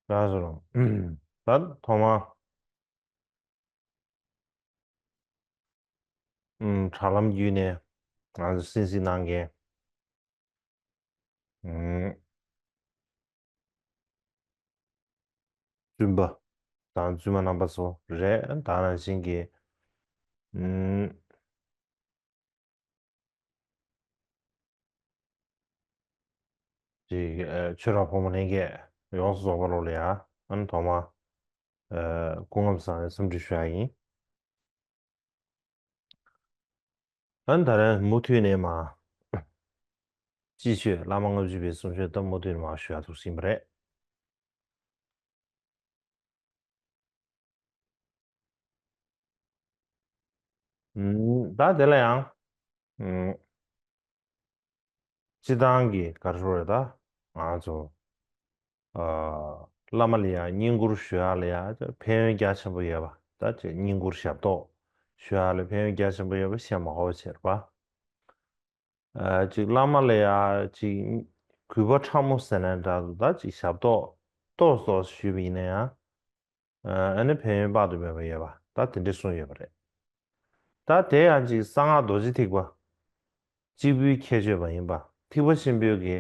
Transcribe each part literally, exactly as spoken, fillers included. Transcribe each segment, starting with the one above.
ལགས་སོ། ད་ཐོག་མར་ཨུམ་དྲ་ལམ་བརྒྱུད་ནས་ང་ཚོ་གསན་གཟིགས་གནང་མཁན་ཨུམ་བཙུན་པ་དང་བཙུན་མ་རྣམ་པ་ཚོ་རེད། ད་ནང་བཞིན་གྱི་ཨུམ་ཅིག་ཨ་ཆོས་གྲགས་ཕོ་མོ་ལྷན་རྒྱས་ཡོངས་སུ་རྫོགས་པ་ལོ་ལ་ཡ་ཨ་ནི་ཐོག་མ་ཨ་སྐུ་ཁམས་བཟང་བའི་འཚམས་འདྲི་ཞུ་ཡ་ཡིན། ཨ་ནི་ད་རེས་མུ་མཐུད་ནས་མ་སྤྱི་ཆོས་བླ་མ་ལྔ་བཅུ་པའི་གསུང་ཆོས་ད་མུ་མཐུད་ནས་མ་ཞུ་ཡ་ཐུགས་སེམས་པ་རེད། ཨུམ། ད་དེ་ལ་ཡང་ཨུམ། སྤྱི་བཏང་གི་ག་རེ་ཟེར་དགོས་རེད། ད་ང་ཚོ་ཨ་བླ་མ་ལ་ཡང་བསྙེན་བཀུར་ཞུ་ཡག་ལ་ཡང་ཕན་ཡོན་རྒྱ་ཆེན་པོ་ཡོད་པ། ད་ཅིག་བསྙེན་བཀུར་ཞབས་ཏོག་ཞུ་ཡག་ལ་ཕན་ཡོན་རྒྱ་ཆེན་པོ་ཡོད་པ་བཤད་མ་དགོས་པ་བྱས་རེད་པ། ཨ་ཅིག་བླ་མ་ལ་ཡང་ཅིག་གུས་པ་ཕྲ་མོ་ཟེར་ནའི་འདྲ་འདུག་ད་ཅིག་ཞབས་ཏོག་ཏོག་ཙམ་ཞུས་པ་ཡིན་ན་ཡང་ཨ་ནི་ཕན་ཡོན་དཔག་ཏུ་མེད་པ་ཡོད་པ་ད་དེ་འདྲ་གསུངས་ཡོད་པ་རེད། ད་དེ་ཡང་ཅིག་གསང་སྔགས་རྡོ་རྗེ་ཐེག་པ་གཅིག་པུའི་ཁྱད་ཆོས་མ་ཡིན་པ། ཐེག་པ་ཆེན་པོའི་གི་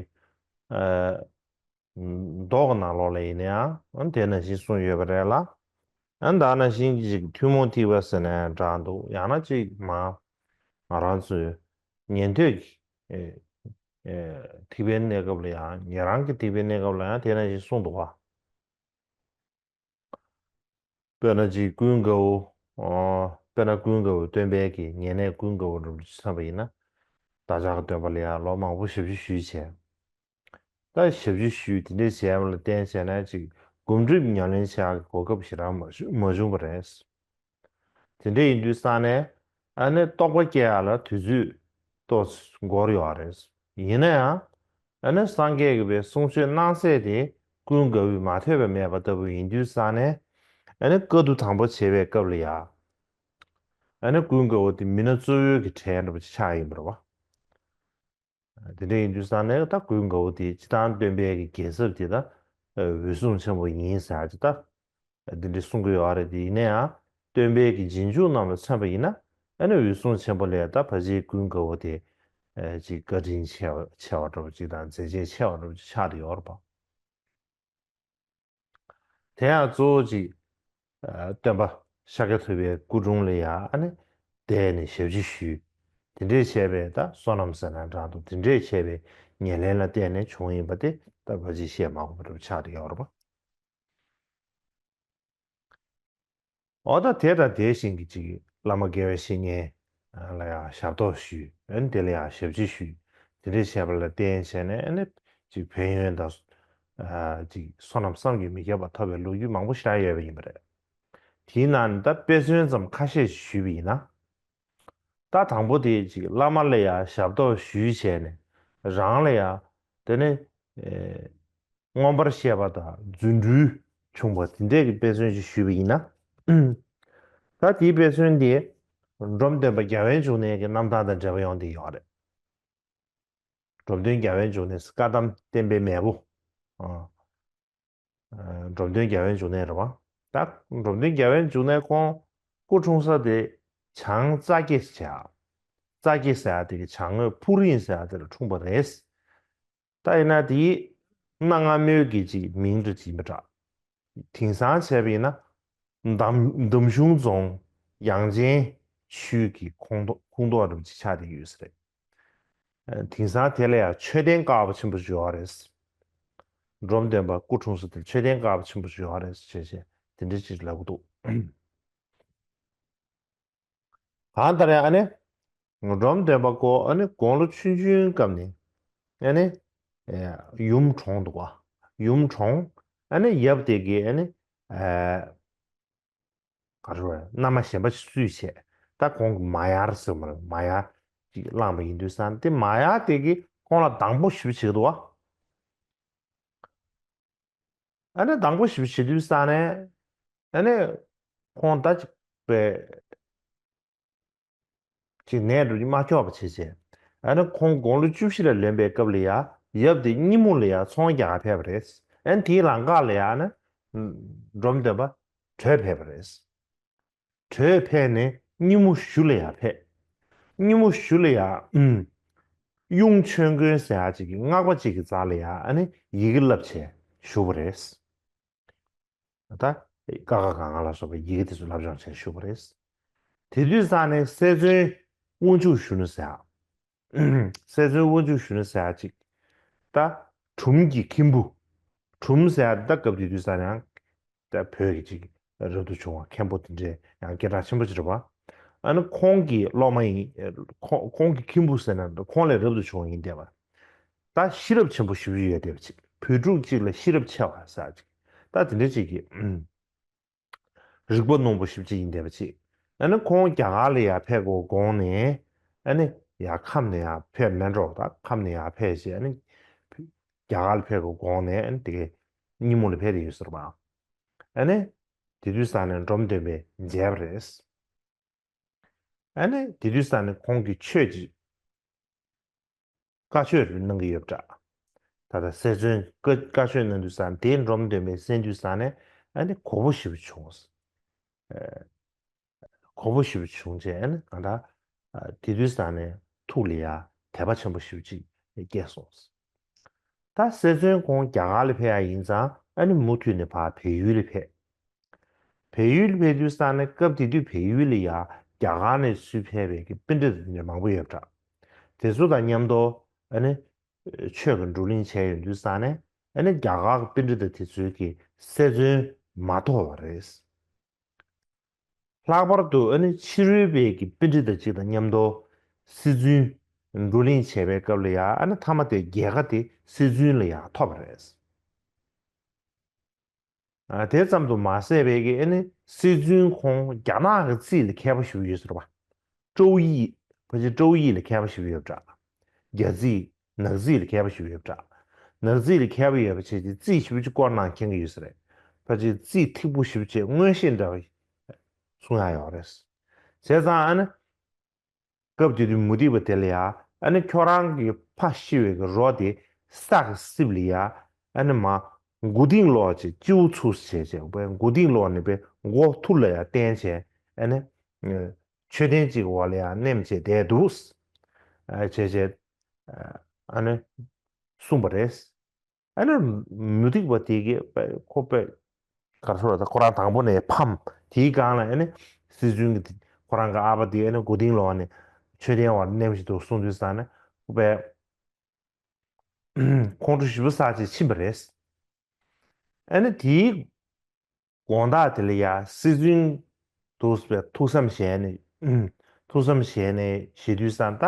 ཨ་མདོ་གི་ནང་ལོགས་ལ་ཡིན་ན་ཡང་དེ་ནང་བཞིན་གསུངས་ཡོད་པ་རེད་ལ། ཨ་ད་ནང་བཞིན་གྱི་ཅིག་ཐུན་མོང་ཐེག་པ་ཟེར་ནའི་འདྲ་འདུག་ཡང་ན་ཅིག་མ་ང་རང་ཚོའི་ཉན་ཐོས་ཀྱི་ཨེ་ཨེ་ཐེག་པའི་གནས་སྐབས་ལ་ཡང་ཉན་རང་གི་ཐེག་པའི་གནས་སྐབས་ལ་ཡང་དེ་ནང་བཞིན་གསུངས་འདུག་བ། དཔེར་ན་ཅིག་ཀུན་དགའ་བོ། ཨོ། དཔེར་ན་ཀུན་དགའ་བོ་སྟོན་པའི་གི་ཉེ་གནས་ཀུན་དགའ་བོ་འདྲ་པོ་ཅིག་བསམ་པ་ཡིན་ན། བདག་ཅག་གི་སྟོན་པ་ལ་ཡང་ལོ་མང་པོ་ཞབས་ཕྱི་ཞུས་བྱས། ད་ཞབས་ཕྱི་ཞུས་དེ་འདྲས་བྱས་པ་ལ་བརྟེན་བྱས་ན་ཅིག་སྒོམ་སྒྲུབ་ཉམས་ལེན་བྱེད་ཡག་གི་གོ་སྐབས་ཞེ་དྲག་མ་བྱུང་མ་བྱུང་བ་རེད། དེ་འདྲ་ཡིན་དུས་ཙང་ནས་ཨ་ནི་རྟོགས་པ་སྐྱེ་ཡག་ལ་དུས་ཚོད་ཏོག་ཙམ་འགོར་ཡོད་རེད། ཡིན་ན་ཡང་ཨ་ནི་སངས་རྒྱས་ཀྱི་པའི་གསུང་ཆོས་གནང་ཚད་དེ་ཀུན་དགའ་བོས་མ་ཐེག་པ་མེད་པ་ལྟ་བུ་ཡིན་དུས་ཙང་ནས་ཨ་ནི་བཀའ་བསྡུ་དང་པོ་བྱེད་པའི་སྐབས་ལ་ཡ་ཨ་ནི་ཀུན་དགའ་བོ་དེ་མི་སྣ་གཙོ་བོའི་གི་གྲས་འདྲ་པོ་ཅིག་ཆགས་ཡིན་པ་རེད་བ། དེ་འདྲ་ཡིན་དུས་ཙང་ནས་ད་ཀུན་དགའ་བོ་དེ་སྤྱིར་བཏང་སྟོན་པའི་གི་རྒྱལ་ཚབ་དེ་ད་འོད་སྲུང་ཆེན་པོ་ཡིན་ཟེར་ཡག་ཅིག་ད་འདི་འདྲ་གསུང་གི་ཡོད་རེད། དེ་ཡིན་ན་ཡང་སྟོན་པའི་གི་རྗེས་འཇུག་རྣམས་ལ་མཚོན་པ་ཡིན་ན་ཨ་ནི་འོད་སྲུང་ཆེན་པོ་ལས་ད་ཕལ་ཆེར་ཀུན་དགའ་བོ་དེ་ཅིག་བཀའ་དྲིན་ཆེ་བ་ཆེ་བ་འདྲ་པོ་ཅིག་དང་མཛད་རྗེས་ཆེ་བ་འདྲ་པོ་ཅིག་ཆགས་བསྡད་ཡོད་རེད་པ། དེ་ཡང་གཙོ་བོ་གཅིག་ཨ་སྟོན་པ་ཤཱཀྱ་ཐུབ་པའི་སྐུ་དྲུང་ལ་ཡང་ཨ་ནི་བསྡད་ནས་ཞབས་ཕྱི་ཞུས། དེ་འདྲས་བྱས་པའི་ད་བསོད་ནམས་ཟེར་ན་འདྲ་འདུག་དེ་འདྲས་བྱས་པའི་ཉེར་ལེན་ལ་བརྟེན་ནས་བྱུང་ཡིན་པ་དེ་ད་ཕལ་ཆེར་བཤད་མ་དགོས་པ་འདྲ་པོ་ཆགས་བསྡད་ཡོད་རེད་པ། འོ་ད་དེ་དང་དེ་བཞིན་གྱི་ཅིག་བླ་མ་དགེ་བའི་བཤེས་གཉེན་ལ་ཡང་ཞབས་ཏོག་ཞུས། ཨ་ནི་དེ་ལ་ཡང་ཞབས་ཕྱི་ཞུས། དེ་འདྲས་བྱས་པ་ལ་བརྟེན་བྱས་ནས་ཨ་ནི་ཅིག་ཕན་ཡོན་དང་ཨ་ཅིག་བསོད་ནམས་བསམ་གྱིས་མི་ཁྱབ་པ་ཐོབ་པའི་ལོ་རྒྱུས་མང་པོ་ཞེ་དྲག་ཡོད་པ་ཡིན་པ་རེད། དེའི་ནང་ནས་ད་དཔེ་མཚོན་ཙམ་ཁ་ཤས་ཤིག་ཞུས་པ་ཡིན་ན། ད་དང་པོ་དེ་ཅིག་བླ་མ་ལ་ཡང་ཞབས་ཏོག་ཞུས་བྱས་ནས་རང་ལ་ཡང་དེ་ནས་ཨེ་མངོན་པར་ཤེས་པ་དང་རྫུ་འཕྲུལ་བྱུང་བ་དེ་འདྲས་ཀྱི་དཔེ་མཚོན་ཅིག་ཞུས་པ་ཡིན་ན། ད་དེའི་དཔེ་མཚོན་དེ་འབྲོམ་སྟོན་པ་རྒྱལ་བའི་འབྱུང་གནས་ཀྱི་རྣམ་ཐར་དང་འབྲེལ་བ་ཡོང་བསྡད་ཡོད་རེད། འབྲོམ་སྟོན་རྒྱལ་བའི་འབྱུང་གནས་བཀའ་གདམས་བསྟན་པའི་མེས་པོ། ཨ། ཨ། འབྲོམ་སྟོན་རྒྱལ་བའི་འབྱུང་གནས་རེད་བ། ད་འབྲོམ་སྟོན་རྒྱལ་བའི་འབྱུང་གནས་ཁོང་སྐུ་འཁྲུངས་ས་དེ་བྱང་རྩ་སྐྱེས་བྱ། རྩ་སྐྱེས་ཟེར་ཡ་དེ་གི་བྱང་ངོས་ཕུག་རིང་ཟེར་ཡ་དེ་ལ་འཁྲུངས་པ་རེད། ད་ཡིན་ན་དེའི་གནའ་སྔ་མོའི་གི་ཅིག་མིང་འདྲ་ཅིག་མི་འདྲ། དེང་སང་བྱས་པ་ཡིན་ན་འདམ་འདམ་གཞུང་རྫོང་ཡངས་ཅན་ཆུས་ཀྱི་ཁོངས་གཏོགས་ཁོངས་གཏོགས་འདྲ་པོ་ཅིག་ཆགས་བསྡད་ཡོད་ས་རེད། ཨ། དེང་སང་དེ་ལ་ཡང་མཆོད་རྟེན་དཀར་པོ་ཆེན་པོ་ཞིག་ཡོད་རེད། འབྲོམ་སྟོན་པ་སྐུ་འཁྲུངས་ས་དེར་མཆོད་རྟེན་དཀར་པོ་ཆེན་པོ་ཞིག་ཡོད་རེད་ཅེས་བྱས་དེ་འདྲ་ཅིག་ལབ་ཀྱི་འདུག་གང་ལྟར་ཡང་ཨ་ནི་འབྲོམ་སྟོན་པ་ཁོ་ཨ་ནི་དགུང་ལོ་ཆུང་ཆུང་སྐབས་ནས་ཨ་ནི་ཡུམ་གྲོངས་འདུག་ག་ཡུམ་གྲོངས། ཨ་ནི་ཡབ་དེ་གིས་ཨ་ནི། ག་རེ་རེད། མནའ་མ་གཞན་པ་ཞིག་བཙལ་བྱས། ད་ཁོང་གིས་མ་ཡར་ཟེར་མ་རེད། མ་ཡར་ཅིག་བླངས་པ་ཡིན་དུས་ཙང་དེ་མ་ཡར་དེ་གིས་ཁོང་ལ་སྡང་པོ་ཞེ་པོ་བྱེད་འདུག་བ། ཨ་ནི་སྡང་པོ་ཞེ་པོ་བྱེད་དུས་ཙང་ནས་ཨ་ནི་ཁོང་ད་ཅིག་པའི་ཅིག་ནད་འདྲ་ཅིག་མ་ཁྱོག་པ་བྱས་བྱས། ཨ་ནི་ཁོང་དགུང་ལོ་བཅུ་བཞི་ལ་ལོན་པའི་སྐབས་ལ་ཡ་ཡབ་དེ་སྙེ་མོ་ལ་ཡ་ཚོང་རྒྱག་ག་ཕེབས་པ་རེད། ཨ་ནི་དེའི་ལམ་ཁ་ལ་ཡ་ཨ་ནི་ འབྲོམ་སྟོན་པ་བྲོས་ཕེབས་པ་རེད། བྲོས་ཕེབས་ནས་སྙེ་མོ་གཞུ་ལ་ཡར་ཕེབས། སྙེ་མོ་གཞུ་ལ་ཡར། ཨུམ། གཡུང་ཆོས་མགོན་ཟེར་ཡག་ཅིག་གི་སྔགས་པ་ཅིག་གི་རྩ་ལ་ཡར་ཨ་ནི་ཡི་གེ་བསླབས་བྱས་བཞུགས་པ་རེད། ད་ཀ་ཁ་ག་ང་ལ་སོགས་པའི་ཡི་གེ་དེ་ཚོ་བསླབ་སྦྱོང་བྱས་བཞུགས་པ་རེད། དེ་དུས་ཙང་ནས་སྲས་བཙུན་དབང་ཕྱུག་གཞོན་ནུ་ཟེར་ཡག་སྲས་བཙུན་དབང་ཕྱུག་གཞོན་ནུ་ཟེར་ཡག་ཅིག་ད་གྲུམ་གྱི་ཁྱིམ་བུ། གྲུམ་ཟེར་ཡག་ད་སྐབས་དེ་དུས་ཙང་ནས་ཡང་ད་བོད་ཀྱི་ཅིག་རབ་ཏུ་བྱུང་བ་མཁན་པོ་དེ་འདྲའི་ཡང་སྐད་གྲགས་ཆེན་པོ་ཅིག་རེད་པ། ཨ་ནི་ཁོང་གི་སློབ་མ་ཡིན། ཁོང་ཁོང་གི་ཁྱིམ་བུ་ཟེར་ན་ཁོང་ལས་རབ་ཏུ་བྱུང་བ་ཡིན་བསྡད་པ། ད་ཤེས་རབ་ཆེན་པོ་ཞེ་པོ་ཅིག་ཡོད་བསྡད་པ་ཅིག་བོད་ཕྲུག་ཅིག་ལ་ཤེས་རབ་ཆེ་བ་ཟེར་ཡག་ཅིག་ད་དེ་འདྲ་ཅིག་གི་རིག་པ་རྣོན་པོ་ཞེ་པོ་ཅིག་ཡིན་བསྡད་པ་ཅིག་ཨ་ནི་ཁོང་རྒྱ་གར་ལ་ཡར་ཕེབས་དགོས་དགོངས་ནས། ཨ་ནི་ཡར་ཁམས་ནས་ཡར་ཕེབས་མེད་འགྲོ། ད་ཁམས་ནས་ཡར་ཕེབས་བྱས་ཨ་ནི་རྒྱ་གར་ལ་ཕེབས་དགོས་དགོངས་ནས་ཨ་ནི་དེ་གའི་སྙེ་མོ་ལ་ཕེབས་ཏེ་ཡོད་ཟེར་བ། ཨ་ནི་དེ་དུས་ཙང་ནས་འབྲོམ་སྟོན་པས་མཇལ་བ་རེད། ཨ་ནི་དེ་དུས་ཙང་ནས་ཁོང་གིས་ཆོས་ཀྱི་བཀའ་ཆོས་རེ་གནང་གི་ཡོད་པ་འདྲ། ད་ལྟ་སྲས་བཙུན་བཀའ་བཀའ་ཆོས་གནང་དུས་ཙང་དེ་འབྲོམ་སྟོན་པས་གསན་དུས་ཙང་ནས་ཨ་ནི་མགུ་སྐོར་ཞེ་པོ་བྱུང་། ཨ་མགུ་སྐོར་ཞེ་པོ་བྱུང་བྱས་ཨ་ནི་གང་ལྟར་ཨ་དེ་དུས་ཙང་ནས་ཐུགས་ལ་ཡ་དད་པ་ཆེན་པོ་ཞེ་པོ་ཅིག་སྐྱེས་སོང་། ད་སྲས་བཙུན་ཁོང་རྒྱ་གར་ལ་ཕེབས་ཡག་ཡིན་ཙང་ཨ་ནི་མུ་མཐུད་ནས་ཕར་བལ་ཡུལ་ལ་ཕེབས། བལ་ཡུལ་ལ་ཕེབས་དུས་ཙང་ནས་སྐབས་དེ་དུས་བལ་ཡུལ་ལ་ཡ་རྒྱ་གར་ནས་ཚུར་ཕེབས་པའི་གི་པཎྜི་ཏ་དེ་འདྲ་མང་པོ་ཡོད་པ་འདྲ། དེ་ཚོ་དང་མཉམ་དུ་ཨ་ནི་ཆོས་ཀྱི་བགྲོ་གླེང་བྱས་ཡོང་དུས་ཙང་ནས་ཨ་ནི་རྒྱ་གར་གྱི་པཎྜི་ཏ་དེ་ཚོས་ཀྱིས་སྲས་བཙུན་མ་ཐོབ་པ་རེད། ལྷག་པར་དུ་ཨ་ནི་ཕྱི་རོལ་པའི་གི་པཎྜི་ཏ་ཅིག་དང་མཉམ་དུ་སྲིད་རྩེར་བགྲོ་གླེང་བྱས་པའི་སྐབས་ལ་ཡང་ཨ་ནི་མཐའ་མ་དེ་རྒྱལ་ཁ་དེ་སྲིད་རྩེ་ལ་ཡང་ཐོབ་པ་རེད། ཨ་དེ་ཙམ་དུ་མ་ཟད་པའི་གི་ཨ་ནི་སྲིད་རྩེ་ཁོང་རྒྱ་ནག་གི་རྩིས་ལ་མཁས་པ་ཞིག་ཡོད་ཟེར་བ། ཀྲོའུ་ཡི། ཕལ་ཆེར་ཀྲོའུ་ཡི་ལ་མཁས་པ་ཞིག་ཡོད་འདྲ། རྒྱ་རྩིས། ནག་རྩིས་ལ་མཁས་པ་ཞིག་ཡོད་འདྲ། ནག་རྩིས་ལ་མཁས་པ་ཡོད་པ་བྱས་ཏེ་རྩིས་ཞིབ་ཅིག་སྐོར་ནང་མཁྱེན་གྱི་ཡོད་ས་རེད། ཕལ་ཆེར་རྩིས་ཐིག་པོ་ཞིབ་བྱས་མངོན་ཤེས་འདྲ་བ་གསུང་ཡག་ཡོད་རེད། བྱས་ཙང་ཨ་ནི། སྐབས་དེ་དུས་མུ་སྟེགས་པ་དེ་ལ་ཡ་ཨ་ནི་ཁྱོད་རང་གི་ཕ་ཤི་བའི་གི་རོ་དེ་སག་གི་རྩིབ་ལ་ཡ་ཨ་ནི་མ་མགོ་རྟིང་སློག་ཅིག་སྤྱི་བོ་ཚུགས་བྱས་བྱས་པས་མགོ་རྟིང་སློག་ནས་པས་མགོ་ཐུར་ལ་ཡ་བསྟན་བྱས་ཨ་ནི། མཆོད་རྟེན་གཅིག་གི་འོག་ལ་ཡང་མནན་བྱས་བསྡད་འདུག་ཨ་བྱས་བྱས། ཨ་ནི། གསུངས་པ་རེད། ཨ་ནི། མུ་སྟེགས་པ་དེ་གིས་པ་ཁོ་པས། ག་རེ་ཟེར་བ་ད་ཁོ་རང་དང་པོ་ནས་ཕམ་དེའི་སྒང་ལ་ཨ་ནི། སྲིད་རྩེ་གི་ཁོ་རང་གི་ཨ་ཕ་དེ་ཨ་ནི་མགོ་རྟིང་སློག་ནས་མཆོད་རྟེན་འོག་ལ་མནན་བྱས་འདུག་གསུངས་དུས་ཙང་ནས་ཁོ་པས། ཁོང་ཁྲོ་ཞེ་པོ་ཟ་བྱས་ཕྱིན་པ་རེད། ཨ་ནི་དེའི་དགོང་དག་དེ་ལ་ཡ་སྲིད་རྩེ་དུ་ཐུགས་བསམ་བཞེས་ནས་ཨུམ། ཐུགས་བསམ་བཞེས་ནས་བཞེས་དུས་ཙང་ད་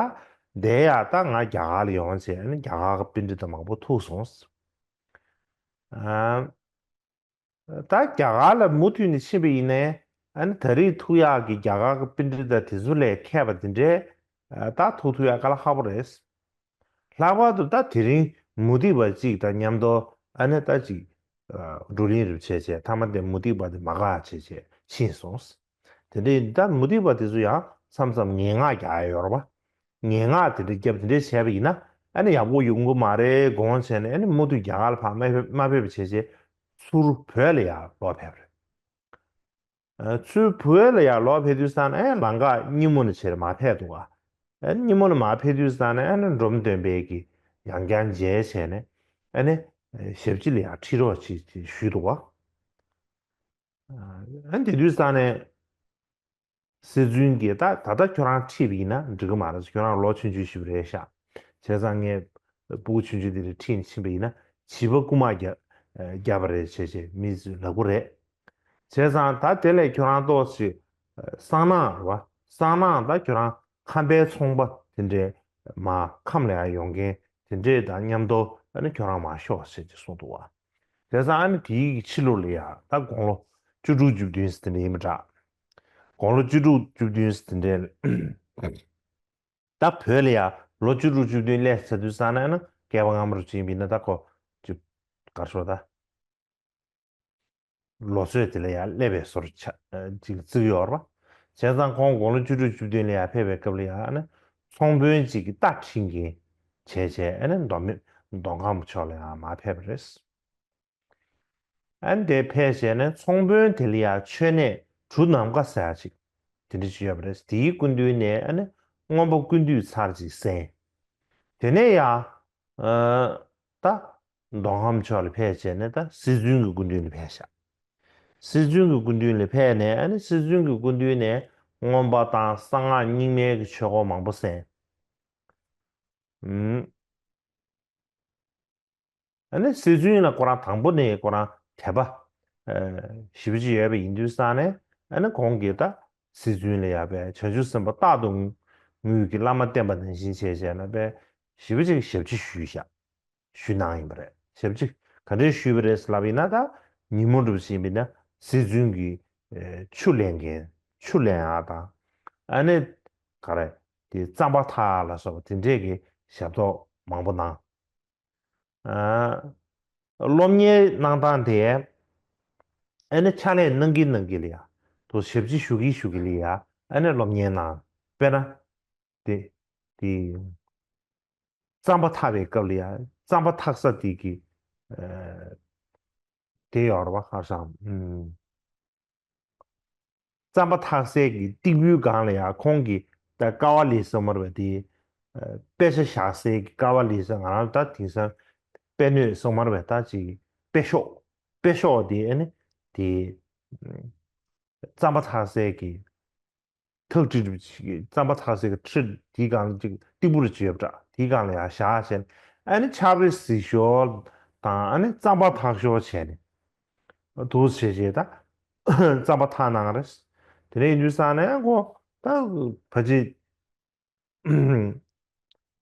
དེ་ཡ་ད་ང་རྒྱ་གར་ལ་ཡོང་བྱས་ཨ་ནི་རྒྱ་གར་གྱི་པཎྜི་ཏ་མང་པོ་ཐུག་སོང་། ཨ། ད་རྒྱ་གར་ལ་མུ་མཐུད་ནས་ཕྱིན་པ་ཡིན་ནའི་ཨ་ནི་ད་རེས་ཐུག་ཡག་གི་རྒྱ་གར་གྱི་པཎྜི་ཏ་དེ་ཚོ་ལས་མཁས་པ་དེ་འདྲའི་ད་ཐུག་ཐུབ་ཡག་དཀའ་ལས་ཁག་པོ་རེད། ལྷག་པར་དུ་ད་དེ་རིང་མུ་སྟེགས་པ་གཅིག་དང་མཉམ་དུ་ཨ་ནི་ད་ཅིག་བགྲོ་གླེང་རེ་བྱས་བྱས་མཐའ་མ་དེ་མུ་སྟེགས་པ་དེ་མ་དགའ་བྱས་བྱས་ཕྱིན་སོང་། དེ་འདྲའི་ད་མུ་སྟེགས་པ་དེ་ཚོ་ཡང་མཚམས་མཚམས་ངན་སྔགས་རྒྱག་ཡ་ཡོད་རེད་པ། ངན་སྔགས་དེ་འདྲ་རྒྱབ་དེ་འདྲ་བྱས་པ་ཡིན་ན་ཨ་ནི་ཡག་པོ་ཡོང་གི་མ་རེད་དགོངས་བྱས་ནས་ཨ་ནི་མུ་མཐུད་རྒྱ་གར་ལ་ཕར་མ་ཕེབས་མ་ཕེབས་པ་བྱས་བྱས་ཚུར་བོད་ལ་ཡར་ལོག་ཕེབས་པ་རེད། ཚུར་བོད་ལ་ཡར་ལོག་ཕེབས་དུས་ཙང་ནས་ལམ་ཁ་སྙེ་མོ་ནས་ཕྱིར་མར་ཕེབས་འདུག་ག་ཨ་ནི་སྙེ་མོ་ནས་མར་ཕེབས་དུས་ཙང་ནས་ཨ་ནི་འབྲོམ་སྟོན་པས་ཀྱིས་ཡང་བསྐྱར་མཇལ་བྱས་ནས་ཨ་ནི་ཞབས་ཕྱི་ལ་ཡར་ཁྲིད་རོགས་བྱེད་ཅེས་ཞུས་འདུག་ག་ཨ་ནི་དེ་དུས་ཙང་ནས། སྲིད་རྩེ་གིས་ད་ད་ལྟ་ཁྱོད་རང་ཁྲིད་པ་ཡིན་ན་འགྲིག་གི་མ་རེད། ཁྱོད་རང་ལོ་ཆུང་ཆུང་ཞིག་རེད་ཤག་བྱས་ཙང་ངས་སྤུ་གུ་ཆུང་ཆུང་འདི་རེད་ཁྲིད་ནས་ཕྱིན་པ་ཡིན་ན་བྱིས་པ་རྐུ་མ་རྒྱབ་རྒྱབ་པ་རེད་བྱས་བྱས་མི་ཚོས་ལབ་ཀྱི་རེད། བྱས་ཙང་ད་དེ་ལས་ཁྱོད་རང་ཏོག་ཙམ་གསང་སྔགས་རེད་བ། གསང་སྔགས་ད་ཁྱོད་རང་ཁམས་པའི་ཚོང་པ་དེ་འདྲའི་མ་ཁམས་ལ་ཡང་ཡོང་མཁན་དེ་འདྲའི་དང་མཉམ་དུ་ཨ་ནི་ཁྱོད་རང་མར་ཤོག་ཟེར་ཅིག་གསུངས་འདུག་བ། བྱས་ཙང་ཨ་ནི་དེའི་ཕྱི་ལོགས་ལ་ཡ་ད་དགུང་ལོ་བཅུ་དྲུག་བཅུ་བདུན་ཟེར་དེ་འདྲ་ཡིན་པ་འདྲ། དགུང་ལོ་བཅུ་དྲུག་བཅུ་བདུན་ཟེར་དེ་འདྲ། ད་བོད་ལ་ཡ་ལོ་བཅུ་དྲུག་བཅུ་བདུན་སླེབས་ཚར་དུས་ཙང་ནས་ཨ་ནི་སྐལ་པ་སྔ་མ་རུ་ཕྱིན་པ་ཡིན་ན་ད་ཁོ་ཅིག་ག་རེ་ཟེར་ད། ལོ་ཚོད་དེ་ལ་ཡ་སླེབས་པའི་བཟོ་འདྲ་ཆགས་ཅིག་བརྩི་གི་ཡོད་རེད་པ། བྱས་ཙང་ཁོང་དགུང་ལོ་བཅུ་དྲུག་བཅུ་བདུན་ལ་ཡ་ཕེབས་པའི་སྐབས་ལ་ཡ་ཨ་ནི་ཚོང་དཔོན་ཅིག་གིས་རྟ་ཁྲིད་མཁན་བྱས་བྱས་ཨ་ནི་མདོ་སྨད་མདོ་ཁམས་ཕྱོགས་ལ་ཡ་མར་ཕེབས་པ་རེད། ཨ་ནི་དེ་ཕེབས་བྱས་ནས་ཚོང་དཔོན་དེ་ལ་ཡང་མཆོད་གནས་གྲུ་ནམ་མཁའ་ཟེར་ཡ་ཅིག་དེ་འདྲ་ཅིག་ཡོད་པ་རེད། དེའི་སྐུ་མདུན་ནས་ཨ་ནི་མངོན་པ་ཀུན་བཏུས་ཚར་ཅིག་གསན། དེ་ནས་ཡང་ད་མདོ་ཁམས་ཕྱོགས་ལ་ཕེབས་བྱས་ནས་ད་སྲིད་བཙུན་གྱི་སྐུ་མདུན་ལ་ཕེབས་ཤག་སྲིད་བཙུན་གྱི་སྐུ་མདུན་ལ་ཕེབས་ནས་ཨ་ནི་སྲིད་བཙུན་གྱི་སྐུ་མདུན་ནས་མངོན་པ་དང་གསང་སྔགས་རྙིང་མའི་གི་ཆོས་སྐོར་མང་པོ་གསན། ཨ་ནི་སྲིད་བཙུན་ལ་ཁོ་རང་དང་པོ་ནས་ཁོ་རང་དད་པ་ཞེ་པོ་ཅིག་ཡོད་པ་ཡིན་དུས་ཙང་ནས་ཨ་ནི་ཁོང་གིས་ད་སྲིད་བཙུན་ལ་ཡ་པའི་བྱང་ཆུབ་སེམས་དཔའ་རྟག་ཏུ་ངུས་ཀྱི་བླ་མ་བསྟེན་པ་ནང་བཞིན་བྱས་བྱས་ན་པའི་ཞེ་པོ་ཅིག་ཞབས་ཕྱི་ཞུས་ཤག་ཞུས་གནང་ཡིན་པ་རེད། ཞབས་ཕྱི་ག་འདྲས་ཞུས་པ་རེད་ལབ་ཡིན་ན་ད་ཉིན་མོ་འགྲུབ་བཞིན་པའི་ན་སྲིད་བཙུན་གྱི་ཆུ་ལེན་མཁན་ཆུ་ལེན་ཡག་དང་ཨ་ནི་ག་རེ་དེ་རྩམ་པ་འཐག་ལ་སོགས་པ་དེ་འདྲས་ཀྱི་ཞབས་ཏོག་མང་པོ་གནང་། སློབ་གཉེར་གནང་སྟངས་དེ་ཨ་ནི་ཕྱག་ལས་གནང་གིན་གནང་གིན་ལ་ཡ་དོ་ཞབས་ཕྱི་ཞུ་གིན་ཞུ་གིན་ལ་ཡ་ཨ་ནི་སློབ་གཉེར་གནང་། དཔེར་ན་དེ་དེ་རྩམ་པ་འཐག་པའི་སྐབས་ལ་ཡ་རྩམ་པ་འཐག་ས་དེ་གི་དེ་ཡོད་རེད་བ། ཧ་ཤང་། རྩམ་པ་འཐག་སའི་གི་སྟེགས་བུའི་སྒང་ལ་ཡང་ཁོང་གི་ད་ཀ་བ་ལི་ཟེར་མར་བ་དེ་དཔེ་ཆ་བཞག་སའི་གི་ཀ་བ་ལི་ཟེར། ང་རང་ད་དེང་སང་དཔེ་སྣོད་ཟེར་མར་བ་ད་ཅིག་དཔེ་ཤོག་དཔེ་ཤོག་དེ་ཨ་ནི་དེ་རྩམ་པ་འཐག་སའི་གི་ཐག་ཁྲི་རྩམ་པ་འཐག་སའི་གི་ཁྲི་དེའི་སྒང་ལ་ཅིག་སྟེགས་བུ་རུ་ཅིག་ཡོད་པ་འདྲ། དེའི་སྒང་ལ་ཡང་བཞག་བྱས་ནས་ཨ་ནི་ཕྱག་དཔེ་གཟིགས་ཞོར་དང་ཨ་ནི་རྩམ་པ་འཐག་ཞོར་བྱས་ནས། དུ་བྱས་བྱས་ད་རྩམ་པ་འཐག་གནང་རེད། དེ་ནས་ཡིན་དུས་ཙང་ནས་ཁོ་ད་ཕ་ཅི་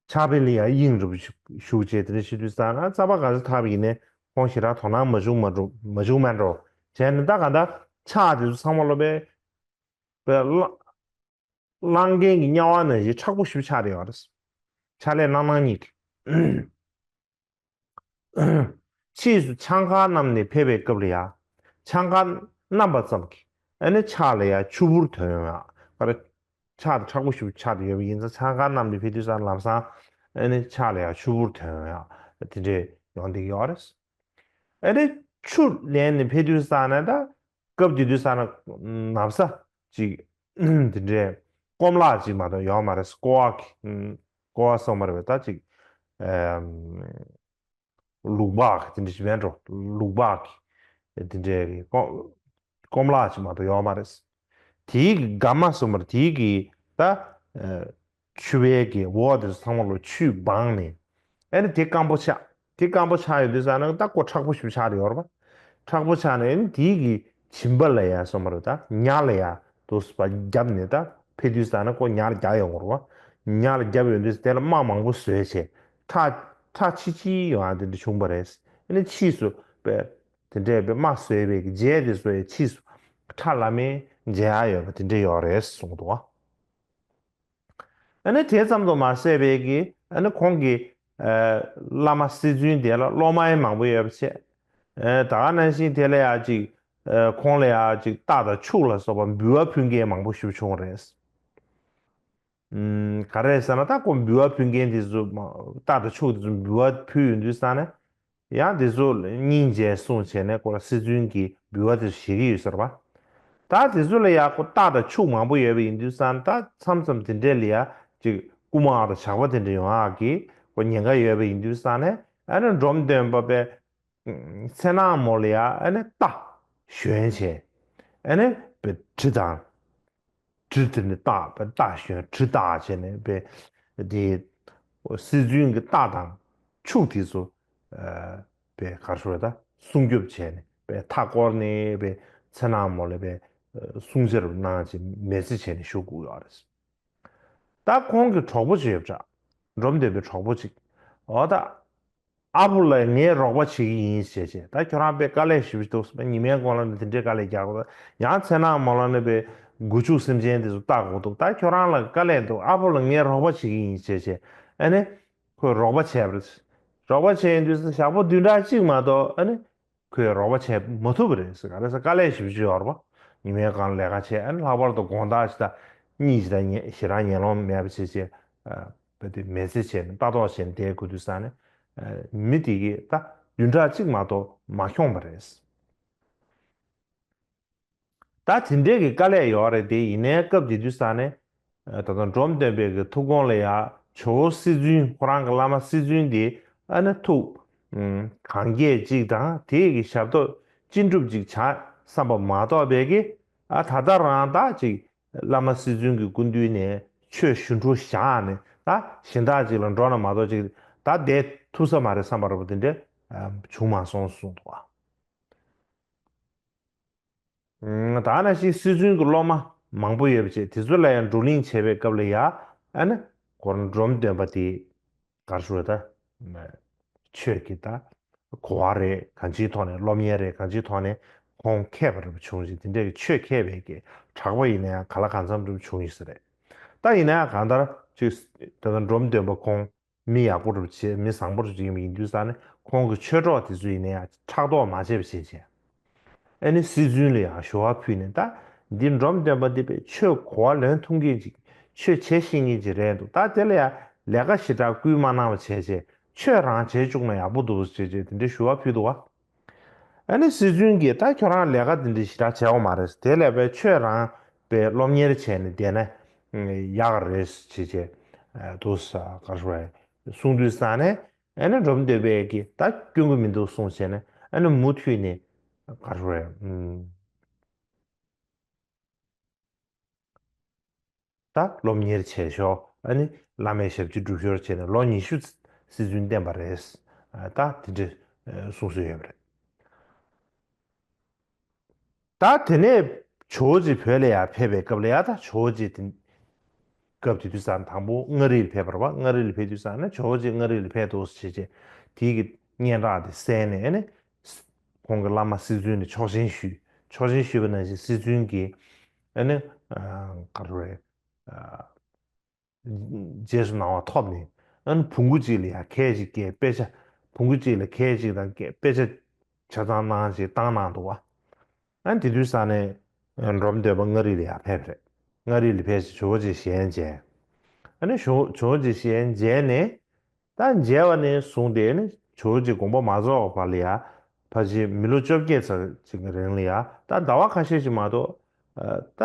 ཕྱག་དཔེ་ལ་ཡང་དབྱིངས་རུ་ཞུགས་བྱས། དེ་ནས་ཤི་དུས་ཙང་ན་རྩམ་པ་ག་ཚོད་འཐག་པ་ཡིན་ནའི་ཁོང་ཞེ་དྲག་དོ་སྣང་མ་བྱུང་མ་འགྲོ་མ་བྱུང་མ་འགྲོ་བྱས་ནས་ད་ག་ད་ཕྱག་དེ་ཚོ་ཚང་མ་ལོ་པའི་པའི་གླང་གླང་རྒན་གྱི་དམྱལ་བ་ནང་བཞིན་མཁྲེགས་པོ་ཞིག་ཆགས་བསྡད་ཡོད་རེད། ཕྱག་ལས་གནང་གནང་གཉིས་ཀྱི། ཕྱིས་སུ་ཆང་ཁ་བསྣམས་ནས་ཕེབས་པའི་སྐབས་ལ་ཡང་ཆང་ཁ་བསྣམས་པ་ཙམ་གྱིས་ཨ་ནི་ཕྱག་ལ་ཡང་ཆུ་བུར་ཐོན་ཡོང་ཡག་ག་རེ། ཕྱག་དེ་མཁྲེགས་པོ་ཞིག་ཆགས་བསྡད་ཡོད་པ་ཡིན་ཙང་ཆང་ཁ་བསྣམས་ནས་ཕེབས་དུས་ཙང་ལམ་སང་ཨ་ནི་ཕྱག་ལ་ཡང་ཆུ་བུར་ཐོན་ཡོང་ཡག་དེ་འདྲས་ཡོང་བསྡད་ཀྱི་ཡོད་རེད། ཨ་ནི་ཆུ་ལེན་ནས་ཕེབས་དུས་ཙང་ན་ད་སྐབས་དེ་དུས་ཙང་ན་ན་བཟའ་ཅིག་དེ་འདྲའི་སྐོམ་ལག་ཅིག་མ་གཏོགས་ཡོད་མ་རེད། ཀོ་བ་གི་ཀོ་བ་སོགས་མ་རེད་པས། ད་ཅིག་ལུག་པགས་དེ་འདྲ་ཞིག་མེད་འགྲོ། ལུག་པགས་ཀྱི་དེ་འདྲའི་སྐོམ་སྐོམ་ལག་ཅིག་མ་གཏོགས་ཡོད་མ་རེད། དེའི་གི་སྒམ་མ་སོགས་མ་རེད། དེའི་གི་ད་ཆུ་བའི་གི་འོག་དེ་ཚོ་ཚང་མ་ལོ་ཆུས་སྦངས་ནས་ཨ་ནི་དེ་སྐམ་པོ་ཆགས། དེ་སྐམ་པོ་ཆགས་ཡོད་དུས་ཙང་ན་ད་ཀོ་མཁྲེགས་པོ་ཞིག་ཆགས་རེད་ཡོད་རེད་པ། མཁྲེགས་པོ་ཆགས་ནས་ཨ་ནི་དེའི་གི་བྱིན་པ་ལ་ཡ་སོགས་མ་རེད། ད་ཉ་ལ་ཡ་དུ་སུ་པ་བརྒྱབ་ནས་ད་ཕེབས་དུས་ཙང་ན་ཀོ་ཉ་ལ་རྒྱག་ཡོང་གི་རེད་པ། ཉ་ལ་བརྒྱབ་ཡོང་དུས་དེ་ལ་རྨ་མང་པོ་བཟོས་བྱས་ཁྲག་ཁྲག་ཆི་ཆི་ཡོང་ཡ་དེ་འདྲ་བྱུང་བ་རེད། ཨ་ནི་ཕྱིས་སུ་པས་དེ་འདྲས་པའི་རྨ་བཟོས་པའི་གི་རྗེས་དེ་ཚོ་ཡི་ཕྱིས་སུ་ཁྲག་ལམ་མེ་མཇལ་ཡ་ཡོད་པ་དེ་འདྲས་ཡོད་རེད་གསུངས་འདུག་བ། ཨ་ནི་དེ་ཙམ་དུ་མ་ཟད་པའི་གི་ཨ་ནི་ཁོང་གི་བླ་མ་སྲིད་བཙུན་དེ་ལ་སློབ་མ་ཡང་མང་པོ་ཡོད་པ་བྱས། ད་ག་ནང་བཞིན་དེ་ལ་ཡ་ཅིག་ཁོང་ལ་ཡ་ཅིག་རྟ་དང་ཕྱུགས་ལ་སོགས་པ་འབུལ་བ་ཕུལ་མཁན་མང་པོ་ཞིག་བྱུང་རེད། ག་རེ་ཟེར་ན་ད་ཁོང་འབུལ་བ་ཕུལ་མཁན་དེ་ཚོ་རྟ་དང་ཕྱུགས་དེ་ཚོ་འབུལ་བ་ཕུལ་ཡོང་དུས་ཙང་ནས། ཡང་དེ་ཚོ་སྙིང་རྗེ་གསུངས་བྱས་ནས་ཁོ་ར་སྲིད་བཙུན་གྱི་འབུལ་བ་དེ་བཞེས་ཀྱི་ཡོད་ཟེར་བ། ད་དེ་ཚོ་ལ་ཡང་ཁོ་རྟ་དང་ཕྱུགས་མང་པོ་ཡོད་པ་ཡིན་དུས་ཙང་ད་མཚམས་མཚམས་དེ་འདྲས་ལ་ཡ་ཅིག་རྐུ་མ་དང་ཇག་པ་དེ་འདྲ་ཡོང་ཡག་གི་ཁོ་ཉེན་ཁ་ཡོད་པ་ཡིན་དུས་ཙང་ནས་ཨ་ནི་འབྲོམ་སྟོན་པ་པའི་ཚེ་ནག་མོ་ལ་ཡ་ཨ་ནི་རྟ་ཞོན་བྱས་ཨ་ནི་པའི་གྲི་དང་། གྲི་དེ་ནི་བཏགས་པའི་རྟ་ཞོན་གྲི་བཏགས་བྱས་ནས་པའི་དེ་སྲིད་བཙུན་གྱི་རྟ་དང་ཕྱུགས་དེ་ཚོ་པའི་གར་ཤོར་ད་སྲུང་སྐྱོབ་བྱས་ནས་པའི་མཐའ་བསྐོར་ནས་པའི་ཚེ་ནག་མོ་ལ་པའི་སྲུང་བྱར་གནང་བྱས་མེལ་ཙེ་བྱས་ནས་བཞུགས་དགོས་ཡོད་རེད། ད་ཁོང་གི་གྲོགས་པོ་ཅིག་ཡོད་པ་འདྲ། འབྲོམ་སྟོན་པའི་གྲོགས་པོ་ཅིག་འོ་ད། ཨ་བུ་ལ་ངས་རོགས་པ་བྱེད་ཀྱི་ཡིན་ཞེས་བྱས། ད་ཁྱོད་རང་དཔེ་དཀའ་ལས་ཞེ་པོ་ཞིག་འདུག་ཉི་མའི་གོང་ལ་ནི་དེ་འདྲའི་དཀའ་ལས་རྒྱག་དགོས། ཡང་ཚེ་ནག་མོ་ལ་ནི་དཔེ་སྒོ་ཕྱུགས་སེམས་ཅན་དེ་ཚོ་བལྟ་དགོས་འདུག་ད་ཁྱོད་རང་ལ་དཀའ་ལས་འདུག་ཨ་བུ་ལ་ངས་རོགས་པ་བྱེད་ཀྱི་ཡིན་ཞེས་བྱས། ཨ་ནི་ཁོས་རོགས་པ་བྱས་པ་རེད། རོགས་པ་བྱས་ཡོང་དུས་སུ་ཞག་པོ་བདུན་ཕྲག་གཅིག་མ་གཏོགས་ཨ་ནི་ཁོས་རོགས་པ་བྱས་མ་ཐུབ་པ་རེད་ཟེར། ག་རེ་ཟེར་དཀའ་ལས་ཞེ་པོ་ཅིག་ཡོད་རེད་པ། ཉི་མའི་གང་ལས་ཀ་བྱས། ཨ་ནི་ལྷག་པར་དུ་དགོང་དག་ཅིག་ད་གཉིད་ཅིག་ད་ཉལ་ཞེ་དྲག་ཉལ་ལོང་མེད་པ་བྱས་བྱས། ཨ་བ་དེ་མེལ་ཙེ་བྱས་ནས་ལྟ་རྟོག་བྱས་ནས་བསྡད་དགོས་དུས་ཙང་ནས། ཨ་མི་དེ་གིས་ད་བདུན་ཕྲག་གཅིག་མ་གཏོགས་མ་འཁྱོངས་པ་རེད། ད་དེ་འདྲའི་གི་དཀའ་ལས་ཡོད་རེད་དེ། ཡིན་ནའི་སྐབས་དེ་དུས་ས་ནས་ད་ལྟ་འབྲོམ་སྟོན་པའི་གི་ཐུགས་དགོངས་ལ་ཡ་ཇོ་བོ་སྲིད་བཙུན། ཁོ་རང་གི་བླ་མ་སྲིད་བཙུན་དེ་ཨ་ནི་ཐུགས་གང་སྐྱེད་ཅིག་དང་། དེའི་གི་ཞབས་ཏོག་ཅི་འགྲུབ་ཅིག་བྱ་བསམ་པ་མ་གཏོགས་པའི་གི། ཨ་ད་ལྟ་རང་ད་ཅིག་བླ་མ་སྲིད་བཙུན་གྱི་སྐུ་མདུན་ནས་ཆོས་ཞུ་འཕྲོ་བཞག་ནས་ད་གཞན་དག་ཅིག་ལ་འགྲོ་ན་མ་གཏོགས་ཅིག་ད་བསྡད་ཐུབ་ས་མ་རེད་བསམ་པ་རེད་པ། དེ་འདྲ་བྱུང་མ་སོང་གསུངས་འདུག་བ། ད་ནང་བཞིན་སྲིད་བཙུན་གྱི་སློབ་མ་མང་པོ་ཡོད་པ་བྱས། དེ་ཚོ་ལ་ཡང་བགྲོ་གླེང་བྱས་པའི་སྐབས་ལ་ཡ་ཨ་ནི་ཁོ་རང་འབྲོམ་སྟོན་པ་དེ་ག་རེ་ཞུ་དགོས་རེད། ད་ཆོས་ཀྱི་ད་གོ་བ་རེད། གང་ཅིའི་ཐོག་ནས་སློབ་གཉེར་རེད། གང་ཅིའི་ཐོག་ནས་ཁོང་མཁས་པ་འདྲ་པོ་བྱུང་ཞིང་། དེ་འདྲའི་གི་ཆོས་མཁས་པའི་གི་གྲགས་པ་ཡིན་ན་ཡང་ག་ལ་གང་འཚམ་འདྲ་པོ་བྱུང་ཡོད་ས་རེད། ད་ཡིན་ན་ཡང་གང་ལྟར་ཅིག་ད་ལྟ་འབྲོམ་སྟོན་པ་ཁོང་མི་ཡག་པོ་འདྲ་པོ་བྱས། མི་བཟང་པོ་འདྲ་པོ་ཅིག་ཡིན་པ་ཡིན་དུས་ཙང་ནས། ཁོང་གི་ཆོས་གྲོགས་དེ་ཚོ་ཡིན་ན་ཡང་ཕྲག་དོག་མ་བྱས་པ་བྱས་བྱས། ཨ་ནི་སྲིད་བཙུན་ལ་ཡང་ཞུ་བ་ཕུལ་ནས། ད་འདི་འབྲོམ་སྟོན་པ་འདི་དཔེ་ཆོས་གོ་བ་ལོན་ཐུབ་མཁན་ཅིག་ཆོས་བྱེད་ཤེས་མཁན་ཅིག་རེད་འདུག་ད་དེ་ལ་ཡང་ལས་ཀ་ཞེ་དྲག་སྐུལ་མ་གནང་བ་བྱས་བྱས། ཆོས་རང་བྱེད་བཅུག་ན་ཡག་པོ་འདུག་ཅེས་བྱས་དེ་འདྲའི་ཞུ་བ་ཕུལ་འདུག་བ། ཨ་ནི་སྲིད་བཙུན་གྱིས། ད་ཁྱོད་རང་ལས་ཀ་དེ་འདྲ་ཞེ་དྲག་བྱས་པ་མ་རེད། དེ་ལས་དཔེ་ཆོས་རང་དཔེ་སློབ་གཉེར་བྱས་ནས་བསྡད་ན་ཡག་རེད་ཅེས་བྱས་འདུག་ས་ག་རེ་ཞུ་དགོས་རེད་གསུངས་དུས་ཙང་ནས། ཨ་ནི་འབྲོམ་སྟོན་པས་ཀྱིས་ད་སྐྱོན་གྱི་མི་འདུག་གསུངས་བྱས་ནས། ཨ་ནི་མུ་མཐུད་ནས་ག་རེ་ཞུ་དགོས་རེད། ད་སློབ་གཉེར་བྱས་ཞོར། ཨ་ནི་བླ་མའི་ཞབས་ཕྱི་སྒྲུབ་ཞོར་བྱས་ནས་ལོ་ཉི་ཤུ་སྲིད་བཙུན་བསྟེན་པ་རེད། ད་དེ་འདྲ་གསུངས་སྲོལ་ཡོད་པ་རེད། ད་དེ་ནས་ཇོ་བོ་རྗེ་བོད་ལ་ཡར་ཕེབས་པའི་སྐབས་ལ་ཡ། ད་ཇོ་བོ་རྗེ་དེ་སྐབས་དེ་དུས་ཙང་དང་པོ་མངའ་རིས་ལ་ཕེབས་པ་རེད་པ། མངའ་རིས་ལ་ཕེབས་དུས་ཙང་ནས་ཇོ་བོ་རྗེ་མངའ་རིས་ལ་ཕེབས་འདུག་ཟེར་བྱས། དེའི་གི་སྙན་གྲགས་དེ་གསན་ནས། ཨ་ནི་ཁོང་གི་བླ་མ་སྲིད་བཙུན་ལ་ཆོག་མཆན་ཞུས། ཆོག་མཆན་ཞུས་པ་ནང་བཞིན་སྲིད་བཙུན་གྱིས་ཨ་ནི་ཨ་ག་རེ་རེད། ཨ་རྗེས་སུ་གནང་བ་ཐོབ་ནས། ཨ་ནི་བོང་གུ་གཅིག་ལ་ཡང་ཁལ་གཅིག་སྐྱེལ། དཔེ་ཆ་བོང་གུ་གཅིག་ལ་ཁལ་གཅིག་དང་སྐྱེལ། དཔེ་ཆ་ཆ་ཚང་གནང་བྱས་བཏང་གནང་འདུག་བ། ཨ་ནི་དེ་དུས་ཙང་ནས་འབྲོམ་སྟོན་པ་མངའ་རིས་ལ་ཡར་ཕེབས་པ་རེད། མངའ་རིས་ལ་ཕེབས་བྱས་ཇོ་བོ་རྗེ་ཞལ་མཇལ། ཨ་ནི་ཇོ་ཇོ་བོ་རྗེ་ཞལ་མཇལ་ནས། ད་མཇལ་བ་ནས་བཟུང་སྟེ་ནི་ཇོ་བོ་རྗེ་དགོངས་པ་མ་རྫོགས་བར་ལ་ཡ། ཕལ་ཆེར་མི་ལོ་བཅོ་བརྒྱད་ཙམ་ཅིག་གི་རིང་ལ་ཡ། ད་ཟླ་བ་ཁ་ཤས་ཅིག་མ་གཏོགས། ཨ་ད་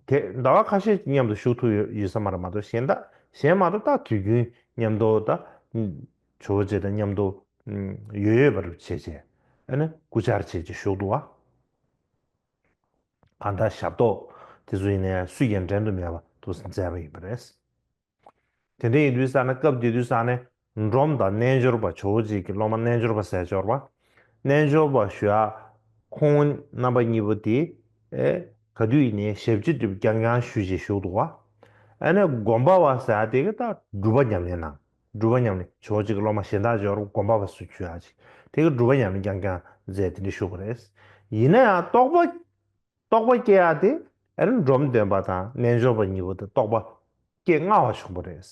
དེ་ཟླ་བ་ཁ་ཤས་ཅིག་མཉམ་དུ་བཞུགས་ཐུབ་ཡོད་ཡོད་ས་མ་རེད། མ་གཏོགས་གཞན་དག་གཞན་མ་གཏོགས་ད་དུས་རྒྱུན་མཉམ་དུ། ད་ཇོ་བོ་རྗེ་དང་མཉམ་དུ་ཡོད་ཡོད་པར་བྱས་བྱས། ཨ་ནི་སྐུ་བཅར་བྱས་བྱས་བཞུགས་འདུག་བ། གང་ལྟར་ཞབས་ཏོག་དེ་ཚོ་ཡིན་ནའི་སུས་ཀྱང་འགྲན་དུ་མེད་པ་འདུག་སེ་མཛད་པ་ཡིན་པ་རེད། དེ་འདྲ་ཡིན་དུས་ཙང་ནས། སྐབས་དེ་དུས་ཙང་ནས་འབྲོམ་དང་རྣལ་འབྱོར་པ། ཇོ་བོ་རྗེ་གི་སློབ་མ་རྣལ་འབྱོར་པ་ཟེར་ཡག་ཡོད་རེད་པ། རྣལ་འབྱོར་པ་ཞུ་ཡག་ཁོང་རྣམ་པ་གཉིས་པོ་དེ། ཨེ་ག་དུས་ཡིན་ནའི་ཞབས་ཕྱི་དེ་རྐྱང་རྐྱང་ཞུས་བྱས་བཞུགས་འདུག་བ། ཨ་ནི་སྒོམ་པ་བ་ཟེར་ཡག་དེ་གི་ད་སྒྲུབ་པ་ཉམས་ལེན་གནང་། སྒྲུབ་པ་ཉམས་ལེན། ཇོ་བོ་རྗེ་གི་སློབ་མ་གཞན་དག་ཡོད་རེད་པ། སྒོམ་པ་བ་ཟེར་ཞུ་ཡག་ཅིག་དེ་གི་སྒྲུབ་པ་ཉམས་ལེན་རྐྱང་རྐྱང་མཛད། དེ་འདྲ་བཞུགས་པ་རེད། ཡིན་ན་ཡང་རྟོགས་པ། རྟོགས་པ་སྐྱེ་ཡག་དེ་ཨ་ནི་འབྲོམ་སྟོན་པ་དང་རྣལ་འབྱོར་པ་གཉིས་པོ་དེ་རྟོགས་པ་སྐྱེ་སྔ་བ་བྱུང་བ་རེད།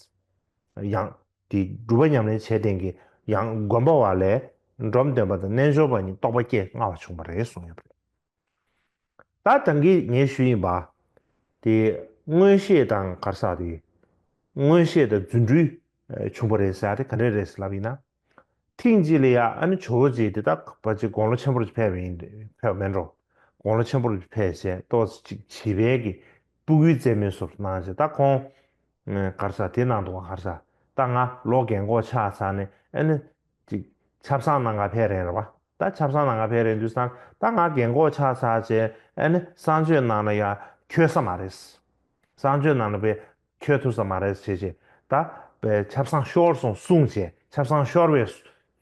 ཡང་དེ་སྒྲུབ་པ་ཉམས་ལེན་བྱས་བསྡད་མཁན་གྱི་ཡང་སྒོམ་པ་བ་ལས་འབྲོམ་སྟོན་པ་དང་རྣལ་འབྱོར་པ་གཉིས་རྟོགས་པ་སྐྱེ་སྔ་བ་བྱུང་བ་རེད་གསུངས་ཡོད་པ་རེད། ད་ད་གིན་ངས་ཞུས་ཡིན་པ། དེ་མངོན་ཤེས་དང་ག་རེ་ཟེར། དེ་མངོན་ཤེས་དང་རྫུ་འཕྲུལ་བྱུང་བ་རེད་ཟེར་ཡག་དེ་ག་འདྲ་རེད་ལབ་ཡིན་ན། ཐེངས་གཅིག་ལ་ཡ་ཨ་ནི་ཇོ་བོ་རྗེ་དེ་ད་ཕལ་ཆེར་དགུང་ལོ་ཆེན་པོ་རུ་ཕེབས་པ་ཡིན། ཕེབས་པ་མིན་འགྲོ། དགུང་ལོ་ཆེན་པོ་རུ་ཕེབས་བྱས་ཏོག་ཙམ་ཅིག་བྱིས་པའི་གི་སྤུ་གུའི་རྩེད་མོའི་བཟོ་འདྲ་གནང་བྱས། ད་ཁོང་ག་རེ་ཟེར། དེ་གནང་འདུག་ག་ག་རེ་ཟེར། ད་ང་ལོ་རྒན་གོག་ཆགས་ཚར་ནས་ཨ་ནི་ཅིག་ཆབ་གསང་གནང་ག་ཕེབས་རན་རེད་པ། ད་ཆབ་གསང་གནང་ག་ཕེབས་རན་དུས་ཙང་། ད་ང་རྒན་གོག་ཆགས་ཚར་བྱས་ཨ་ནི་གསང་སྤྱོད་ནང་ལ་ཡ་འཁྱོལ་ས་མ་རེད། གསང་སྤྱོད་ནང་ལ་དཔེ་འཁྱོལ་ཐུབ་ས་མ་རེད་ཟེར་བྱས། ད་དཔེ་ཆབ་གསང་ཤོར་སོང་གསུངས་བྱས། ཆབ་གསང་ཤོར་བའི་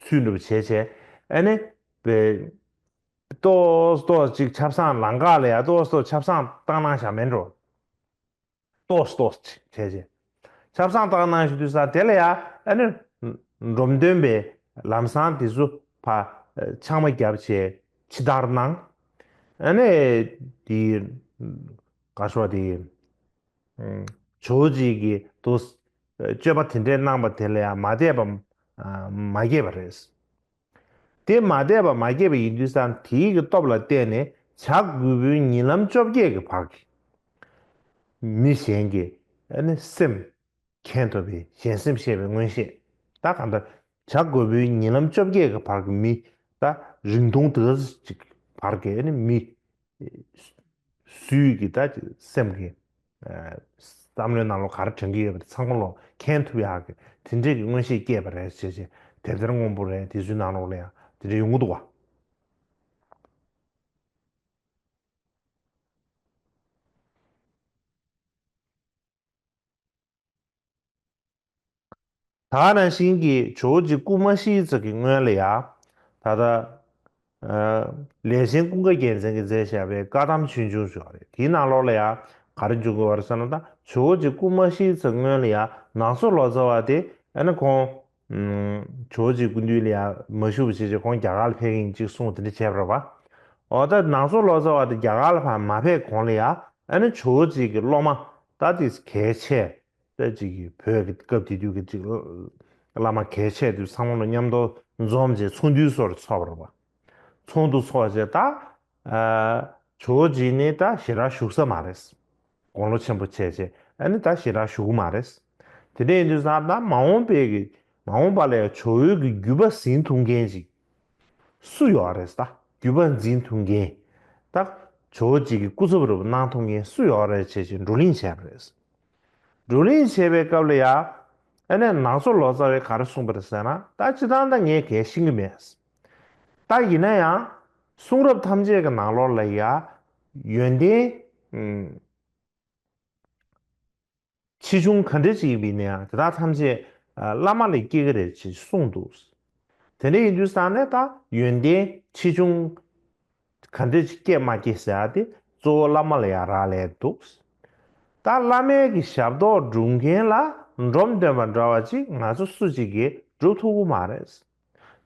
ཚུལ་འདྲ་པོ་བྱས་བྱས། ཨ་ནི་དཔེ་ཏོག་ཙམ་ཏོག་ཙམ་ཅིག་ཆབ་གསང་ལམ་ཁ་ལ་ཡ་ཏོག་ཙམ་ཏོག་ཙམ་ཆབ་གསང་བཏང་གནང་བཞག་མིན་འགྲོ། ཏོག་ཙམ་ཏོག་ཙམ་ཅིག་བྱས་བྱས། ཆབ་གསང་བཏང་གནང་བཞག་དུས་ཙང་དེ་ལ་ཡ་ཨ་ནི་འབྲོམ་སྟོན་པས་ལམ་སང་དེ་ཚོ་ཕར་ཆང་མ་བརྒྱབ་བྱས་ཕྱི་བདར་གནང་། ཨ་ནི་དེ་ག་རེ་ཟེར། དེ་ཇོ་བོ་རྗེ་གིས་དེ་སྤྱོད་པ་དེ་འདྲས་གནང་བ་དེ་ལ་ཡང་མ་དད་པ་མ་སྐྱེས་པ་རེད། དེ་མ་དད་པ་མ་སྐྱེས་པ་ཡིན་དུས་ཙང་དེའི་གི་སྟོབས་ལ་བརྟེན་ནས་བྱ་རྒོད་པོའི་ཉིན་ལམ་བཅོ་བརྒྱད་ཀྱི་བར་གྱི་མི་གཞན་གྱི་ཨ་ནི་སེམས་མཁྱེན་ཐུབ་པའི་གཞན་སེམས་ཤེས་པའི་མངོན་ཤེས། ད་གང་ལྟར་བྱ་རྒོད་པོའི་ཉིན་ལམ་བཅོ་བརྒྱད་ཀྱི་བར་གྱི་མི། ད་རིང་ཐུང་དེ་ག་ཙམ་ཅིག་བར་གྱི་ཨ་ནི་མི། སུས་ཀྱི་ད་ཅིག་སེམས་ཀྱི་ཨ་བསམ་བློའི་ནང་ལོགས་ག་རེ་དྲན་གྱི་ཡོད་པ་དེ་ཚང་མ་ལོག་མཁྱེན་ཐུབ་ཡག་གི་དེ་འདྲས་ཀྱི་མངོན་ཤེས་སྐྱེས་པ་རེད་ཅེས་བྱས། དེབ་ཐེར་སྔོན་པོ་རེད། དེ་ཚོའི་ནང་ལོགས་ལ་ཡང་དེ་འདྲས་ཡོང་གི་འདུག་བ། ད་ག་ནང་བཞིན་གྱི་ཇོ་བོ་རྗེ་སྐུ་མ་ཤི་ཙམ་གྱི་སྔོན་ལ་ཡ། ད་ལྟ་ཨ་ལས་ཆེན་ཀུན་དགའ་རྒྱལ་མཚན་གྱིས་མཛད་བཞག་པའི་བཀའ་གདམས་ཆོས་འབྱུང་ཞུ་བ་རེད། དེའི་ནང་ལོགས་ལ་ཡ་ག་རེ་འབྱུང་གི་ཡོད་རེད་ཟེར་ན། ད་ཇོ་བོ་རྗེ་སྐུ་མ་ཤི་ཙམ་སྔོན་ལ་ཡ་ནག་ཚོ་ལོ་ཙཱ་བ་དེ་ཨ་ནི་ཁོང་ཇོ་བོ་རྗེ་སྐུ་མདུན་ལ་ཡ་མ་བཞུགས་པ་བྱས་བྱས་ཁོང་རྒྱ་གར་ལ་ཕེབས་ཀྱི་ཡིན་ཅིག་གསུངས་དེ་འདྲ་བྱས་པ་རེད་པ། འོ་ད་ནག་ཚོ་ལོ་ཙཱ་བ་དེ་རྒྱ་གར་ལ་ཕར་མ་ཕེབས་གོང་ལ་ཡ་ཨ་ནི་ཇོ་བོ་རྗེ་གི་སློབ་མ་ད་དེ་གལ་ཆེ། ད་ཅིག་གི་བོད་ཀྱི་སྐབས་དེ་དུས་ཀྱི་ཅིག་བླ་མ་གལ་ཆེ་དུས་ཚང་མ་ལ་མཉམ་དུ་འཛོམས་བྱས་ཚོགས་འདུའི་སོར་ཚོགས་པ་རེད་པ། ཚོགས་འདུ་ཚོགས་བྱས་ད་ཨ་ཇོ་བོ་རྗེ་ནི་ད་ཞེ་དྲག་བཞུགས་ས་མ་རེད། དགུང་ལོ་ཆེན་པོ་བྱས་བྱས་ཨ་ནི་ད་ཞེ་དྲག་བཞུགས་གི་མ་རེད། དེ་འདྲ་ཡིན་དུས་ཙང་ད་མ་འོངས་པའི་གི་མ་འོངས་པ་ལ་ཡང་ཇོ་བོའི་གི་བརྒྱུད་པ་ཟིན་ཐུབ་མཁན་ཅིག་སུ་ཡོད་རེད། ད་བརྒྱུད་པ་འཛིན་ཐུབ་མཁན། ད་ཇོ་བོ་རྗེ་གི་སྐུ་ཚབ་རུ་གནང་ཐུབ་མཁན་སུ་ཡོད་རེད་བྱས་བྱས་བགྲོ་གླེང་བྱས་པ་རེད། བགྲོ་གླེང་བྱས་པའི་སྐབས་ལ་ཡ། ཨ་ནི་ནག་ཚོ་ལོ་ཙཱ་བས་ག་རེ་གསུངས་པ་རེད་ཟེར་ན། ད་སྤྱིར་བཏང་ད་ངས་གལ་ཤེས་ཀྱི་མེད། ད་ཡིན་ན་ཡང་གསུང་རབ་ཐམས་ཅད་ཀྱི་ནང་ལོགས་ལ་ཡ་ཡོན་ཏན་ཨུམ་ཆེ་ཆུང་ག་འདྲ་ཅིག་ཡིན་པ་ཡིན་ན་ཡང་དེ་དག་ཐམས་ཅད་ཨ་བླ་མ་ལས་སྐྱེ་གི་རེད་ཅེས་གསུངས་འདུག། དེ་འདྲ་ཡིན་དུས་ཙང་ནས་ད་ཡོན་ཏན་ཆེ་ཆུང་ག་འདྲ་ཅིག་སྐྱེ་མ་སྐྱེ་ཟེར་ཡ་དེ་གཙོ་བོ་བླ་མ་ལ་ཡ་རག་ལས་འདུག། ད་བླ་མའི་གི་ཞབས་ཏོག་སྒྲུབ་མཁན་ལ་འབྲོམ་སྟོན་པ་འདྲ་བ་ཅིག་ང་ཚོ་སུ་གཅིག་གིས་སྒྲུབ་ཐུབ་ཀྱི་མ་རེད།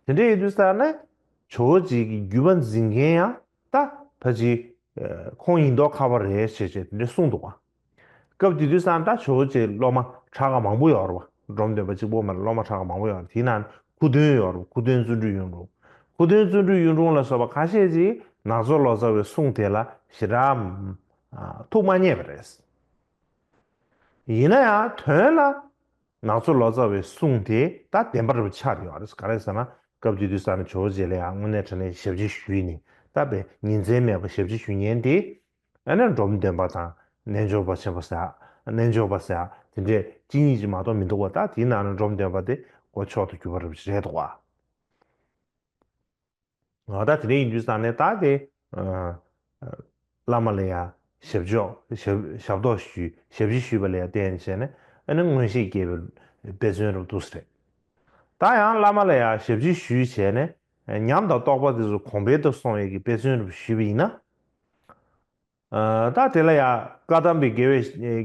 དེ་འདྲ་ཡིན་དུས་ཙང་ནས་ཇོ་བོ་རྗེ་གི་བརྒྱུད་པ་འཛིན་མཁན་ཡང་ད་ཕ་ཅིག་ཁོང་ཡིན་མདོག་ཁ་པོ་རེད་ཞེས་བྱས་དེ་འདྲ་གསུངས་འདུག་བ། སྐབས་དེ་དུས་ཙང་ད་ཇོ་བོ་རྗེ་སློབ་མ་ཁྲ་ཁ་མང་པོ་ཡོད་རེད་བ། འབྲོམ་སྟོན་པ་གཅིག་པོ་མ་རེད། སློབ་མ་ཁྲ་ཁ་མང་པོ་ཡོད་རེད། དེའི་ནང་ནས་སྐུ་སྟོན་ཡོད་རེད། སྐུ་སྟོན་བརྩོན་འགྲུས་གཡུང་དྲུང་། སྐུ་སྟོན་བརྩོན་འགྲུས་གཡུང་དྲུང་ལ་སོགས་པ་ཁ་ཤས་ཅིག་ནག་ཚོ་ལོ་ཙཱ་བའི་གསུང་དེ་ལ་ཞེ་དྲག་ཨ་ཐུགས་མ་མཉེས་པ་རེད། ཡིན་ན་ཡང་དོན་ལ་ནག་ཚོ་ལོ་ཙཱ་བའི་གསུང་དེ་ད་བདེན་པ་རེད་པ་ཆགས་ཡོད་རེད། ག་རེ་ཟེར་ན་སྐབས་དེ་དུས་ཙང་ནས་ཇོ་བོ་རྗེ་ལ་ཡང་དངོས་གནས་དྲང་གནས་ཞབས་ཕྱི་ཞུས་ནས་ད་དཔེ་ཉིན་མཚན་མེད་པར་ཞབས་ཕྱི་ཞུ་མཁན་དེ། ཨ་ནི་འབྲོམ་སྟོན་པ་དང་རྣལ་འབྱོར་པ་ཆེན་པོ་ཟེར། རྣལ་འབྱོར་པ་ཟེར་དེ་འདྲས་གཅིག་གཉིས་ཅིག་མ་གཏོགས་མི་འདུག་བ། ད་དེའི་ནང་ནས་འབྲོམ་སྟོན་པ་དེ་གོ་མཆོག་ཏུ་གྱུར་པ་རེད་འདུག་བ། ང་ད་དེ་འདྲ་ཡིན་དུས་ཙང་ནས་ད་དེ་ཨ་བླ་མ་ལ་ཡ་ཞབས་ཕྱོགས་ཞབས་ཞབས་ཏོག་ཞུས། ཞབས་ཕྱི་ཞུས་པ་ལ་ཡ་བརྟེན་བྱས་ནས་ཨ་ནི་མངོན་ཤེས་སྐྱེས་པའི་དཔེ་མཚོན་རུ་འདུག་སེ་རེད། ད་ཡང་བླ་མ་ལ་ཡ་ཞབས་ཕྱི་ཞུས་བྱས་ནས་ཉམས་དང་རྟོགས་པ་དེ་ཚོ་གོང་འཕེལ་དུ་སོང་བའི་གི་དཔེ་མཚོན་རུ་ཞུས་པ་ཡིན་ན། ཨ་ད་དེ་ལ་ཡ་བཀའ་གདམས་པའི་དགེ་བའི་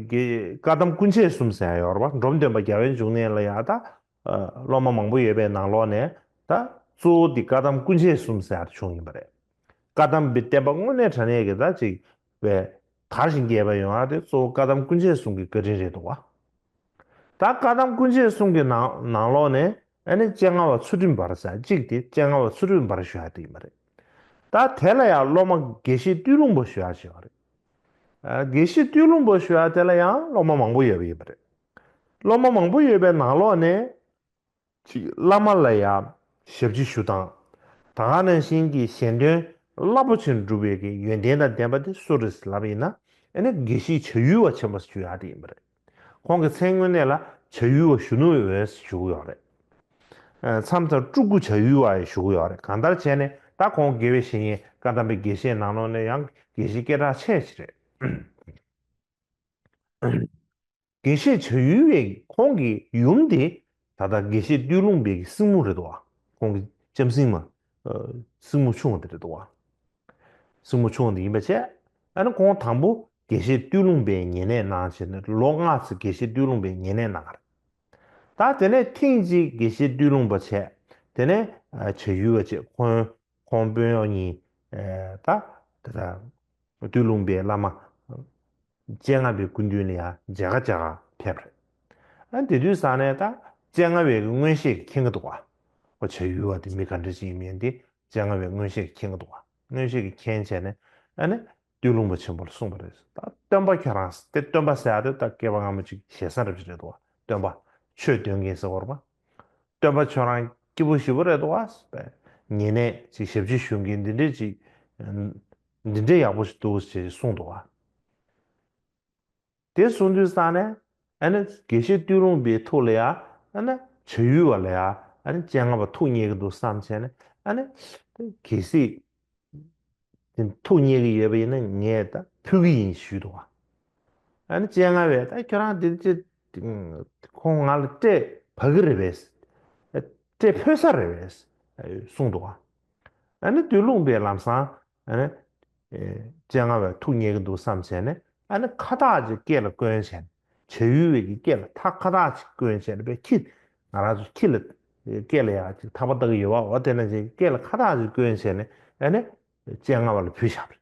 དགེ་བཀའ་གདམས་ཀུན་བྱེད་གསུམ་ཟེར་ཡ་ཡོད་རེད་བ། འབྲོམ་སྟོན་པ་རྒྱལ་བའི་འབྱུང་གནས་ལ་ཡ་ད་ཨ་སློབ་མ་མང་པོ་ཡོད་པའི་ནང་ལོགས་ནས་ད་གཙོ་བོ་དེ་བཀའ་གདམས་ཀུན་བྱེད་གསུམ་ཟེར་ཡ་བྱུང་ཡིན་པ་རེད། བཀའ་གདམས་པའི་བསྟན་པ་དངོས་གནས་དྲང་གནས་ཀྱི་ད་ཅིག་པའི་དར་ཞིང་རྒྱས་པ་ཡོང་ཡ་དེ་གཙོ་བོ་བཀའ་གདམས་ཀུན་བྱེད་གསུམ་གྱི་བཀའ་དྲིན་རེད་འདུག་བ། ད་བཀའ་གདམས་ཀུན་བྱེད་གསུམ་གྱི་ནང་ནང་ལོགས་ནས་ཨ་ནི་སྤྱན་སྔ་བ་ཚུལ་ཁྲིམས་འབར་ཟེར་གཅིག་དེ་སྤྱན་སྔ་བ་ཚུལ་ཁྲིམས་འབར་ཞུ་ཡ་དེ་ཡིན་པ་རེད། ད་དེ་ལ་ཡང་སློབ་མ་དགེ་བཤེས་སྟོད་ལུང་པ་ཞུ་ཡ་ཅིག་ཡོད་རེད། ཨ་དགེ་བཤེས་སྟོད་ལུང་པ་ཞུ་ཡ་དེ་ལ་ཡང་སློབ་མ་མང་པོ་ཡོད་པ་ཡིན་པ་རེད། སློབ་མ་མང་པོ་ཡོད་པའི་ནང་ལོགས་ནས་ཅིག་བླ་མ་ལ་ཡང་ཞབས་ཕྱི་ཞུ་སྟངས། ད་ག་ནང་བཞིན་གྱི་གཞན་དོན་རླབས་པོ་ཆེན་སྒྲུབ་པའི་གི་ཡོན་ཏན་དང་ལྡན་པ་དེ་སུ་རེད་ལབ་ཡིན་ན་ཨ་ནི་དགེ་བཤེས་བྱ་ཡུལ་བ་ཆེན་པོ་ཞུ་ཡ་དེ་ཡིན་པ་རེད། ཁོང་གི་མཚན་དངོས་གནས་ལ་བྱ་ཡུལ་བ་གཞོན་ནུ་འོད་ཟེར་ཞུ་གི་ཡོད་རེད། ཨ་མཚམས་མཚམས་སྤྲུལ་སྐུ་བྱ་ཡུལ་བ་ཡང་ཞུ་གི་ཡོད་རེད། གང་ལྟར་བྱས་ནས་ད་ཁོང་དགེ་བའི་བཤེས་གཉེན་བཀའ་གདམས་པའི་དགེ་བཤེས་ནང་ལོགས་ནས་ཡང་དགེ་བཤེས་སྐད་གྲགས་ཆེ་ཞིག་རེད། དགེ་བཤེས་བྱ་ཡུལ་བའི་ཁོང་གི་ཡུམ་དེ་ད་ལྟ་དགེ་བཤེས་སྟོད་ལུང་པའི་གི་སྲིང་མོ་རེད་འདུག་བ། ཁོང་གི་ལྕམ་སྲིང་མ་ཨ་སྲིང་མོ་ཆུང་བ་དེ་རེད་འདུག་བ། སྲིང་མོ་ཆུང་བ་དེ་ཡིན་པ་བྱས། ཨ་ནི་ཁོང་དང་པོ་དགེ་བཤེས་སྟོད་ལུང་པའི་ཉེ་གནས་གནང་བྱས་ནས་ལོ་ལྔ་ཙམ་དགེ་བཤེས་སྟོད་ལུང་པའི་ཉེ་གནས་གནང་བ་རེད། ད་དེ་ནས་ཐེངས་གཅིག་དགེ་བཤེས་སྟོད་ལུང་པ་བྱས། དེ་ནས་ཨ་བྱ་ཡུལ་བ་བྱས། ཁོང་ཁོང་དཔོན་གཡོག་གཉིས་ཨ་ད་དེ་ད་སྟོད་ལུང་པའི་བླ་མ་སྤྱན་སྔ་བའི་སྐུ་མདུན་ལ་ཡང་མཇལ་ཁ་མཇལ་ཁ་ཕེབས་རེད། ཨ་དེ་དུས་ཙང་ནས་ད་སྤྱན་སྔ་བའི་མངོན་ཤེས་ཀྱིས་མཁྱེན་གྱི་འདུག་བ། ཁོ་བྱ་ཡུལ་བ་དེ་མི་ག་འདྲ་ཅིག་ཡིན་མིན་དེ་སྤྱན་སྔ་བའི་མངོན་ཤེས་ཀྱིས་མཁྱེན་གྱི་འདུག་བ། མངོན་ཤེས་ཀྱིས་མཁྱེན་བྱས་ནས་ཨ་ནི་སྟོད་ལུང་པ་ཆེན་པོ་ལ་གསུངས་པ་རེད། ད་སྟོན་པ་ཁྱོད་རང་དེ་སྟོན་པ་ཟེར་ཡ་དེ་ད་སྐྱེས་པ་སྔ་མ་ཅིག་ཞེ་ས་འདྲ་ཅིག་རེད་འདུག་བ། སྟོན་པ་ཆོས་སྟོན་མཁན་ཟེར་བ་རེད་པ། སྟོན་པ་ཁྱོད་རང་སྐྱིད་པོ་ཞེ་པོ་རེད་འདུག་བ། ཉེ་གནས་ཅིག་ཞབས་ཕྱི་ཞུ་མཁན་འདི་འདྲས་ཅིག་འདི་འདྲས་ཡག་པོ་ཞིག་འདུག་ཅེས་གསུངས་འདུག་བ། དེ་གསུངས་དུས་ཙང་ནས་ཨ་ནི་དགེ་བཤེས་སྟོད་ལུང་པའི་ཐུགས་ལ་ཡ་ཨ་ནི་བྱ་ཡུལ་བ་ལ་ཡ་ཨ་ནི་སྤྱན་སྔ་བ་ཐུགས་མཉེས་ཀྱི་འདུག་བསམ་བྱས་ནས་ཨ་ནི་གལ་སྲིད་དེ་ཐུགས་མཉེས་ཀྱི་ཡོད་པ་ཡིན་ན་ངས་ད་ཕུལ་གྱི་ཡིན་ཞུས་འདུག་བ། ཨ་ནི་སྤྱན་སྔ་བས་ད་ཁྱོད་རང་དེ་ཅི་ཁོང་ང་ལ་སྤྲད་བབས་ཀྱི་རེད་པས། སྤྲད་ཕོད་ས་རེད་པས་གསུངས་འདུག་བ། ཨ་ནི་སྟོད་ལུང་པས་ལམ་སང་ཨ་ནི་སྤྱན་སྔ་བས་ཐུགས་མཉེས་ཀྱི་འདུག་བསམ་བྱས་ནས་ཨ་ནི་ཁ་བཏགས་ཅིག་སྐེ་ལ་བསྐོན་བྱས་ནས་བྱ་ཡུལ་བའི་གི་སྐེ་ལ་ཐག་ཁ་བཏགས་ཅིག་བསྐོན་བྱས་ནས་པའི་ཁྱི་ང་རང་ཚོ་ཁྱི་ལ་སྐེ་ལ་ཡ་ཅིག་ཐག་པ་བཏགས་ཀྱི་ཡོད་པ་འོ་དེ་ན་ཅིག་སྐེ་ལ་ཁ་བཏགས་ཅིག་བསྐོན་བྱས་ནས་ཨ་ནི་སྤྱན་སྔ་བ་ལ་ཕུལ་བཞག་པ་རེད།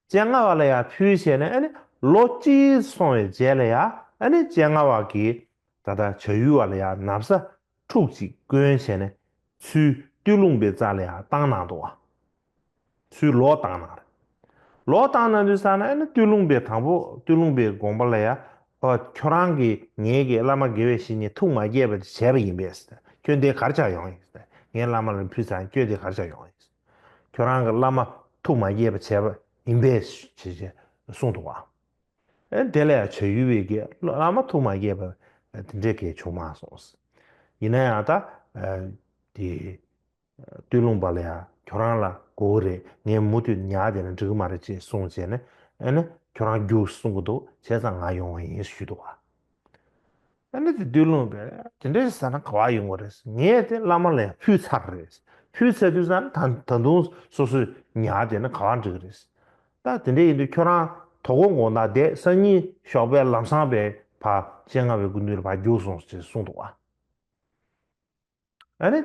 སྤྱན་སྔ་བ་ལ་ཡང་ཕུལ་བྱས་ནས་ཨ་ནི་ལོ་གཅིག་སོང་བའི་རྗེས་ལ་ཡང་ཨ་ནི་སྤྱན་སྔ་བ་གིས་ད་ལྟ་བྱ་ཡུལ་བ་ལ་ཡང་ན་བཟའ་ཕྲུག་ཅིག་བསྐོན་བྱས་ནས་ཚུར་སྟོད་ལུང་པའི་རྩ་ལ་ཡང་བཏང་གནང་འདུག་བ། ཚུར་ལོག་བཏང་གནང་རེད། ལོག་བཏང་གནང་དུས་ཙ་ན་ཨ་ནི་སྟོད་ལུང་པའི་དང་པོ་སྟོད་ལུང་པའི་དགོངས་པ་ལ་ཡང་ཨོ་ཁྱོད་རང་གིས་ངེད་ཀྱི་བླ་མ་དགེ་བའི་བཤེས་གཉེན་ཐུགས་མ་དགྱེས་པ་བྱས་པ་ཡིན་པས། ཁྱོད་འདི་གར་ཆགས་ཡོང་ཡིན། ངའི་བླ་མ་ལ་ཕུལ་ཚར་ཁྱོད་འདི་གར་ཆགས་ཡོང་ཡིན། ཁྱོད་རང་གི་བླ་མ་ཐུགས་མ་དགྱེས་པ་བྱས་པ་ཡིན་པས་ཞེས་གསུངས་འདུག་བ། ཨེ་དེ་ལས་བྱ་ཡུལ་བའི་གི་བླ་མ་ཐུགས་མ་དགྱེས་པ་དེ་འདྲའི་གི་བྱུང་མ་སོང་། ཡིན་ན་ཡང་ད་དེ་སྟོད་ལུང་པ་ལ་ཡང་ཁྱོད་རང་ལ་དགོས་ཀྱི་རེད། ངས་མུ་མཐུད་ཉར་བསྡད་ན་འགྲིག་གི་མ་རེད་ཅེས་གསུངས་བྱས་ནས་ཨེ་ནི་ཁྱོད་རང་རྒྱུགས་གསུང་གི་འདུག་བྱས་ཙང་ང་ཡོང་བ་ཡིན་ཞུས་འདུག་བ། ཨ་ནི་དེ་སྟོད་ལུང་པས་དེ་འདྲ་ཞིག་ཟ་ན་ག་བ་ཡོང་གི་རེད། ངས་དེ་བླ་མ་ལ་ཡང་ཕུལ་ཚར་རེད། ཕུལ་ཚར་དུས་ཙང་ད་ད་དུང་སོ་སོས་ཉར་བསྡད་ན་ག་བ་འགྲིག་གི་རེད། ད་དེ་འདྲ་ཡིན་དུས་ཁྱོད་རང་དོ་དགོང་དགོང་དག་བསྡད་སང་ཉིན་ཞོགས་པའི་ལམ་སང་པས་ཕར་སྤྱན་སྔ་བའི་སྐུ་མདུན་ལ་ཕར་རྒྱུགས་སོང་ཞེས་གསུངས་འདུག་བ། ཨ་ནི་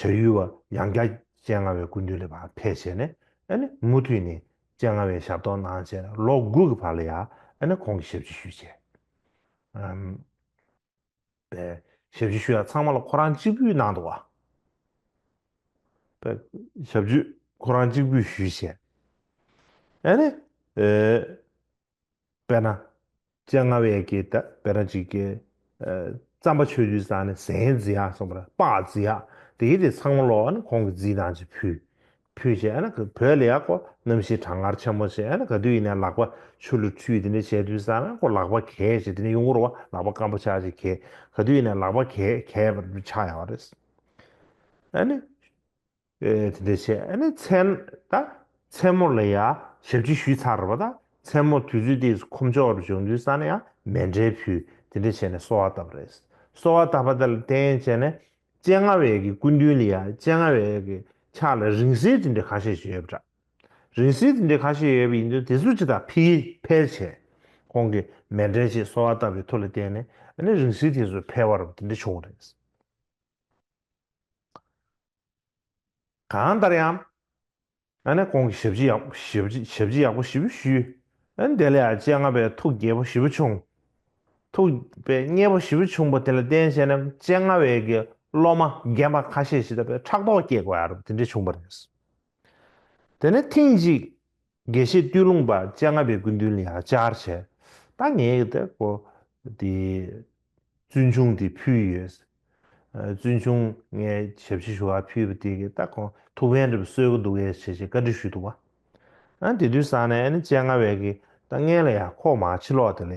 བྱ་ཡུལ་བ་ཡང་བསྐྱར་སྤྱན་སྔ་བའི་སྐུ་མདུན་ལ་ཕར་ཕེབས་བྱས་ནས་ཨ་ནི་མུ་མཐུད་ནས་སྤྱན་སྔ་བའི་ཞབས་ཏོག་གནང་བྱས་ནས་ལོ་དགུ་གི་བར་ལ་ཡང་ཨ་ནི་ཁོང་གི་ཞབས་ཕྱི་ཞུས་བྱས། ཨམ། པའི་ཞབས་ཕྱི་ཞུ་ཡ་ཚང་མ་ལ་ཁོ་རང་གཅིག་པུས་གནང་འདུག་བ། པའི་ཞབས་ཕྱི་ཁོ་རང་གཅིག་པུས་ཞུས་བྱས། ཨ་ནི། ཨེ། དཔེར་ན། སྤྱན་སྔ་བའི་གི་ད་དཔེར་ན་གཅིག་གི་ཨེ། རྩམ་པ་མཆོད་དུས་ཙང་ནས་ཟན་བརྫི་ཡག་སོང་བར་སྤགས་བརྫི་ཡག་དེ་གི་དེ་ཚང་མ་ལོག་ཨ་ནི་ཁོང་གི་རྫི་དང་ཅིག་ཕུལ། ཕུལ་བྱས་ཨ་ནི་བོད་ལ་ཡག་པོ་གནམ་གཤིས་གྲང་ངར་ཆེན་པོ་བྱས་ཨ་ནི་ག་དུས་ཡིན་ན་ལག་པ་ཆུ་ལ་ཁྲུས་དེ་འདྲ་བྱས་དུས་ཙང་ན་ཁོ་ལག་པ་གས་བྱས་དེ་འདྲ་ཡོང་གི་རེད་བ། ལག་པ་སྐམ་པོ་ཆགས་ཅིག་གས་ག་དུས་ཡིན་ན་ལག་པ་གས་གས་པར་ཆགས་ཡོང་བ་རེད། ཨ་ནི། ཨེ་དེ་འདྲ་བྱས་ཨ་ནི་མཚན་ད་མཚན་མོ་ལ་ཡ་ཞབས་ཕྱི་ཞུས་ཚར་བ་དང་མཚན་མོ་དུས་ཚོད་དེ་ཁོམ་ཆོག་རུ་བྱུང་དུས་ཙང་ན་ཡང་མཎྜལ་ཕུལ་དེ་འདྲ་བྱས་ནས་གསོལ་བ་བཏབ་པ་རེད། གསོལ་བ་བཏབ་པ་དེ་ལ་བརྟེན་བྱས་ནས་སྤྱན་སྔ་བའི་གི་སྐུ་མདུན་ལ་ཡ་སྤྱན་སྔ་བའི་གི་ཕྱག་ལ་རིང་བསྲེལ་དེ་འདྲ་ཁ་ཤས་ཤིག་ཡོད་པ་འདྲ། རིང་བསྲེལ་དེ་འདྲ་ཁ་ཤས་ཡོད་པ་ཡིན་དུས་དེ་ཚོ་ཅི་ལྟར་ཕུལ་ཕུལ་བྱས་ཁོང་གི་མཎྜལ་ཞིག་གསོལ་བ་བཏབ་པའི་མཐུ་ལ་བརྟེན་ནས་ཨ་ནི་རིང་བསྲེལ་དེ་ཚོ་འཕེལ་བ་རུ་དེ་འདྲ་བྱུང་བ་རེད། གང་ལྟར་ཡང་། ཨ་ནི་ཁོང་གིས་ཞབས་ཕྱི་ཡག་ཞབས་ཕྱི་ཞབས་ཕྱི་ཡག་པོ་ཞེ་པོ་ཞུས། ཨ་ནི་དེ་ལ་ཡང་སྤྱན་སྔ་བའི་ཐུགས་དགྱེས་པོ་ཞེ་པོ་བྱུང་། ཐུགས་པའི་མཉེས་པོ་ཞེ་པོ་བྱུང་བ་དེ་ལ་བརྟེན་བྱས་ནས་སྤྱན་སྔ་བའི་གི་སློབ་མ་རྒན་པ་ཁ་ཤས་ཤིག་ད་པའི་ཕྲག་དོག་སྐྱེ་དགོས་ཡ་རུ་དེ་འདྲ་བྱུང་བ་རེད། དེ་ནས་ཐེངས་གཅིག་དགེ་བཤེས་སྟོད་ལུང་པ་སྤྱན་སྔ་བའི་སྐུ་མདུན་ལ་ཡང་བཅར་བྱས། ད་ངས་དེ་ཀོ་དེ་བཙུན་ཆུང་དེ་ཕུལ་ཡོད། བཙུན་ཆུང་ངས་ཞབས་ཕྱི་ཞུ་བ་ཕུལ་བ་དེ་གི་ད་ཁོང་ཐུགས་ཕན་འདྲ་པོ་གསོས་ཀྱི་འདུག་གས་བྱས་བྱས་བཀའ་འདྲི་ཞུས་འདུག་བ། ཨ་དེ་དུས་ཙང་ནས་ཨ་ནི་སྤྱན་སྔ་བས་གི་ད་སྔན་ལ་ཡང་ཁོ་མར་ཕྱི་ལོགས་དེ་ལ་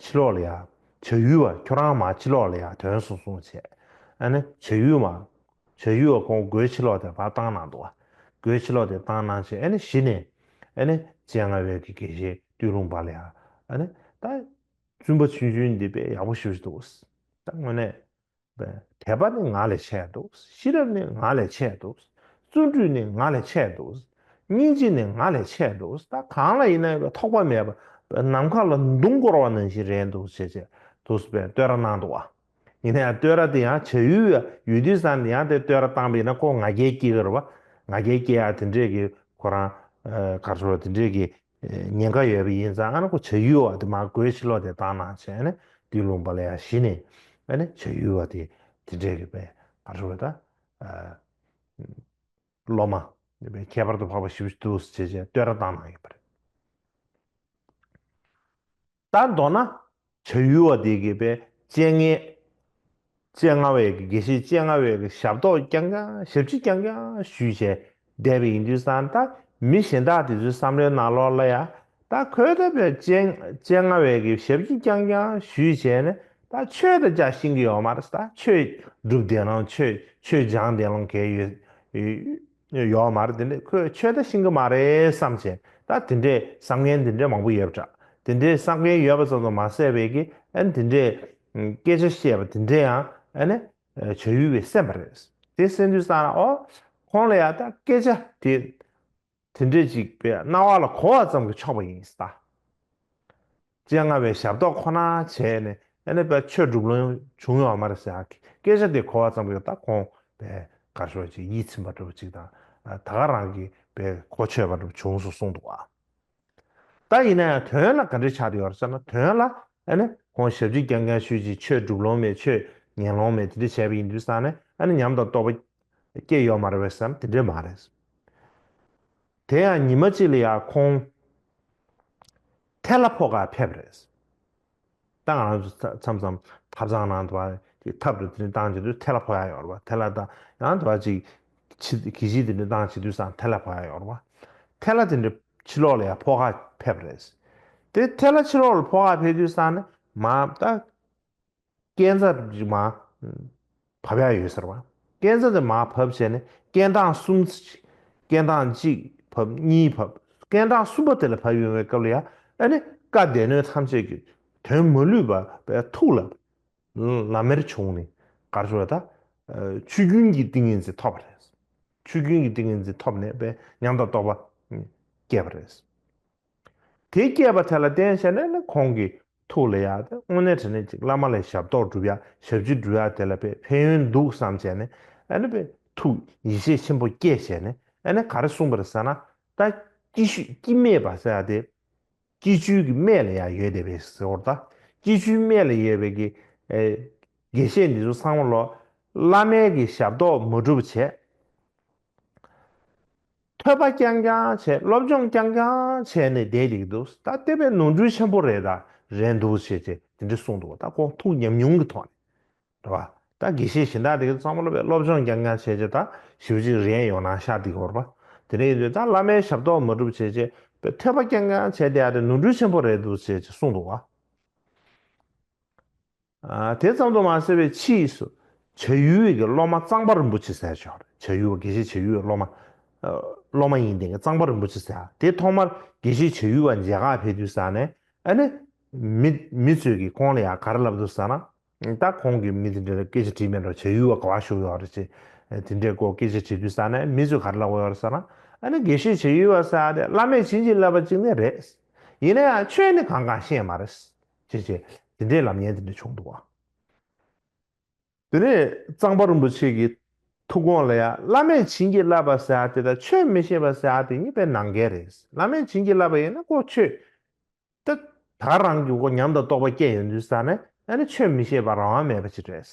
ཕྱི་ལོགས་ལ་ཡང་བྱ་ཡུལ་བ་ཁྱོད་རང་མར་ཕྱི་ལོགས་ལ་ཡང་ཐོན་སོང་གསུངས་བྱས། ཨ་ནི་བྱ་ཡུལ་མ། བྱ་ཡུལ་བ་ཁོང་སྒོའི་ཕྱི་ལོགས་དེ་ཕར་བཏང་གནང་འདུག་བ། སྒོའི་ཕྱི་ལོགས་དེ་བཏང་གནང་བྱས་ཨ་ནི་གཞི་ནས་ཨ་ནི་སྤྱན་སྔ་བས་གི་དགེ་བཤེས་སྟོད་ལུང་པ་ལ་ཡང་ཨ་ནི་ད་བཙུན་པ་ཆུང་ཆུང་འདི་དཔེ་ཡག་པོ་ཞེ་པོ་ཞིག་འདུག་ད་དངོས་གནས་དད་པ་ནི་ང་ལས་ཆེ་འདུག་ཤེས་རབ་ནི་ང་ལས་ཆེ་འདུག་བརྩོན་འགྲུས་ནི་ང་ལས་ཆེ་འདུག་སྙིང་རྗེ་ནི་ང་ལས་ཆེ་འདུག་ད་གང་ལ་ཡིན་ན་ཡོད་པའི་ཐོགས་པ་མེད་པ་ནམ་མཁའ་ལ་མདུང་བསྐོར་བ་ནང་བཞིན་རེད་འདུག་ཅེས་བྱས་འདུག་སེ་བསྟོད་ར་གནང་འདུག་བ། ཡིན་ན་ཡང་བསྟོད་ར་དེ་ཡང་བྱ་ཡུལ་ཡོད་དུས་ཙང་ནས་ཡང་དེ་བསྟོད་ར་བཏང་པ་ཡིན་ན་ཁོ་ང་རྒྱལ་སྐྱེ་གི་རེད་བ། ང་རྒྱལ་སྐྱེ་ཡ་དེ་འདྲས་ཀྱི་ཁོ་རང་ག་རེ་ཟེར་བ་དེ་འདྲས་ཀྱི་ཉེན་ཁ་ཡོད་པ་ཡིན་ཙང་ཨ་ནི་ཁོ་བྱ་ཡུལ་བ་དེ་མར་སྒོའི་ཕྱི་ལོགས་དེ་བཏང་གནང་བྱས་ཨ་ནི་སྟོད་ལུང་པ་ལ་ཡང་གཞི་ནས་ཨ་ནི་བྱ་ཡུལ་བ་དེ་དེ་འདྲས་ཀྱི་པའི་ག་རེ་ཟེར་བ་ད་སློབ་མ་ཁྱད་པར་དུ་འཕགས་པ་ཞེ་པོ་ཅིག་འདུག་ཟེར་བྱས་བསྟོད་ར་བཏང་གནང་ཡོད་པ་རེད། ད་མདོར་ན། བྱ་ཡུལ་བ་དེ་གིས་པའི་སྤྱན་སྔའི་སྤྱན་སྔ་བའི་གི་དགེ་བཤེས་སྤྱན་སྔ་བའི་གི་ཞབས་ཏོག་རྐྱང་རྐྱང་ཞབས་ཕྱི་རྐྱང་རྐྱང་ཞུས་བྱས་བསྡད་པ་ཡིན་དུས་ཙང་ད་མི་གཞན་དག་དེ་ཚོའི་བསམ་བློའི་ནང་ལོགས་ལ་ཡ་ ད་ཁོས་ད་བས་སྤྱན་སྤྱན་སྔ་བའི་གི་ཞབས་ཕྱི་རྐྱང་རྐྱང་ཞུས་བྱས་ནས་ད་ཆོས་ད་ཅག་ཤེས་ཀྱི་ཡོད་མ་རེད། ད་ཆོས་སྒྲུབ་བདེ་ལོང་ཆོས་ཆོས་སྦྱང་བདེ་ལོང་གས་ཡོད་ཡོད་མ་རེད། དེ་འདྲས་ཁོས་ཆོས་ད་ཤེས་ཀྱི་མ་རེད་བསམ་བྱས། ད་དེ་འདྲས་བསམ་མཁན་དེ་འདྲས་མང་པོ་ཡོད་པ་འདྲ། དེ་འདྲས་བསམ་མཁན་ཡོད་པ་ཙམ་དུ་མ་ཟད་པའི་གི་ཨ་ནི་དེ་འདྲས་སྐད་ཆ་བཤད་པ་དེ་འདྲས་ཡང་ཨ་ནི་བྱ་ཡུལ་བས་གསན་པ་རེད། དེ་གསན་དུས་ཙང་ཨོ་ཁོང་ལ་ཡང་ད་སྐད་ཆ་དེ་དེ་འདྲས་ཅིག་པའི་རྣ་བ་ལ་གོ་བ་ཙམ་གྱིས་ཆོག་པ་ཡིན་ད། སྤྱན་སྔ་བའི་ཞབས་ཏོག་ཁོ་ན་བྱས་ནས་ཨ་ནི་པའི་ཆོས་སྒྲུབ་ལོང་བྱུང་ཡོད་མ་རེད་ཟེར་ཡག་གི་སྐད་ཆ་དེ་གོ་བ་ཙམ་གྱིས་ད་ཁོང་པའི་གར་ཤོར་ཅིག་ཡིད་ཚིམ་པ་འདྲ་པོ་ཅིག་དང་ད་ག་རང་གི་པའི་གོ་ཆོད་པ་འདྲ་པོ་བྱུང་སོང་གསུངས་འདུག་ཨ། ད་ཡིན་ན་ཡང་དོན་ལ་ག་འདྲ་ཆགས་ཡོད་རེད་ཟེར་ན། དོན་ལ་ཨ་ནི་ཁོང་ཞབས་ཕྱི་རྐྱང་རྐྱང་ཞུས་ཅིག་ཆོས་སྒྲུབ་ལོང་མེད་ཆོས་ཉན་ལོང་མེད་དེ་འདྲ་བྱས་པ་ཡིན་དུས་ཙང་ནས་ཨ་ནི་ཉམས་དང་རྟོགས་པ་སྐྱེས་ཡོད་མ་རེད་པས་ཟེར་ན་དེ་འདྲས་མ་རེད། དེ་ཡང་ཉི་མ་གཅིག་ལ་ཡང་ཁོང་ཐལ་བ་ཕོག་ག་ཕེབས་པ་རེད། ད་ང་རང་ཚོ་མཚམས་མཚམས་ཐབ་ཚང་ནང་དུ་བ་ཅིག་ཐབ་རུ་དེ་འདྲ་བཏང་བྱེད་དུས་ཐལ་བ་ཕོག་ཡ་ཡོད་རེད་པ། ཐལ་བ་དང་ཡང་དུ་བ་ཅིག་ཕྱི་གི་ཤི་དེ་འདྲ་བཏང་བྱེད་དུས་སང་ཐལ་བ་ཕོག་ཡ་ཡོད་རེད་པ། ཐལ་བ་དེ་འདྲ་ཕྱི་ལོགས་ལ་ཡང་ཕོག་ག་ཕེབས་པ་རེད། དེ་ཐལ་བ་ཕྱི་ལོགས་ལ་ཕོག་ག་ཕེབས་དུས་སང་ནི་མ་ད་རྐྱེན་རྩ་ཅིག་མ་བབས་ཡ་ཡོད་ཟེར་བ། རྐྱེན་རྩ་དེ་མ་བབས་བྱས་ནས་རྐྱེན་གྲངས་གསུམ། རྐྱེན་གྲངས་གཅིག་བབས། གཉིས་བབས། རྐྱེན་གྲངས་གསུམ་པ་དེ་ལ་བབས་ཡོང་བའི་སྐབས་ལ་ཡང་ཨ་ནི་བཀའ་སྡེ་སྣོད་ཐམས་ཅད་ཀྱི་དོན་མ་ལུས་པ་བའི་ཐུགས་ལ་ལམ་མེར་བྱུང་ནས་གར་ཞོར་ད་ཆོས་རྒྱུན་གྱི་ཏིང་ངེ་འཛིན་ཐོབ་པ་རེད། ཆོས་རྒྱུན་གྱི་ཏིང་ངེ་འཛིན་ཐོབ་ནས་བའི་ཉམས་དང་རྟོགས་པ་སྐྱེས་པ་རེད། དེ་སྐྱེས་པ་དེ་ལ་བརྟེན་བྱས་ནས་ནི་ཁོང་གི་ཐུགས་ལ་ཡང་དེ་དངོས་གནས་དྲང་གནས་ཅིག་བླ་མ་ལ་ཞབས་ཏོག་སྒྲུབ་ཡ་ཞབས་ཕྱི་སྒྲུབ་ཡ་དེ་ལ་དཔེ་ཕན་ཡོན་འདུག་བསམ་བྱས་ནས་ཨ་ནི་དཔེ་ཐུགས་ཡིད་ཆེས་ཆེན་པོ་སྐྱེས་བྱས་ནས་ཨ་ནི་ག་རེ་གསུངས་པ་རེད་ཟེར་ན། ད་སྐྱེ་ཤི་སྐྱེ་མེད་པ་ཟེར་ཡ་དེ་སྐྱེ་བཅུའི་གི་སྨད་ལ་ཡང་ཡོད་བསྡད་པའི་ཟེར་བ་རེད། ད་སྐྱེ་བཅུའི་སྨད་ལ་ཡོད་པའི་གི་ཨེ་དགེ་བཤེས་འདི་ཚོ་ཚང་མ་ལོ་བླ་མའི་གི་ཞབས་ཏོག་མ་སྒྲུབ་བྱས། ཐོས་པ་རྐྱང་རྐྱང་བྱས། སློབ་སྦྱོང་རྐྱང་རྐྱང་བྱས་ནས་བསྡད་ཀྱི་འདུག་ད་དེ་བས་ནོར་འཁྲུལ་ཆེན་པོ་རེད། ད་རེད་འདུག་བྱས་བྱས་དེ་འདྲ་གསུངས་འདུག་ད་ཁོང་ཐུགས་ཉམས་མྱོང་གི་ཐོག་ནས་རེད་བ། ད་དགེ་བཤེས་གཞན་དག་དེ་ག་ཚང་མ་ལ་བས་སློབ་སྦྱོང་རྐྱང་རྐྱང་བྱས་བྱས་ད་ཞེ་པོ་ཅིག་རན་ཡོང་ན་ཤག་དེ་གོ་རེད་བ། དེ་འདྲ་ཡིན་དུས་ད་བླ་མའི་ཞབས་ཏོག་མ་སྒྲུབ་བྱས་བྱས་པའི་ཐོས་པ་རྐྱང་རྐྱང་བྱས་བསྡད་ཡ་དེ་ནོར་འཁྲུལ་ཆེན་པོ་རེད་འདུག་བྱས་བྱས་གསུངས་འདུག་བ། ཨ། དེ་ཙམ་དུ་མ་ཟད་པའི་ཕྱིས་སུ་བྱ་ཡུལ་བའི་གི་སློབ་མ་གཙང་པ་རིན་པོ་ཆེ་ཟེར་ཞིག་ཡོད་རེད། བྱ་ཡུལ་བ་དགེ་བཤེས་བྱ་ཡུལ་བའི་སློབ་མ། ཨ། སློབ་མ་ཡིན་དེ་གི་གཙང་པ་རིན་པོ་ཆེ་ཟེར། དེ་ཐོག་མར་དགེ་བཤེས་བྱ་ཡུལ་བ་མཇལ་ཁ་ཕེབས་དུས་ས་ནས་ཨ་ནི་མི་མི་ཚོས་ཀྱིས་ཁོང་ལ་ཡང་ག་རེ་ལབ་འདུག་ཟེར་ན། ད་ཁོང་གིས་མི་དེ་འདྲ་ལ་སྐད་ཆ་དྲིས་མེད་འགྲོ། བྱ་ཡུལ་བ་ག་པར་བཞུགས་ཡོད་རེད་ཅེས་དེ་འདྲའི་སྐོར་སྐད་ཆ་དྲིས་དུས་ས་ནས་མི་ཚོས་ག་རེ་ལབ་ཡོད་རེད་ཟེར་ན། ཨ་ནི་དགེ་བཤེས་བྱ་ཡུལ་བ་ཟེར་ཡ་དེ་བླ་མས་བྱིན་གྱིས་བརླབས་པ་ཅིག་ནི་རེད། ཡིན་ན་ཡང་ཆོས་ནི་གང་གང་ཤེས་མ་རེད། ཅེས་བྱས་དེ་འདྲའི་ལབ་མཁན་དེ་འདྲ་བྱུང་འདུག་བ། དེ་ནས་གཙང་པ་རིན་པོ་ཆེ་གི་ཐུགས་དགོངས་ལ་ཡང་བླ་མས་བྱིན་གྱིས་བརླབས་པ་ཟེར་ཡ་དེ་དང་ཆོས་མི་ཤེས་པ་ཟེར་ཡ་དེ་གཉིས་དཔེ་ནང་འགལ་རེད། བླ་མས་བྱིན་གྱིས་བརླབས་པ་ཡིན་ན་ཁོ་ཆོས་ད་ད་རང་གི་ཁོ་ཉམས་དང་རྟོགས་པ་སྐྱེས་ཡོང་དུས་ས་ནས་ཨ་ནི་ཆོས་མི་ཤེས་པ་རང་དབང་མེད་པ་ཅིག་རེད།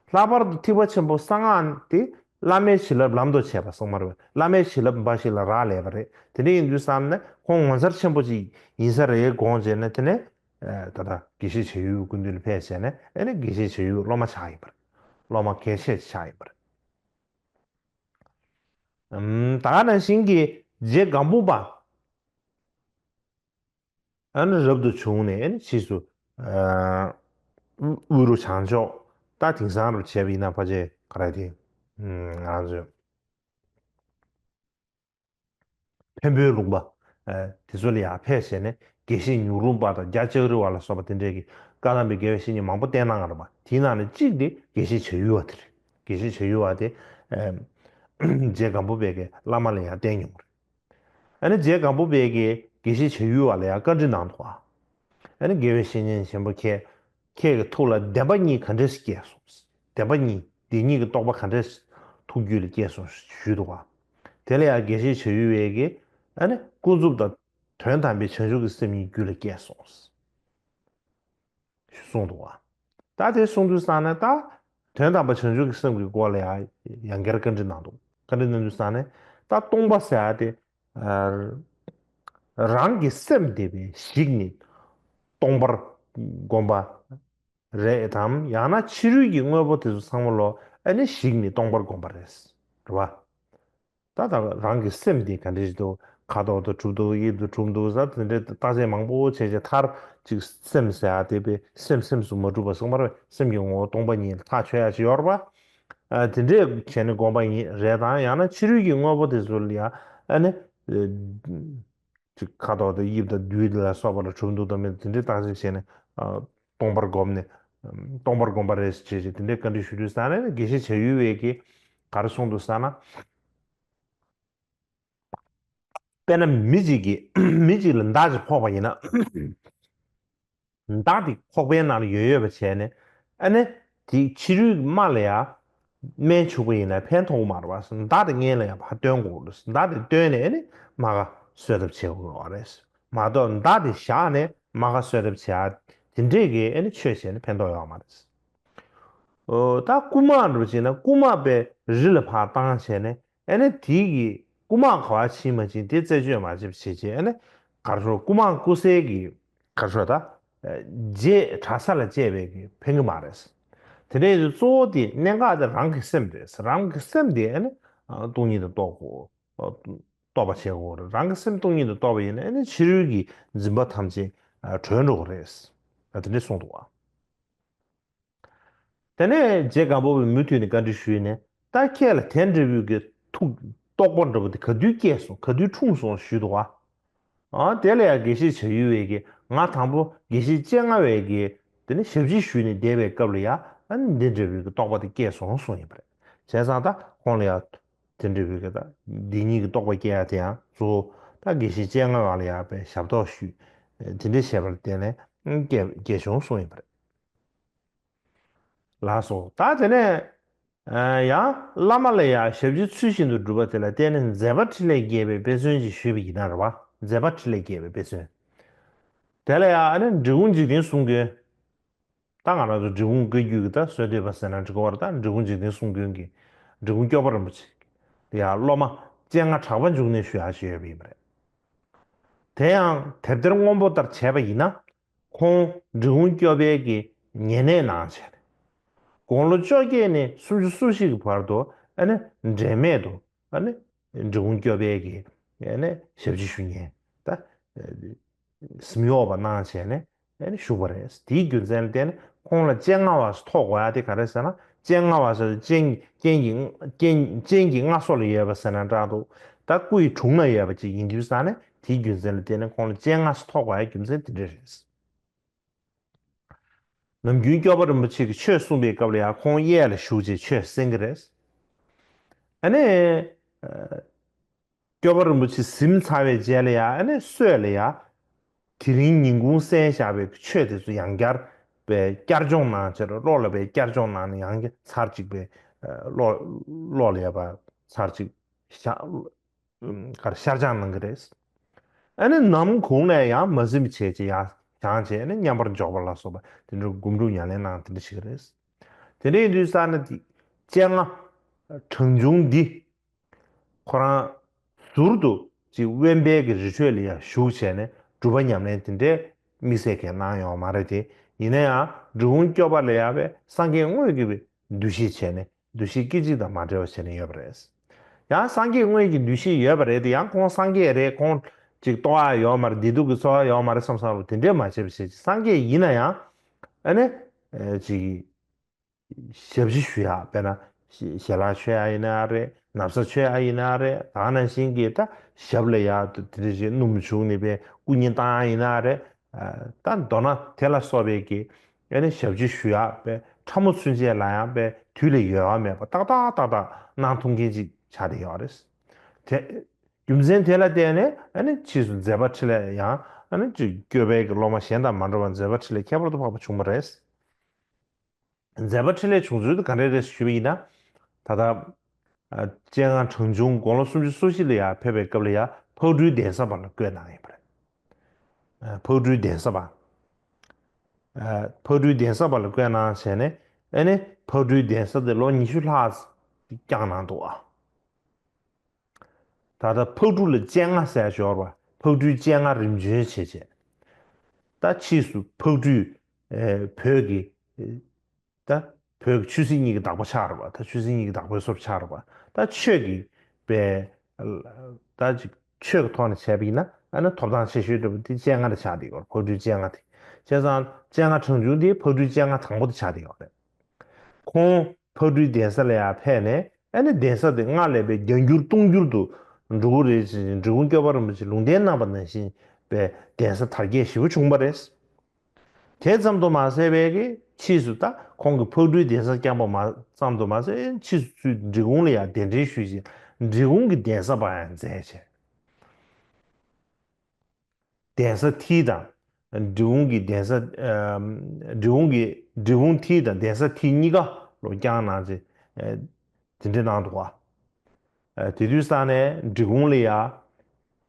ལྷག་པར་དུ་ཐེག་པ་ཆེན་པོ་གསང་སྔགས་དེ་བླ་མའི་བྱིན་རླབས་ལམ་དུ་བྱས་པ་གསུངས་པ་རེད། བླ་མའི་བྱིན་རླབས་འབའ་ཞིག་ལ་རག་ལས་པ་རེད། དེ་འདྲ་ཡིན་དུས་ཙམ་ནས་ཁོང་ངོ་མཚར་ཆེན་པོ་ཅིག་ཡིན་ས་རེད་དགོངས་བྱས་ནས་དེ་ནས་ད་ལྟ་དགེ་བཤེས་བྱ་ཡུལ་སྐུ་མདུན་ལ་ཕེབས་བྱས་ནས་ཨ་ནི་དགེ་བཤེས་བྱ་ཡུལ་སློབ་མ་ཆགས་ཡིན་པ་རེད། སློབ་མ་གལ་ཆེ་ཆགས་ཡིན་པ་རེད། ཨམ། ད་ག་ནང་བཞིན་གྱི་རྗེ་སྒམ་པོ་པ། ཨ་ནི་རབ་ཏུ་བྱུང་ནས་ཨ་ནི་ཕྱིས་སུ་ཨ་དབུ་རུ་བྱང་ཕྱོགས་ད་དེང་སང་རུ་བྱས་པ་ཡིན་ན་ཕལ་ཆེར་ག་རེ་དེ་ང་རང་ཚོའི་འཕན་པོའི་ལུང་པ་ཨ་དེ་ཚོ་ལ་ཡང་ཕེབས་བྱས་ནས་དགེ་བཤེས་མྱུར་ལུང་པ་དང་རྒྱ་ལྕགས་རི་བ་ལ་སོགས་པ་དེ་འདྲས་ཀྱི་བཀའ་གདམས་པའི་དགེ་བའི་བཤེས་གཉེན་མང་པོ་བསྟེན་གནང་ཡོད་རེད་པ། དེའི་ནང་ནས་གཅིག་དེ་དགེ་བཤེས་བྱ་ཡུལ་བ་དེ་རེད། དགེ་བཤེས་བྱ་ཡུལ་བ་དེ་ཨ་རྗེ་སྒམ་པོ་པའི་གི་བླ་མ་ལ་ཡང་བསྟེན་མྱོང་རེད། ཨ་ནི་རྗེ་སྒམ་པོ་པའི་གིས་དགེ་བཤེས་བྱ་ཡུལ་བ་ལ་ཡང་བཀའ་འདྲི་གནང་འདུག་བ། ཨ་ནི་དགེ་བའི་བཤེས་གཉེན་ཆེན་པོ་ཁྱེད་ཁྱེད་ཀྱི་ཐུགས་ལ་བདེན་པ་གཉིས་ག་འདྲས་སྐྱེས་སོང་། བདེན་པ་གཉིས་བདེན་གཉིས་ཀྱི་རྟོགས་པ་ག་འདྲས་ཐུགས་རྒྱུད་ལ་སྐྱེས་སོང་ཞུས་འདུག་བ། དེ་ལ་ཡང་དགེ་བཤེས་བྱ་ཡུལ་བའི་གིས་ཨ་ནི་ཀུན་རྫོབ་དང་དོན་དམ་པའི་བྱང་ཆུབ་ཀྱི་སེམས་གཉིས་རྒྱུད་ལ་སྐྱེས་སོང་། གསུངས་འདུག་བ། ད་དེ་གསུངས་དུས་ཙང་ནས་ད་དོན་དམ་པ་བྱང་ཆུབ་ཀྱི་སེམས་ཀྱི་སྐོར་ལ་ཡང་ཡང་བསྐྱར་བཀའ་འདྲི་གནང་འདུག་བཀའ་འདྲི་གནང་དུས་ཙང་ནས་ད་སྟོང་པ་ཟེར་ཡ་དེ་ཨ་རང་གི་སེམས་དེ་བས་ཞིག་ནས་སྟོང་པར་བསྒོམ་པ་རེད་དམ། ཡང་ན་ཕྱི་རོལ་གྱི་དངོས་པོ་དེ་ཚོ་ཚང་མ་ལོ་ཨ་ནི་ཞིག་ནས་སྟོང་པར་བསྒོམ་པ་རེད། རེད་བ། ད་ད་རང་གི་སེམས་དེ་ག་འདྲ་ཞིག་འདུག་ཁ་དོག་དང་གྲུབ་འདུག་དབྱིབས་དང་གྲུབ་འདུག་ཟེར་དེ་འདྲའི་བརྟག་དཔྱད་མང་པོ་བྱས་བྱས་མཐར་ཅིག་སེམས་ཟེར་ཡ་དེ་པས་སེམས་སེམས་སུ་མ་གྲུབ་པ་སོང་བར་སེམས་ཀྱི་ངོ་བོ་སྟོང་པ་ཉིད་ལ་ཐག་ཆོད་ཡ་ཅིག་ཡོད་རེད་པ། དེ་འདྲས་བྱས་ནས་སྒོམ་པ་ཡིན་རེད་དང་ཡང་ན་ཕྱི་རོལ་གྱི་དངོས་པོ་དེ་ཚོ་ལ་ཡ་ཨ་ནི། ཅིག་ཁ་དོག་དང་དབྱིབས་དང་རྡུལ་ལ་སོགས་པ་ལ་གྲུབ་འདུག་དང་མེད་དེ་འདྲའི་བརྟག་དཔྱད་བྱས་ནས་སྟོང་པར་བསྒོམས་ནས་སྟོང་པར་བསྒོམ་པ་རེད་ཅེས་བྱས་དེ་འདྲའི་བཀའ་འདྲི་ཞུ་དུས་ས་ནས་དགེ་བཤེས་བྱ་ཡུལ་བས་ཀྱིས་ག་རེ་གསུངས་འདུག་ཟེར་ན། དཔེར་ན་མི་གཅིག་གིས་མི་གཅིག་ལ་མདའ་གཅིག་ཕོག་པ་ཡིན་ན། མདའ་དེ་ཁོག་པའི་ནང་ལ་ཡོད་ཡོད་པ་བྱས་ནས་ཨ་ནི་དེ་ཕྱི་རོལ་གྱི་རྨ་ལ་ཡ་སྨན་བྱུག་པ་ཡིན་ན་ཕན་ཐོགས་མ་རེད་པ། མདའ་དེ་སྔོན་ལ་ཡ་ཕར་སྟོན་དགོས་རེད། མདའ་དེ་སྟོན་ནས་ཨ་ནི་རྨ་ཁ་གསོ་ཐབས་བྱེད་དགོས་པ་རེད་མ་གཏོགས་མདའ་དེ་བཞག་ནས་རྨ་ཁ་གསོ་ཐབས་བྱེད་ཡ་དེ་འདྲས་ཀྱི་ཨ་ནི་ཆོས་བྱས་ནས་ཕན་ཐོགས་ཡོད་མ་རེད། ཨོ་ད་རྐུ་མ་འདྲ་བ་བྱས་ན་རྐུ་མ་པའི་རི་ལ་ཕར་བཏང་བྱས་ནས་ཨ་ནི་དེ་གི་རྐུ་མ་ག་བ་ཕྱིན་མ་ཕྱིན་དེ་རྩད་གཅོད་མ་བྱེད་པ་བྱེད་བྱས་ཨ་ནི་གར་ཤོར་རྐུ་མ་རྐུ་སའི་གི་གར་ཤོར་ད་རྗེས་གྲྭ་ས་ལ་བཅད་པའི་གི་ཕན་གི་མ་རེད། དེ་འདྲའི་གཙོ་བོ་དེ་གནད་འགག་དེ་རང་གི་སེམས་རེད། རང་གི་སེམས་དེ་ཨ་ནི་སྟོང་ཉིད་དུ་རྟོགས་དགོས། རྟོགས་པ་བྱེད་དགོས་རེད། རང་གི་སེམས་སྟོང་ཉིད་དུ་རྟོགས་པ་ཡིན་ན་ཨ་ནི་ཕྱི་རོལ་གྱི་འཛིན་པ་ཐམས་ཅད་གྲོལ་འགྲོ་གི་རེད། དེ་འདྲས་གསུངས་འདུག་བ། དེ་ནས་རྗེ་སྒམ་པོ་པས་མུ་མཐུད་ནས་བཀའ་འདྲི་ཞུས་ནས་ད་ཁྱེད་ལ་དེ་འདྲ་བོའི་གི་ཐུགས་རྟོག་པ་འདྲ་བོ་དེ་ག་དུས་སྐྱེས་སོང་ག་དུས་འཁྲུངས་སོང་ཞུས་འདུག་བ། ཨ་དེ་ལ་ཡང་དགེ་བཤེས་བྱ་ཡུལ་བས་ཀྱིས་ང་དང་པོ་དགེ་བཤེས་སྤྱན་སྔ་བས་ཀྱིས་དེ་ནས་ཞབས་ཕྱི་ཞུས་ནས་བསྡད་པའི་སྐབས་ལ་ཡང་ཨ་ནི་འདི་འདྲ་བོའི་གི་རྟོག་པ་དེ་སྐྱེས་སོང་གསུངས་ཡིན་པ་རེད། བྱས་ཙང་ད་ཁོང་ལ་ཡང་དེ་འདྲ་བོའི་གི་ད་འདི་ཉིད་ཀྱི་རྟོག་པ་སྐྱེ་ཡ་དེ་ཡང་གཙོ་བོ་ད་དགེ་བཤེས་སྤྱན་སྔ་བ་ལ་ཡང་པའི་ཞབས་ཏོག་ཞུས་དེ་འདྲ་བྱས་པར་བརྟེན་ནས་སྐྱེ་སྐྱེས་བྱུང་གསུངས་ཡིན་པ་རེད། ལགས་སོ། ད་དེ་ནས་ཡང་བླ་མ་ལ་ཡང་ཞབས་ཕྱི་ཚུལ་བཞིན་དུ་སྒྲུབ་པ་དེ་ལ་བརྟེན་ནས་མཛད་པ་འཕྲིན་ལས་རྒྱས་པའི་དཔེ་མཚོན་ཅིག་ཞུས་པ་ཡིན་ན་རེད་བ། མཛད་པ་འཕྲིན་ལས་རྒྱས་པའི་དཔེ་མཚོན། དེ་ལ་ཡང་ཨ་ནི་འབྲི་གུང་འཇིག་རྟེན་གསུམ་མགོན། ད་ང་རང་ཚོ་འབྲི་གུང་བཀའ་བརྒྱུད་ཀྱི་ད་སྲོལ་གཏོད་པ་ཟེར་ན་འགྲིག་གི་རེད། ད་འབྲི་གུང་འཇིག་རྟེན་གསུམ་མགོན་གྱི་འབྲི་གུང་སྐྱོབ་པ་རིན་པོ་ཆེ་ལ་ཡང་སློབ་མ་སྤྱན་སྔ་གྲགས་པ་འབྱུང་གནས་ཞུ་ཡག་ཞིག་ཡོད་པ་ཡིན་པ་རེད། དེ་ཡང་དེབ་ཐེར་སྔོན་པོ་ལྟར་བྱས་པ་ཡིན་ན། ཁོང་འབྲི་གུང་སྐྱོབ་པའི་གི་ཉེ་གནས་གནང་བྱས་ནས། དགུང་ལོ་བཅོ་བརྒྱད་ནས་སུམ་ཅུ་སོ་བཞི་གི་བར་དུ་ཨ་ནི་འབྲལ་མེད་དུ་ཨ་ནི་འབྲི་གུང་སྐྱོབ་པའི་གི་ཨ་ནི་ཞབས་ཕྱི་ཞུ་མཁན་ད་གཟིམ་གཡོག་པ་གནང་བྱས་ནས་ཨ་ནི་བཞུགས་པ་རེད། དེའི་རྒྱུ་མཚན་ལ་བརྟེན་ནས་ཁོང་ལ་སྤྱན་སྔ་བ་ཟེར་ཐོགས་དགོས་ཡ་དེ་ག་རེ་ཟེར་ན། སྤྱན་སྔ་བ་ཟེར་སྤྱན་སྤྱན་གྱི་སྤྱན་སྤྱན་གྱི་སྔ་སོ་ལ་ཡོད་པ་ཟེར་ན་འདྲ་འདུག་ད་སྐུ་ཡི་དྲུང་ན་ཡོད་པ་ཅིག་ཡིན་དུས་ཙང་ནས་དེའི་རྒྱུ་མཚན་ལ་བརྟེན་ནས་ཁོང་ལ་སྤྱན་སྔ་ཟེར་ཐོགས་དགོས་ཡ་རྒྱུ་མཚན་དེ་འདྲ་རེད། ནམ་རྒྱུན་སྐྱོབ་པ་རིན་པོ་ཆེ་གིས་ཆོས་གསུངས་པའི་སྐབས་ལ་ཡང་ཁོང་གཡས་ལ་བཞུགས་བྱས་ཆོས་གསན་གྱི་རེད། ཨ་ནི། སྐྱོབ་པ་རིན་པོ་ཆེ་གཟིམས་ཚར་བའི་རྗེས་ལ་ཡང་ཨ་ནི་སྲོད་ལ་ཡང་། དེ་རིང་ཉིན་གུང་གསན་བཞག་པའི་ཆོས་དེ་ཚོ་ཡང་བསྐྱར་པའི་བསྐྱར་སྦྱོང་གནང་བྱས་བློ་ལ་པའི་བསྐྱར་སྦྱོང་གནང་ནས་ཡང་ཚར་གཅིག་པའི་བློ་བློ་ལ་ཡ་པ་ཚར་གཅིག་བཞག་གར་ཤར་སྦྱང་གནང་གི་རེད། ཨ་ནི་ནམ་གུང་ནས་ཡང་མ་གཟིམ་བྱས་ཀྱི་ཡང་སྦྱངས་བྱས་ནས་མཉམ་པར་འཇོག་པ་ལ་སོགས་པ་དེ་འདྲ་སྒོམ་སྒྲུབ་ཉམས་ལེན་གནང་དེ་འདྲ་ཞིག་རེད། དེ་འདྲ་ཡིན་དུས་ས་ནི་དེ་སྤྱན་སྔ་གྲངས་ཆུང་འདི་ཁོ་རང་ཟུར་དུ་ཅིག་དབེན་པའི་གི་རི་ཁྲོད་ལ་ཡང་བཞུགས་བྱས་ནས་སྒྲུབ་པ་ཉམས་ལེན་དེ་འདྲའི་དམིགས་བསལ་གང་གནང་ཡོད་མ་རེད་དེ། ཡིན་ན་ཡང་འབྲི་གུང་སྐྱོབ་པ་ལ་ཡང་བས་སངས་རྒྱས་དངོས་ཀྱི་འདུ་ཤེས་བྱས་ནས། འདུ་ཤེས་སྐད་ཅིག་དང་མ་བྲལ་བ་བྱས་ནས་ཡོད་པ་རེད། ཡང་སངས་རྒྱས་དངོས་ཀྱི་འདུ་ཤེས་ཡོད་པ་རེད་དེ་ཡང་ཁོང་སངས་རྒྱས་རེད། ཁོང་ཅིག་རྟོགས་ཡ་ཡོད་མ་རེད། བདེ་སྡུག་གི་ཚོར་བ་ཡོད་མ་རེད་བསམ་བསམ་རུ་དེ་འདྲས་མ་བྱས་པ་བྱས་ཅིག་སངས་རྒྱས་ཡིན་ན་ཡང་ཨ་ནི་ཅིག་ཞབས་ཕྱི་ཞུ་ཡ་དཔེར་ན་ཞལ་ལག་མཆོད་ཡ་ཡིན་ན་རེད། ན་བཟའ་མཆོད་ཡ་ཡིན་ན་རེད། ད་ནང་བཞིན་གྱི་ད་ཞབས་ལ་ཡ་དེ་འདྲས་ཅིག་སྣུམ་བྱུགས་ནས་པའི་སྐུ་བརྙན་བཏང་ཡ་ཡིན་ན་རེད། ད་མདོར་ན་དེ་ལ་སོགས་པའི་གི་ཨ་ནི་ཞབས་ཕྱི་ཞུ་ཡག་པའི་ཕྲ་མོ་ཚུན་ཆད་ལ་ཡང་པའི་དུས་ལས་ཡོལ་བ་མེད་པ་ཏག་ཏག་ཏག་ཏག་གནང་ཐུབ་མཁན་ཅིག་ཆགས་བསྡད་ཡོད་རེད། དེ་རྒྱུ་མཚན་དེ་ལ་བརྟེན་ནས་ཨ་ནི་ཕྱིས་སུ་མཛད་པ་འཕྲིན་ལས་ཡང་ཨ་ནི་ཅིག་སྐྱོབ་པའི་གི་སློབ་མ་གཞན་དང་མ་འདྲ་བར་མཛད་པ་འཕྲིན་ལས་ཁྱད་པར་དུ་འཕགས་པ་བྱུང་བ་རེད། མཛད་པ་འཕྲིན་ལས་བྱུང་ཚུལ་དེ་ག་འདྲས་རེད་ཞུས་པ་ཡིན་ན། ད་ལྟ། ཨ། སྤྱན་སྔ་གྲངས་ཆུང་དགུང་ལོ་སུམ་ཅུ་སོ་བཞི་ལ་ཡར་ཕེབས་པའི་སྐབས་ལ་ཡར་ཕག་གྲུའི་གདན་ས་བར་ལ་བསྐོས་གནང་ཡོད་པ་རེད། ཨ། ཕག་གྲུའི་གདན་ས་བར། ཨ། ཕག་གྲུའི་གདན་ས་བར་ལ་བསྐོས་གནང་བྱས་ནས་ཨ་ནི་ཕག་གྲུའི་གདན་ས་དེ་ལོ་ཉི་ཤུ་ལྷག་བསྐྱངས་གནང་འདུག་ཨ། ད་ལྟ་ཕག་གྲུ་ལ་སྤྱན་སྔ་ཟེར་ཞོར་བ་ཕག་གྲུའི་སྤྱན་སྔ་རིམ་བྱོན་བྱས་བྱས། ད་ཕྱིས་སུ་ཕག་གྲུས་ཨེ་བོད་ཀྱི་ཨེ་ད་བོད་ཀྱི་ཆོས་སྲིད་གཉིས་ཀྱི་བདག་པོ་ཆགས་རེད་བ། ད་ཆོས་སྲིད་གཉིས་ཀྱི་བདག་པོའི་སོར་ཆགས་རེད་བ། ད་ཆོས་ཀྱི་པའི་ད་ཅིག་ ཆོས་ཀྱི་ཐོག་ནས་བྱས་པ་ཡིན་ན་ཨ་ནི་ཐོབ་ཐང་ཆེ་ཤོས་འདྲ་པོ་དེ་སྤྱན་སྔ་དེ་ཆགས་བསྡད་ཡོད་རེད། ཕག་གྲུའི་སྤྱན་སྔ་དེ། བྱས་ཙང་སྤྱན་སྔ་གྲངས་ཆུང་དེ་ཕག་གྲུའི་སྤྱན་སྔ་དང་པོ་དེ་ཆགས་བསྡད་ཡོད་རེད། ཁོང་ཕག་གྲུའི་གདན་ས་ལ་ཡར་ཕེབས་ནས་ཨ་ནི་གདན་ས་དེ་སྔར་ལས་དཔེ་བརྒྱ་འགྱུར་སྟོང་འགྱུར་དུ་འགྲོ་གི་རེད་ཅེས་འབྲི་གུང་སྐྱོབ་པ་རིན་པོ་ཆེས་ལུང་བསྟན་གནང་པ་ནང་བཞིན་པའི་གདན་ས་དར་རྒྱས་ཞེ་པོ་བྱུང་བ་རེད། དེ་ཙམ་དུ་མ་ཟད་པའི་གི་ཕྱིས་སུ་ད་ཁོང་གིས་ཕག་གྲུའི་གདན་ས་བསྐྱངས་པ་མ་ཙམ་དུ་མ་ཟད་ཕྱིས་སུ་ཚུར་འབྲི་གུང་ལ་ཡང་གདན་འདྲེན་ཞུས་ཤིང་འབྲི་གུང་གི་གདན་ས་པ་ཡང་མཛད་བྱས། གདན་ས་མཐིལ་དང་འབྲི་གུང་གི་གདན་ས་ཨམ་འབྲི་གུང་གི་འབྲི་གུང་མཐིལ་དང་གདན་ས་མཐིལ་གཉིས་ཀ་ལོ་བསྐྱངས་གནང་ཚེ་ཨ་དེ་འདྲ་གནང་འདུག་བ། ཨ་དེ་དུས་ས་ནས་འབྲི་གུང་ལ་ཡ་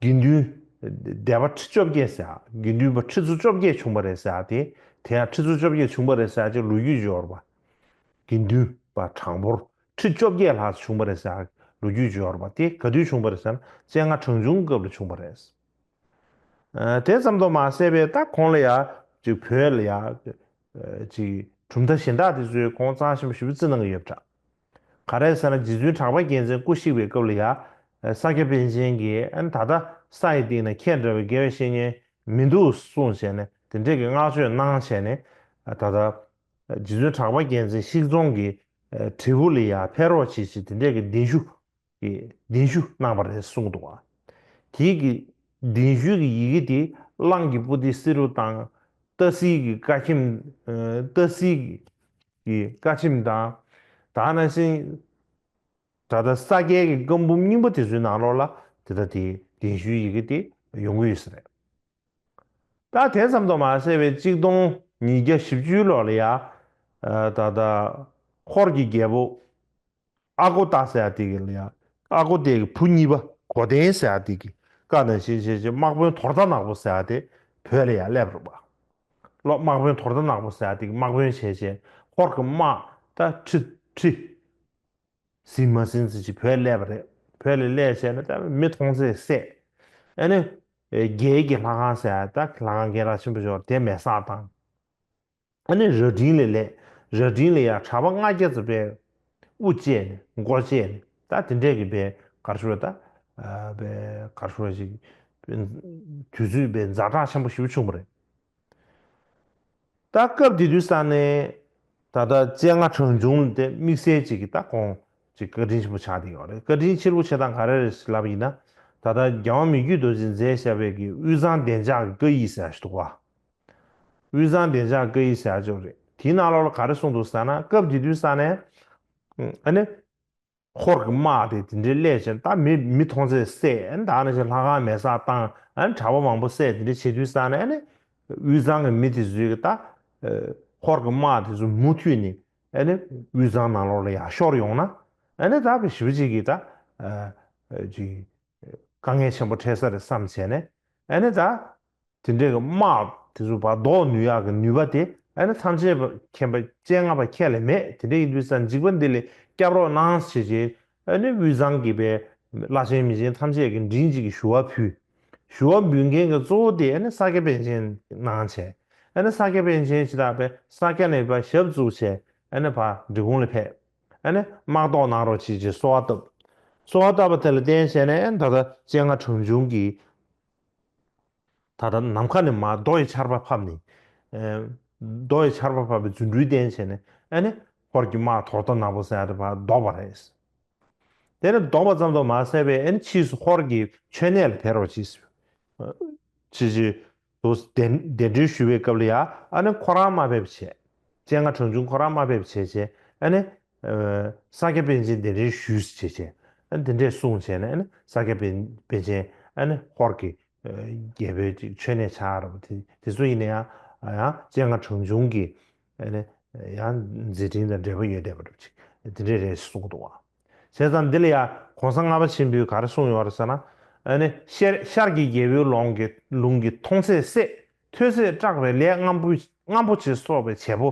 དགེ་འདུན་སྡེ་པ་ཁྲི་བཅོ་བརྒྱད་ཟེར་ཡ་དགེ་འདུན་པ་ཁྲི་ཚོ་བཅོ་བརྒྱད་བྱུང་བ་རེད་ཟེར་ཡ་དེ་དེ་ཡང་ཁྲི་ཚོ་བཅོ་བརྒྱད་བྱུང་བ་རེད་ཟེར་ཡ་ཅིག་ལོ་རྒྱུས་ཡོད་རེད་པ། དགེ་འདུན་པ་གྲངས་འབོར་ཁྲི་བཅོ་བརྒྱད་ལྷག་བྱུང་བ་རེད་ཟེར་ཡ་ལོ་རྒྱུས་ཡོད་རེད་པ། དེ་ག་དུས་བྱུང་བ་རེད་ཟེར་ན་སྤྱན་སྔ་གྲངས་ཆུང་སྐབས་ལ་བྱུང་བ་རེད། ཨ་དེ་ཙམ་དུ་མ་ཟད་པའི་ད་ཁོང་ལ་ཡ་ཅིག་བོད་ལ་ཡ་ཅིག་གྲུབ་མཐའ་གཞན་དག་དེ་ཚོས་ཁོང་གཙང་ཆེན་པོ་ཞེ་པོ་བརྩི་གནང་གི་ཡོད་པ་འདྲ། ག་རེ་ཟེར་ན་རྗེ་བཙུན་གྲགས་པ་རྒྱལ་མཚན་སྐུ་གཤེགས་པའི་སྐབས་ལ་ཡ་ས་སྐྱ་པཎ་ཆེན་གྱིས་ཨ་ནི་ད་ལྟ་ས་ཡི་སྟེང་ན་ཁྱེད་འདྲ་བའི་དགེ་བའི་བཤེས་གཉེན་མི་འདུག་གསུངས་བྱས་ནས་དེ་འདྲས་ཀྱི་བསྔགས་བརྗོད་གནང་བྱས་ནས་ད་ལྟ་རྗེ་བཙུན་གྲགས་པ་རྒྱལ་མཚན་གཤེགས་རྫོང་གི་དྲིལ་བུ་ལ་ཡ་ཕེབས་རོགས་བྱེད་ཅེས་དེ་འདྲས་ཀྱི་གདན་ཞུ་གི་གདན་ཞུ་གནང་བ་རེད་གསུངས་འདུག་བ། དེའི་གི་གདན་ཞུའི་གི་ཡི་གེ་དེ་གླང་གི་པོ་ཏི་བསེ་རུ་དང་ཏ་སིའི་གི་ཀ་ཁྱིམ་ཨ་ཏ་སིའི་གི་ཀ་ཁྱིམ་དང་ད་ནང་བཞིན་ད་ལྟ་ས་སྐྱའི་གི་བཀའ་འབུམ་རྙིང་པ་དེ་ཚོའི་ནང་ལོགས་ལ་དེ་ལྟ་དེ་གདན་ཞུའི་ཡི་གེ་དེ་ཡོང་གི་ཡོད་ས་རེད། ད་དེ་ཙམ་དུ་མ་ཟད་པའི་གཅིག་སྟོང་ཉིས་བརྒྱ་བཞི་བཅུའི་ལོ་ལ་ཡ་ཨ་ད་ལྟ་ཧོར་གྱི་རྒྱལ་པོ་ཨ་གོ་ཏ་ཟེར་ཡ་དེ་གི་ལ་ཡ་ཨ་གོ་ཏའི་གི་བུ་གཉིས་པ་གོ་ལྡན་ཟེར་ཡ་དེ་གི་བཀའ་ནང་བཞིན་བྱས་བྱས་དམག་དཔོན་དོར་ཐ་ནག་པོ་ཟེར་ཡ་དེ་བོད་ལ་ཡ་སླེབས་རེད་པ། ལོ་དམག་དཔོན་དོར་ཐ་ནག་པོ་ཟེར་ཡ་དེ་གི་དམག་དཔོན་བྱས་བྱས་ཧོར་གྱི་དམག་ད་ཁྲི་ཁྲི་ཟིན་མ་ཟིན་ཟེར་གྱི་བོད་སླེབས་པ་རེད། བོད་ལ་སླེབས་བྱས་ནས་ད་མི་མཐོང་ཚད་བསད། ཨ་ནི་རྒྱལ་གྱི་ལྷ་ཁང་ཟེར་ཡ་ད་ལྷ་ཁང་རྒན་རབས་ཆེན་པོ་ཞིག་ཡོད་རེད། དེ་མེ་སྲེག་བཏང་། ཨ་ནི་རྭ་སྒྲེང་ལ་སླེབས། རྭ་སྒྲེང་ལ་ཡ་གྲྭ་པ་ལྔ་བརྒྱ་ཙམ་པས་དབུ་བཅད་ནས་མགོ་བཅད་ནས་ད་དེ་འདྲས་ཀྱི་པའི་གར་ཤོར་ད་པའི་གར་ཤོར་ཞིག་དུས་ཚོད་པའི་ཛ་དྲག་ཆེན་པོ་ཞེ་པོ་བྱུང་བ་རེད། ད་སྐབས་དེ་དུས་ས་ནས་ད་ལྟ་སྤྱན་སྔ་གྲངས་ཆུང་ལ་དེ་དམིགས་བསལ་ཅིག་གི་ད་ཁོང་ཅིག་བཀའ་དྲིན་ཆེན་པོ་ཆགས་བསྡད་ཡོད་རེད། བཀའ་དྲིན་ཆེན་པོ་ཆེ་སྟངས་ག་རེ་རེད་ལབ་པ་ཡིན་ན་ད་ལྟ་རྒྱལ་དབང་མི་བསྐྱོད་རྡོ་རྗེས་མཛད་བཞག་པའི་གི་དབུས་གཙང་བདེ་འཇགས་ཀྱི་བཀའ་ཡིག་ཟེར་ཞིག་འདུག་བ། དབུས་གཙང་བདེ་འཇགས་བཀའ་ཡིག་ཟེར་ཅིག་རེད། དེའི་ནང་ལོགས་ལ་ག་རེ་གསུངས་འདུག་ཟེར་ན་སྐབས་དེ་དུས་ས་ནས་ཨ་ནི། ཧོར་གྱི་དམག་དེ་དེ་འདྲའི་སླེབས་བྱས་ད་མི་མི་མཐོང་ཚད་བསད། ད་ནང་བཞིན་ལྷ་ཁང་མེ་སྲེག་བཏང་། ཨ་ནི་གྲྭ་པ་མང་པོ་བསད། དེ་འདྲ་བྱེད་དུས་ས་ནས་ཨ་ནི་དབུས་གཙང་གི་མི་དེ་ཚོས་ཀྱི་ད་ཧོར་གྱི་དམག་དེ་ཚོ་མུ་མཐུད་ནས་ཨ་ནི་དབུས་གཙང་ནང་ལོགས་ལ་ཡར་ཤོར་ཡོང་ན་ཨ་ནི་ད་ཞེ་པོ་ཅིག་གི་ད་ཅིག་དཀའ་ངལ་ཆེན་པོ་འཕྲད་ས་རེད་བསམ་བྱས་ནས་ཨ་ནི་ད། དེ་འདྲའི་གི་དམག་དེ་ཚོ་ཕར་ཟློག་ནུས་ཡག་གི་ནུས་པ་དེ་ཨ་ནི་ཐམས་ཅད་པ་མཁྱེན་པ་སྤྱན་སྔ་པ་ཁྱེད་ལ་མེད། དེ་འདྲ་ཡིན་དུས་ཙང་འཇིགས་པ་འདི་ལས་སྐྱབས་རོགས་གནང་ཞེས་བྱས་ཨ་ནི་དབུས་གཙང་གི་པའི་བླ་ཆེན་མི་ཆེན་ཐམས་ཅད་ཀྱིས་མགྲིན་གཅིག་གིས་ཞུ་བ་ཕུལ། ཞུ་བ་འབུལ་མཁན་གྱི་གཙོ་བོ་དེ་ཨ་ནི་ས་སྐྱ་པཎ་ཆེན་གནང་བྱས། ཨ་ནི་ས་སྐྱ་པཎ་ཆེན་ཇི་ལྟར་པའི་ས་སྐྱ་ནས་ཕར་ཞབས་བཙུགས་བྱས་ཨ་ནི་ཕར་འབྲི་གུང་ལ་ཕེབས། ཨ་ནི་དམག་ཟློག་གནང་རོགས་བྱེད་ཅེས་གསོལ་བ་བཏབ། གསོལ་བ་བཏབ་པ་དེ་ལ་བརྟེན་བྱས་ནས་ཨ་ནི་ད་ལྟ་སྤྱན་སྔ་གྲངས་ཆུང་གིས། ད་ལྟ་ནམ་མཁའ་ནས་མར་རྡོ་ཡི་ཆར་པ་ཕབ་ནས། ཨེ། རྡོ་ཡི་ཆར་པ་ཕབ་པའི་རྫུ་འཕྲུལ་བསྟན་བྱས་ནས་ཨ་ནི་ཧོར་གྱི་དམག་དོར་ཐ་ནག་པོ་ཟེར་ཡ་དེ་ཕར་ཟློག་པ་རེད། དེ་ནས་ཟློག་པ་ཙམ་དུ་མ་ཟད་པའི་ཨ་ནི་ཕྱིས་སུ་ཧོར་གྱི་མཆོད་གནས་ལ་ཕེབས་རོགས་གྱིས། ཕྱིས་སུ་དུ་གདན་གདན་འདྲེན་ཞུ་བའི་སྐབས་ལ་ཡ་ཨ་ནི་ཁོ་རང་མ་ཕེབས་བྱས། སྤྱན་སྔ་གྲངས་ཆུང་ཁོ་རང་མ་ཕེབས་བྱས་བྱས་ཨ་ནི། ཨེ། ས་སྐྱ་པཎ་ཆེན་གདན་འདྲེན་ཞུས་བྱས་བྱས་ཨ་ནི་དེ་འདྲས་གསུངས་བྱས་ནས་ཨ་ནི་ས་སྐྱ་པཎ་པཎ་ཆེན་ཨ་ནི་ཧོར་གྱི་རྒྱལ་པོའི་ཅིག་མཆོད་གནས་ཆགས་རབས་དེ་དེ་ཚོ་ཡིན་ན་ཡང་ཡང་སྤྱན་སྔ་གྲངས་ཆུང་གི་ཨ་ནི་ཡང་མཛད་འཕྲིན་དང་འབྲེལ་བ་ཡོད་བསྡད་པ་འདྲ་ཅིག་དེ་འདྲས་རེད་གསུངས་འདུག་བ། བྱས་ཙང་འདི་ལ་ཡང་གོང་ས་ལྔ་པ་ཆེན་པོས་ག་རེ་གསུངས་ཡོད་རེད་ཟེར་ན། ཨ་ནི་ཤར་ཤར་གྱི་རྒྱལ་པོའི་ལུང་གི་ལུང་གི་མཐོང་ཚད་བསད། ཐོས་ཚད་སྐྲག་པའི་ལས་རྔམ་པོ་རྔམ་པོ་ཆེ་སོགས་པའི་བྱེད་པོ།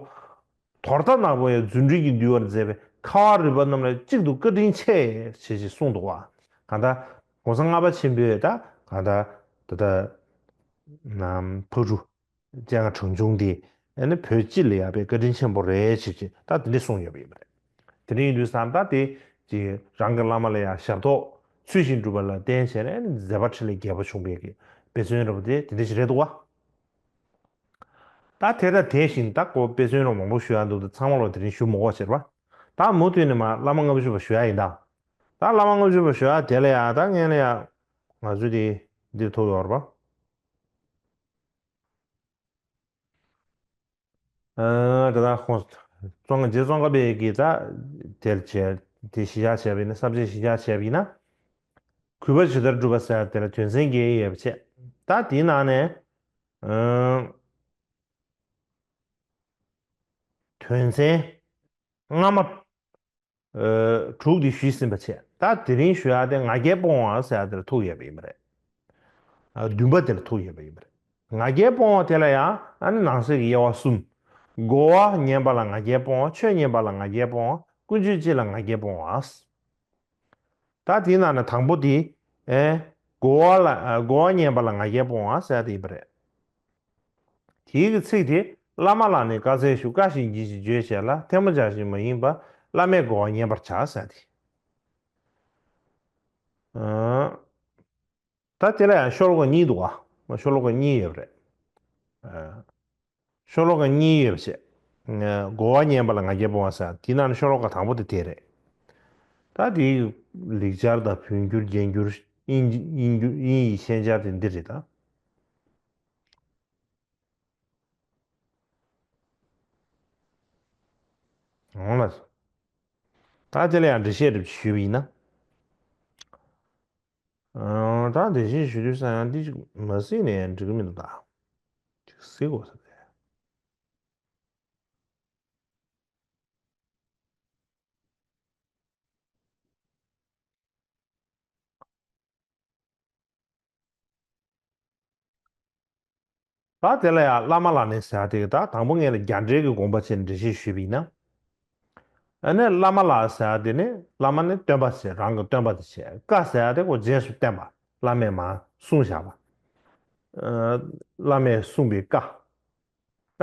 དོར་ཐ་ནག་པོ་ཡང་རྫུ་འཕྲུལ་གྱིས་འདུལ་བར་མཛད་པའི་ཁ་བ་རི་པ་རྣམས་ལ་གཅིག་ཏུ་བཀའ་དྲིན་ཆེ་ཞེས་ཞེས་གསུངས་འདུག་བ། གང་ལྟར་གོང་ས་ལྔ་པ་ཆེན་པོས་ད་གང་ལྟར་ད་ལྟ་ནམ་ཕག་གྲུ་སྤྱན་སྔ་གྲངས་ཆུང་འདི་ཨ་ནི་བོད་སྤྱི་ལ་ཡང་དཔེ་བཀའ་དྲིན་ཆེན་པོ་རེད་ཅེས་ཅེས་ད་དེ་འདྲ་གསུངས་ཡོད་པ་ཡིན་པ་རེད། དེ་འདྲ་ཡིན་དུས་ཙང་ད་དེ་ཅིག་རང་གི་བླ་མ་ལ་ཡང་ཞབས་ཏོག་ ཚུལ་བཞིན་སྒྲུབ་པ་ལ་བརྟེན་བྱས་ནས་མཛད་པ་འཕྲིན་ལས་རྒྱས་པ་བྱུང་བའི་གི་དཔེ་མཚོན་རེད་པ། དེ་དེ་འདྲ་ཞིག་རེད་འདུག་བ། ད་དེ་དང་དེ་བཞིན་ད་ཁོ་དཔེ་མཚོན་རོགས་མང་པོ་ཞུ་ཡ་འདུག་ད་ཚང་མ་ལོ་དེ་རིང་ཞུ་མི་དགོས་ཟེར་བ། ད་མུ་མཐུད་ནས་མ་བླ་མ་ལྔ་བཅུ་པ་ཞུ་ཡ་ཡིན་ད། ད་བླ་མ་ལྔ་བཅུ་པ་ཞུ་ཡ་དེ་ལ་ཡ་ད་ངས་ལ་ཡ། ང་ཚོས་དེ་འདིར་ཐུག་ཡོད་རེད་པ། ཨ་ད་ད་ཁོང་ཙོང་རྗེ་ཙོང་ཁ་པའི་གི་ད་དེར་བྱས་དེ་གཞི་བཞག་བྱས་པ་ཡིན་ན་བསམ་བྱས་གཞི་བཞག་བྱས་པ་ཡིན་ན། གུས་པ་ཇི་ལྟར་བསྒྲུབ་པ་ཟེར་དེ་ལ་དོན་ཚན་བརྒྱད་ཡོད་པ་བྱས། ད་དེའི་ནང་ནས་ཨ། དོན་ཚན་སྔ་མ་ཨ་དྲུག་དེ་ཞུས་ཟིན་པ་བྱས། ད་དེ་རིང་ཞུ་ཡ་དེ་ང་རྒྱལ་སྤོང་བ་ཟེར་ཡ་དེ་ལ་ཐུག་ཡོད་པ་ཡིན་པ་རེད། ཨ་བདུན་པ་དེ་ལ་ཐུག་ཡོད་པ་ཡིན་པ་རེད། ང་རྒྱལ་སྤོང་བ་དེ་ལ་ཡང་ཨ་ནི་ནང་གསེས་ཀྱི་དབྱེ་བ་གསུམ། རྒོལ་བ་ཉན་པ་ལ་ང་རྒྱལ་སྤོང་བ། ཆོས་ཉན་པ་ལ་ང་རྒྱལ་སྤོང་བ། ཀུན་སྤྱོད་སྤྱི་ལ་ང་རྒྱལ་སྤོང་བ། ད་དེའི་ནང་ནས་དང་པོ་དེ། ཨེ། རྒོལ་བ་ལ་ཨ་རྒོལ་བ་ཉན་པ་ལ་ང་རྒྱལ་སྤོང་བ་ཟེར་ཡ་དེ་ཡིན་པ་རེད། དེའི་གི་ཚིག་དེ། བླ་མ་ལ་ནི་བཀའ་སྩལ་ཞུ། བཀའ་བཞིན་བགྱིད་ཅིང་བརྗོད་བྱས་ལ། ཐལ་མོ་སྦྱར་ཞིང་མ་ཡེངས་པར། བླ་མའི་རྒོལ་བ་ཉན་པར་བྱ་ཟེར་ཡ་དེ། ཨ། ད་དེ་ལ་ཡང་ཤོ་ལོ་ཀ་གཉིས་འདུག་བ། ཤོ་ལོ་ཀ་གཉིས་ཡོད་པ་རེད། ཨ། ཤོ་ལོ་ཀ་གཉིས་ཡོད་པ་བྱས། རྒོལ་བ་ཉན་པ་ལ་ང་རྒྱལ་སྤོང་བ་ཟེར་དེའི་ནང་ནས་ཤོ་ལོ་ཀ་དང་པོ་དེ་དེ་རེད། ད་དེའི་ལེགས་སྦྱར་དང་བོད་འགྱུར་རྒྱ་འགྱུར་དབྱིན་ཇི་དབྱིན་འགྱུར་དབྱིན་ཡིག་ཤན་སྦྱར་དེ་འདི་རེད་ད། འོང་ལ། ད་དེ་ལ་ཡང་འགྲེལ་བཤད་རེ་ཞུས་པ་ཡིན་ན། ཨང་། ད་འགྲེལ་བཤད་ཞུ་དུས་ས་ཡང་འདི་ཅིག་མ་གཟིགས་ནས་ཡང་འགྲིག་གི་མི་འདུག་ད། ཅིག་གཟིགས་དགོས་ས་རེད། ད་དེ་ལ་ཡང་བླ་མ་ལ་ནི་ཟེར་ཡ་དེ་གི་ད་དང་པོ་ངས་ལ་རྒྱ་འགྲེལ་གྱི་དགོངས་པ་བྱས་ནས་འགྲེལ་བཤད་ཞུས་པ་ཡིན་ན། ཨ་ནི་བླ་མ་ལ་ཟེར་ཡ་དེ་ནི་བླ་མ་ནི་སྟོན་པ་ཟེར་རང་གི་སྟོན་པ་དེ་བྱས། བཀའ་ཟེར་ཡ་དེ་ཁོ་རྗེས་སུ་བསྟན་པ་བླ་མས་མར་གསུངས་བཞག་པ། ཨ། བླ་མས་གསུངས་པའི་བཀའ།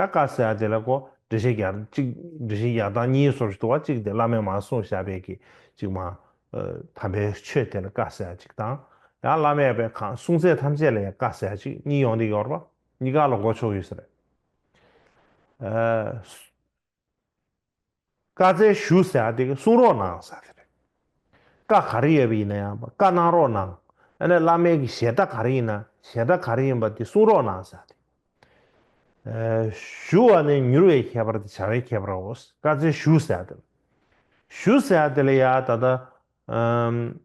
ད་བཀའ་ཟེར་ཡ་དེ་ལ་ཁོ་འགྲེལ་བཤད་རྒྱག་གཅིག་འགྲེལ་བཤད་རྒྱག་སྟངས་གཉིས་སོར་ཞིག་འདུག་བ། གཅིག་དེ་བླ་མས་མར་གསུངས་བཞག་པའི་གི་གཅིག་མ། ཨ། དམ་པའི་ཆོས་དེ་ལ་བཀའ་ཟེར་ཡ་གཅིག་དང་། ཡང་བླ་མས་པའི་གང་གསུང་ཚད་ཐམས་ཅད་ལ་ཡང་བཀའ་ཟེར་ཡ་གཅིག་གཉིས་ཡོང་གི་ཡོད་རེད་པ། གཉིས་ཀ་ལ་གོ་ཆོད་ཡོད་ས་རེད། ཨ། བཀའ་སྩལ་ཞུ་ཟེར་ཡ་དེ་གི་གསུང་རོགས་གནང་ཟེར་ཡ་དེ་རེད། བཀའ་ག་རེ་ཡོད་པ་ཡིན་ན་ཡང་བཀའ་གནང་རོགས་གནང་། ཨ་ནི་བླ་མའི་གི་ཞལ་ཏ་ག་རེ་ཡིན་ན་ཞལ་ཏ་ག་རེ་ཡིན་པ་དེ་གསུང་རོགས་གནང་ཟེར་ཡ་དེ། ཨ། ཞུ་བ་ནི་མྱུར་བའི་ཁྱད་པར་ཏེ་བྱ་བའི་ཁྱད་པར་རོ། བཀའ་སྩལ་ཞུ་ཟེར་ཡ་དེ། ཞུ་ཟེར་ཡ་དེ་ལ་ཡ་ད་ལྟ་ཨམ།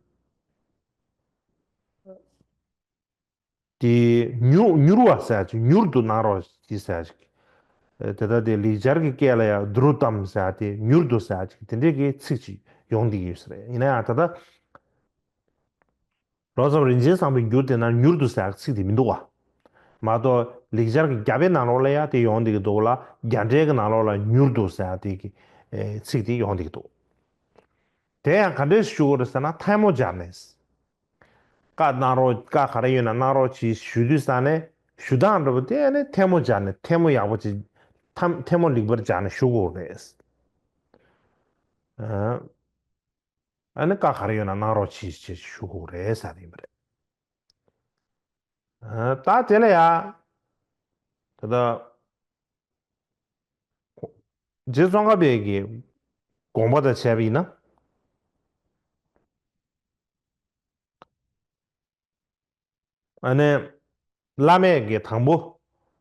དེ་མྱུར་མྱུར་བ་ཟེར་ཡ་ཅིག་མྱུར་དུ་གནང་རོགས་ཞེས་ཟེར་ཡ་ཅིག་ཨ། དེ་ལྟ་དེ་ལེགས་སྦྱར་གྱི་སྐད་ལ་ཡང་དྲུད་ཏམ་ཟེར་ཡ་དེ་མྱུར་དུ་ཟེར་ཡ་ཅིག་དེ་འདྲའི་གི་ཚིག་ཅིག་ཡོང་བསྡད་ཀྱི་ཡོད་ས་རེད། ཡིན་ན་ཡང་ད་ལྟ་ལོ་ཙཱ་བ་རིན་ཆེན་བཟང་པོའི་འགྱུར་དེ་ན་མྱུར་དུ་ཟེར་ཡ་ཚིག་དེ་མི་འདུག་བ། མ་གཏོགས་ལེགས་སྦྱར་གྱི་རྒྱ་དཔེ་ནང་ལོགས་ལ་ཡང་དེ་ཡོང་བསྡད་ཀྱི་འདུག་ལ། རྒྱ་འགྲེལ་གྱི་ནང་ལོགས་ལ་མྱུར་དུ་ཟེར་ཡ་དེ་གི་ཨེ་ཚིག་དེ་ཡོང་བསྡད་ཀྱི་འདུག་དེ་ཡང་ག་འདྲས་ཞུ་དགོས་རེད་ཟེར་ན་ཐལ་མོ་སྦྱར་ནས། བཀའ་གནང་རོགས། བཀའ་ག་རེ་ཡོད་ན་གནང་རོགས་གྱིས་ཞུ་དུས་ས་ནས་ཞུ་སྟངས་འདྲ་པོ་དེ་ཨ་ནི་ཐལ་མོ་སྦྱར་ནས་ཐལ་མོ་ཡག་པོ་ཅིག་ཐལ་ཐལ་མོ་ལེགས་པར་སྦྱར་ནས་ཞུ་དགོས་རེད། ཨ་ནི་བཀའ་ག་རེ་ཡོད་ན་གནང་རོགས་གྱིས་ཞེས་ཞུ་དགོས་རེད་ཟེར་ཡིན་པ་རེད། ཨ། ད་དེ་ལ་ཡ་ད་ལྟ་རྗེ་ཙོང་ཁ་པའི་གི་དགོངས་པ་དང་བྱས་པ་ཡིན་ན། ཨ་ནི་བླ་མས་ཀྱི་དང་པོ།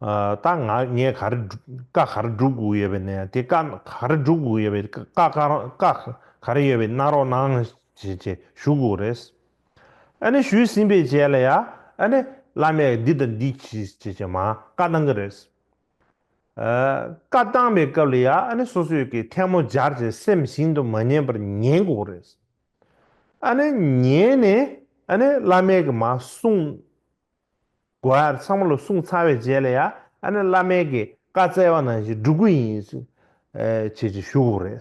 ཨ། ད་ང་ངས་ག་རེ་སྒྲུབ་བཀའ་ག་རེ་སྒྲུབ་དགོས་ཡོད་པའི་ནས་དེ་བཀའ་ག་རེ་སྒྲུབ་དགོས་ཡོད་པའི་བཀའ་ག་རེ་བཀའ་ག་རེ་ཡོད་པའི་གནང་རོགས་གནང་ཞེས་བྱས་ཞུ་དགོས་རེད། ཨ་ནི་ཞུས་ཟིན་པའི་རྗེས་ལ་ཡ་ཨ་ནི་བླ་མས་འདི་དང་འདི་གྱིས་བྱས་བྱས་མར་བཀའ་གནང་གི་རེད། ཨ། བཀའ་བཏང་བའི་སྐབས་ལ་ཡ་ཨ་ནི་སོ་སོས་ཀྱི་ཐལ་མོ་སྦྱར་བྱས་སེམས་གཞན་དུ་མ་ཉན་པར་ཉན་དགོས་རེད། ཨ་ནི་ཉན་ནས་ཨ་ནི་བླ་མས་ཀྱི་མར་གསུང་དགོས་ཡ་ཚང་མ་ལ་གསུང་ཚར་བའི་རྗེས་ལ་ཡ་ཨ་ནི་བླ་མས་ཀྱི་བཀའ་སྩལ་བ་ནང་བཞིན་སྒྲུབ་ཀྱི་ཡིན་ཟེར་བྱས་ཅིག་ཞུ་དགོས་རེད།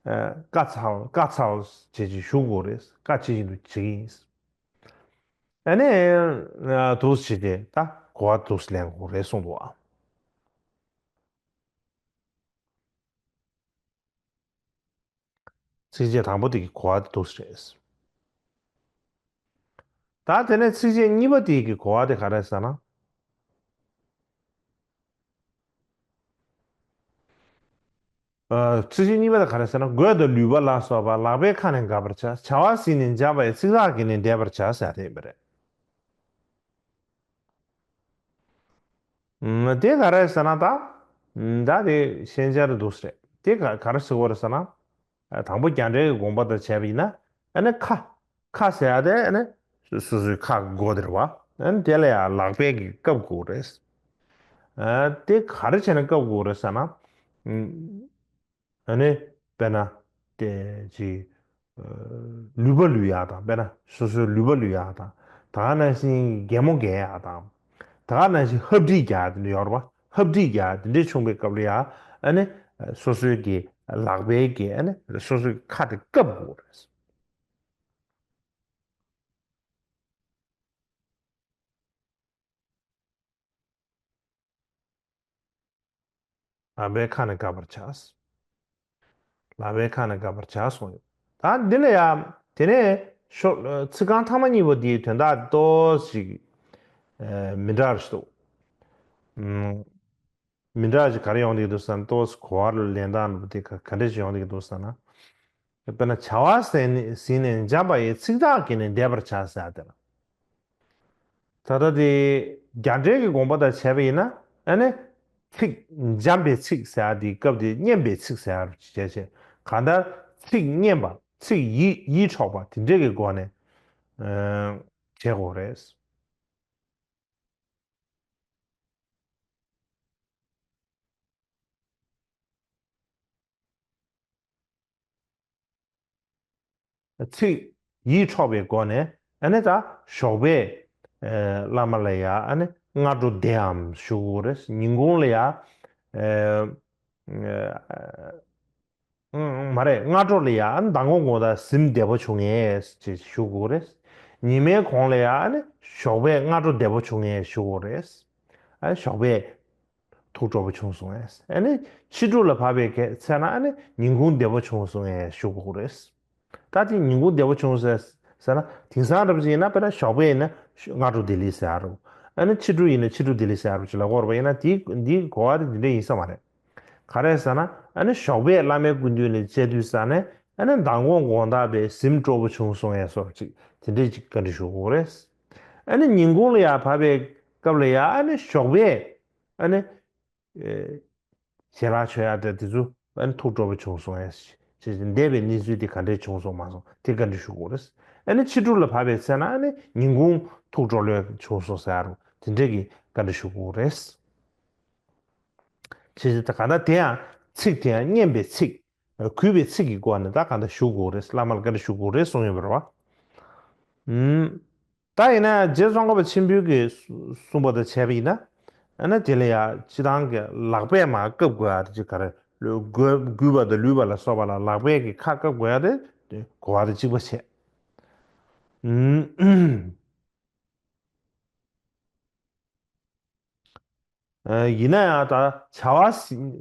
ཨ། བཀའ་ཚར་བ་བཀའ་ཚར་བ་བྱས་ཅིག་ཞུ་དགོས་རེད། བཀའ་ཇི་བཞིན་དུ་བྱེད་ཀྱི་ཡིན། ཨ་ནི་འདུག་སེ་བྱས་ཏེ་ད་གོ་བ་འདུག་སེ་ལེན་དགོས་རེད་གསུངས་འདུག་ཨ། ཚིགས་བཅད་དང་པོ་དེ་གི་གོ་བ་དེ་འདུག་སེ་རེད། ད་དེ་ནས་ཚིགས་བཅད་གཉིས་པ་དེ་གི་གོ་བ་དེ་ག་རེ་ཟེར་ན། ཨ། ཚིགས་བཅད་གཉིས་པ་དེ་ག་རེ་ཟེར་ན། གོས་དང་ལུས་པ་ལ་སོགས་པ་ལག་པས་ཁ་ནས་འགག་པར་བྱ། བྱ་བ་ཟིན་ནས་འཇམ་པ་ཡི། ཚིག་ཐག་གིས་ནི་འདེད་པར་བྱ་ཟེར་དེ་ཡིན་པ་རེད། ཨ། དེ་ག་རེ་ཟེར་ན་ད། ད་དེ་ཤན་སྦྱར་འདུག་ཟེར། དེ་ག་ག་རེ་ཟེར་དགོས་རེད་ཟེར་ན། ཨ། དང་པོ་རྒྱ་འགྲེལ་གྱི་དགོངས་པ་དང་བྱས་པ་ཡིན་ན། ཨ་ནི་ཁ། ཁ་ཟེར་ཡ་དེ་ཨ་ནི་སོ་སོའི་ཁ་གི་མགོ་དེ་རེད་བ། ཨ་ནི་དེ་ལ་ཡང་ལག་པས་ཀྱིས་བཀབ་དགོས་རེད། ཨ། དེ་ག་རེ་བྱས་ནས་བཀབ་དགོས་རེད་ཟེར་ན། ཨ་ནི་དཔེར་ན་དེ་ཅིག་ལུས་པ་ལུས་ཡག་དང་། དཔེར་ན་སོ་སོའི་ལུས་པ་ལུས་ཡག་དང་། ད་ག་ནང་བཞིན་གད་མོ་གད་ཡག་དང་། ད་ག་ནང་བཞིན་ཧབ་སྦྲིད་རྒྱག་དེ་འདྲ་ཡོད་རེད་བ། ཧབ་སྦྲིད་རྒྱག་དེ་འདྲ་བྱུང་བའི་སྐབས་ལ་ཡང་ཨ་ནི་སོ་སོའི་གི་ལག་པས་ཀྱིས་ཨ་ནི་སོ་སོའི་ཁ་དེ་བཀབ་དགོས་རེད། ལག་པས་ཁ་ནས་བཀབ་པར་བྱ། ལག་པས་ཁ་ནས་བཀབ་པར་བྱ་གསུངས་ཡོད། ད་འདི་ལ་ཡང་དེ་ནས་ཤོ་ཚིག་རྐང་ཐ་མ་གཉིས་པོ་འདིའི་དོན་དག་ཏོག་ཙམ་ཞིག་ཨ་མི་འདྲ་བ་ཞིག་འདུག་ཨུམ། མི་འདྲ་བ་ཞིག་ག་རེ་ཡོང་གི་འདུག་ཟེར་ན། ཏོག་ཙམ་གོ་བ་ལ་ལེན་སྟངས་འདི་ག་ག་འདྲ་ཞིག་ཡོང་གི་འདུག་ཟེར་ན། དཔེར་ན་བྱ་བ་ཟིན་ནས་འཇམ་པ་ཡི། ཚིག་ཐག་གིས་ནི་འདེད་པར་བྱ་ཟེར་དེ་ལ། ད་ལྟ་དེ་རྒྱ་འགྲེལ་གྱི་དགོངས་པ་དང་བྱས་པ་ཡིན་ན། ཨ་ནི་ཚིག་འཇམ་པའི་ཚིག་ཟེར་ཡ་དེའི་སྐབས་དེ་སྙན་པའི་ཚིག་ཟེར་ཡ་རུ་བྱས་བྱས། གང་ལྟར་ཚིག་སྙན་པ། ཚིག་ཡིད་ཡིད་འཕྲོག་པ་དེ་འདྲས་ཀྱི་སྒོ་ནས་ཨ་བྱེད་དགོས་རེད། ཚིག་ཡིད་འཕྲོག་པའི་སྒོ་ནས། ཨ་ནི་ད་ཞོགས་པས་ཨ་བླ་མ་ལ་ཡ་ཨ་ནི་སྔ་དྲོ་བདེའམ་ཞུ་དགོས་རེད། ཉིན་གུང་ལ་ཡ་ཨ་ཨ་མ་རེད། སྔ་དྲོ་ལ་ཡ་ཨ་ནི་མདང་དགོང་དགོང་དག་གཟིམ་བདེ་པོ་བྱུང་ངས་ཅེས་ཞུ་དགོས་རེད། ཉི་མའི་གུང་ལ་ཡ་ཨ་ནི་ཞོགས་པས་སྔ་དྲོ་བདེ་པོ་བྱུང་ངས་ཞུ་དགོས་རེད། ཨ་ཞོགས་པས་ཐུགས་སྤྲོ་པོ་བྱུང་སོང་ངས། ཨ་ནི་ཕྱི་དྲོ་ལ་བབས་པའི་ཚེ་ན་ཨ་ནི་ཉིན་གུང་བདེ་པོ་བྱུང་སོང་ངས་ཞུ་དགོས་རེད། ད་དེ་ཉིན་གུང་བདེ་པོ་བྱུང་ཟེར་ཟེར་ན། དེང་སང་འདྲ་པོ་ཅིག་ཡིན་ན། དཔེར་ན་ཞོགས་པ་ཡིན་ན་སྔ་དྲོ་བདེ་ལེགས་ཟེར་ཡ་རུ། ཨ་ནི་ཕྱི་དྲོ་ཡིན་ན་ཕྱི་དྲོ་བདེ་ལེགས་ཟེར་ཡ་རུ་ཅིག་ལབ་དགོས་རེད་པ། ཡིན་ན་དེའི་འདིའི་གོ་བ་དེ་འདི་འདྲ་ཡིན་ས་མ་རེད། ག་རེ་ཟེར་ན། ཨ་ནི་ཞོགས་པས་བླ་མའི་སྐུ་མདུན་ལ་བཅར་དུས་ཙ་ནས། ཨ་ནི་མདང་དགོང་དགོང་དག་པའི་གཟིམ་སྤྲོ་པོ་བྱུང་སོང་ངས་སོགས་ཅིག་དེ་འདྲས་ཅིག་བཀའ་འདྲི་ཞུ་དགོས་རེད། ཨ་ནི་ཉིན་གུང་ལ་ཡར་བབས་པའི་སྐབས་ལ་ཡ་ཨ་ནི་ཞོགས་པས་ཨ་ནི་ཨེ་ཞལ་ལག་མཆོད་ཡ་དེ་དེ་ཚོ་ཨ་ནི་ཐུགས་སྤྲོ་པོ་བྱུང་སོང་ངས་ཞེས་འདས་པའི་གནས་ཚུལ་དེ་ག་འདྲས་བྱུང་སོང་མ་སོང་དེ་བཀའ་འདྲི་ཞུ་དགོས་རེད། ཨ་ནི་ཕྱི་དྲོ་ལ་བབས་པའི་ཚེ་ན་ཨ་ནི་ཉིན་གུང་ཐུགས་སྤྲོ་ལོས་བྱུང་སོང་ཟེར་ཡ་རུ་དེ་འདྲས་ཀྱི་བཀའ་འདྲི་ཞུ་དགོས་རེད། ཅེས་ད་ག་ད་དེ་ཡང་ཚིག་དེ་ཡང་སྙན་པའི་ཚིག་གུས་པའི་ཚིག་གི་སྒོ་ནས་ད་ག་ད་ཞུ་དགོས་རེད། བླ་མ་ལ་བཀའ་འདྲི་ཞུ་དགོས་རེད་གསུངས་ཡོད་པ་རེད་བ། ཨུམ། ད་ཡིན་ན་རྗེ་ཙོང་ཁ་པ་ཆེན་པོའི་གི་གསུངས་པ་དང་བྱས་པ་ཡིན་ན། ཨ་ནི་དེ་ལ་ཡང་སྤྱི་བཏང་གི་ལག་པས་མར་བཀབ་དགོས་ཡ་དེ་ཅིག་ག་རེ། ལུས་གུས་གུས་པ་དང་ལུས་པ་ལ་སོགས་པ་ལ་ལག་པས་ཀྱི་ཁ་བཀབ་དགོས་ཡ་དེ་གོ་བ་དེ་གཅིག་པ་བྱས། ཨུམ། ཡིན་ན་ཡང་ད་བྱ་བ་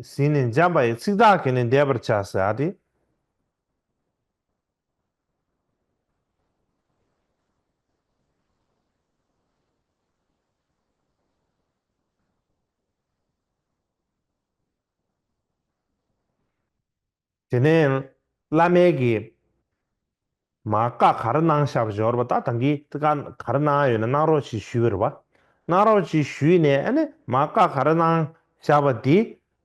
ཟིན་ནས་འཇམ་པ་ཡི། ཚིག་ཐག་གིས་ནི་འདེད་པར་བྱ་ཟེར་ཡ་དེ། དེ་ནས་བླ་མའི་གི་མར་བཀའ་ག་རེ་གནང་བཞག་པ་འབྱོར་བ། ད་ད་གིན་བཀའ་ག་རེ་གནང་ཡོད་ན་གནང་རོགས་ཞེས་ཞུས་པ་རེད་བ། གནང་རོགས་ཞེས་ཞུས་ནས་ཨ་ནི་མར་བཀའ་ག་རེ་གནང་བཞག་པ་དེ་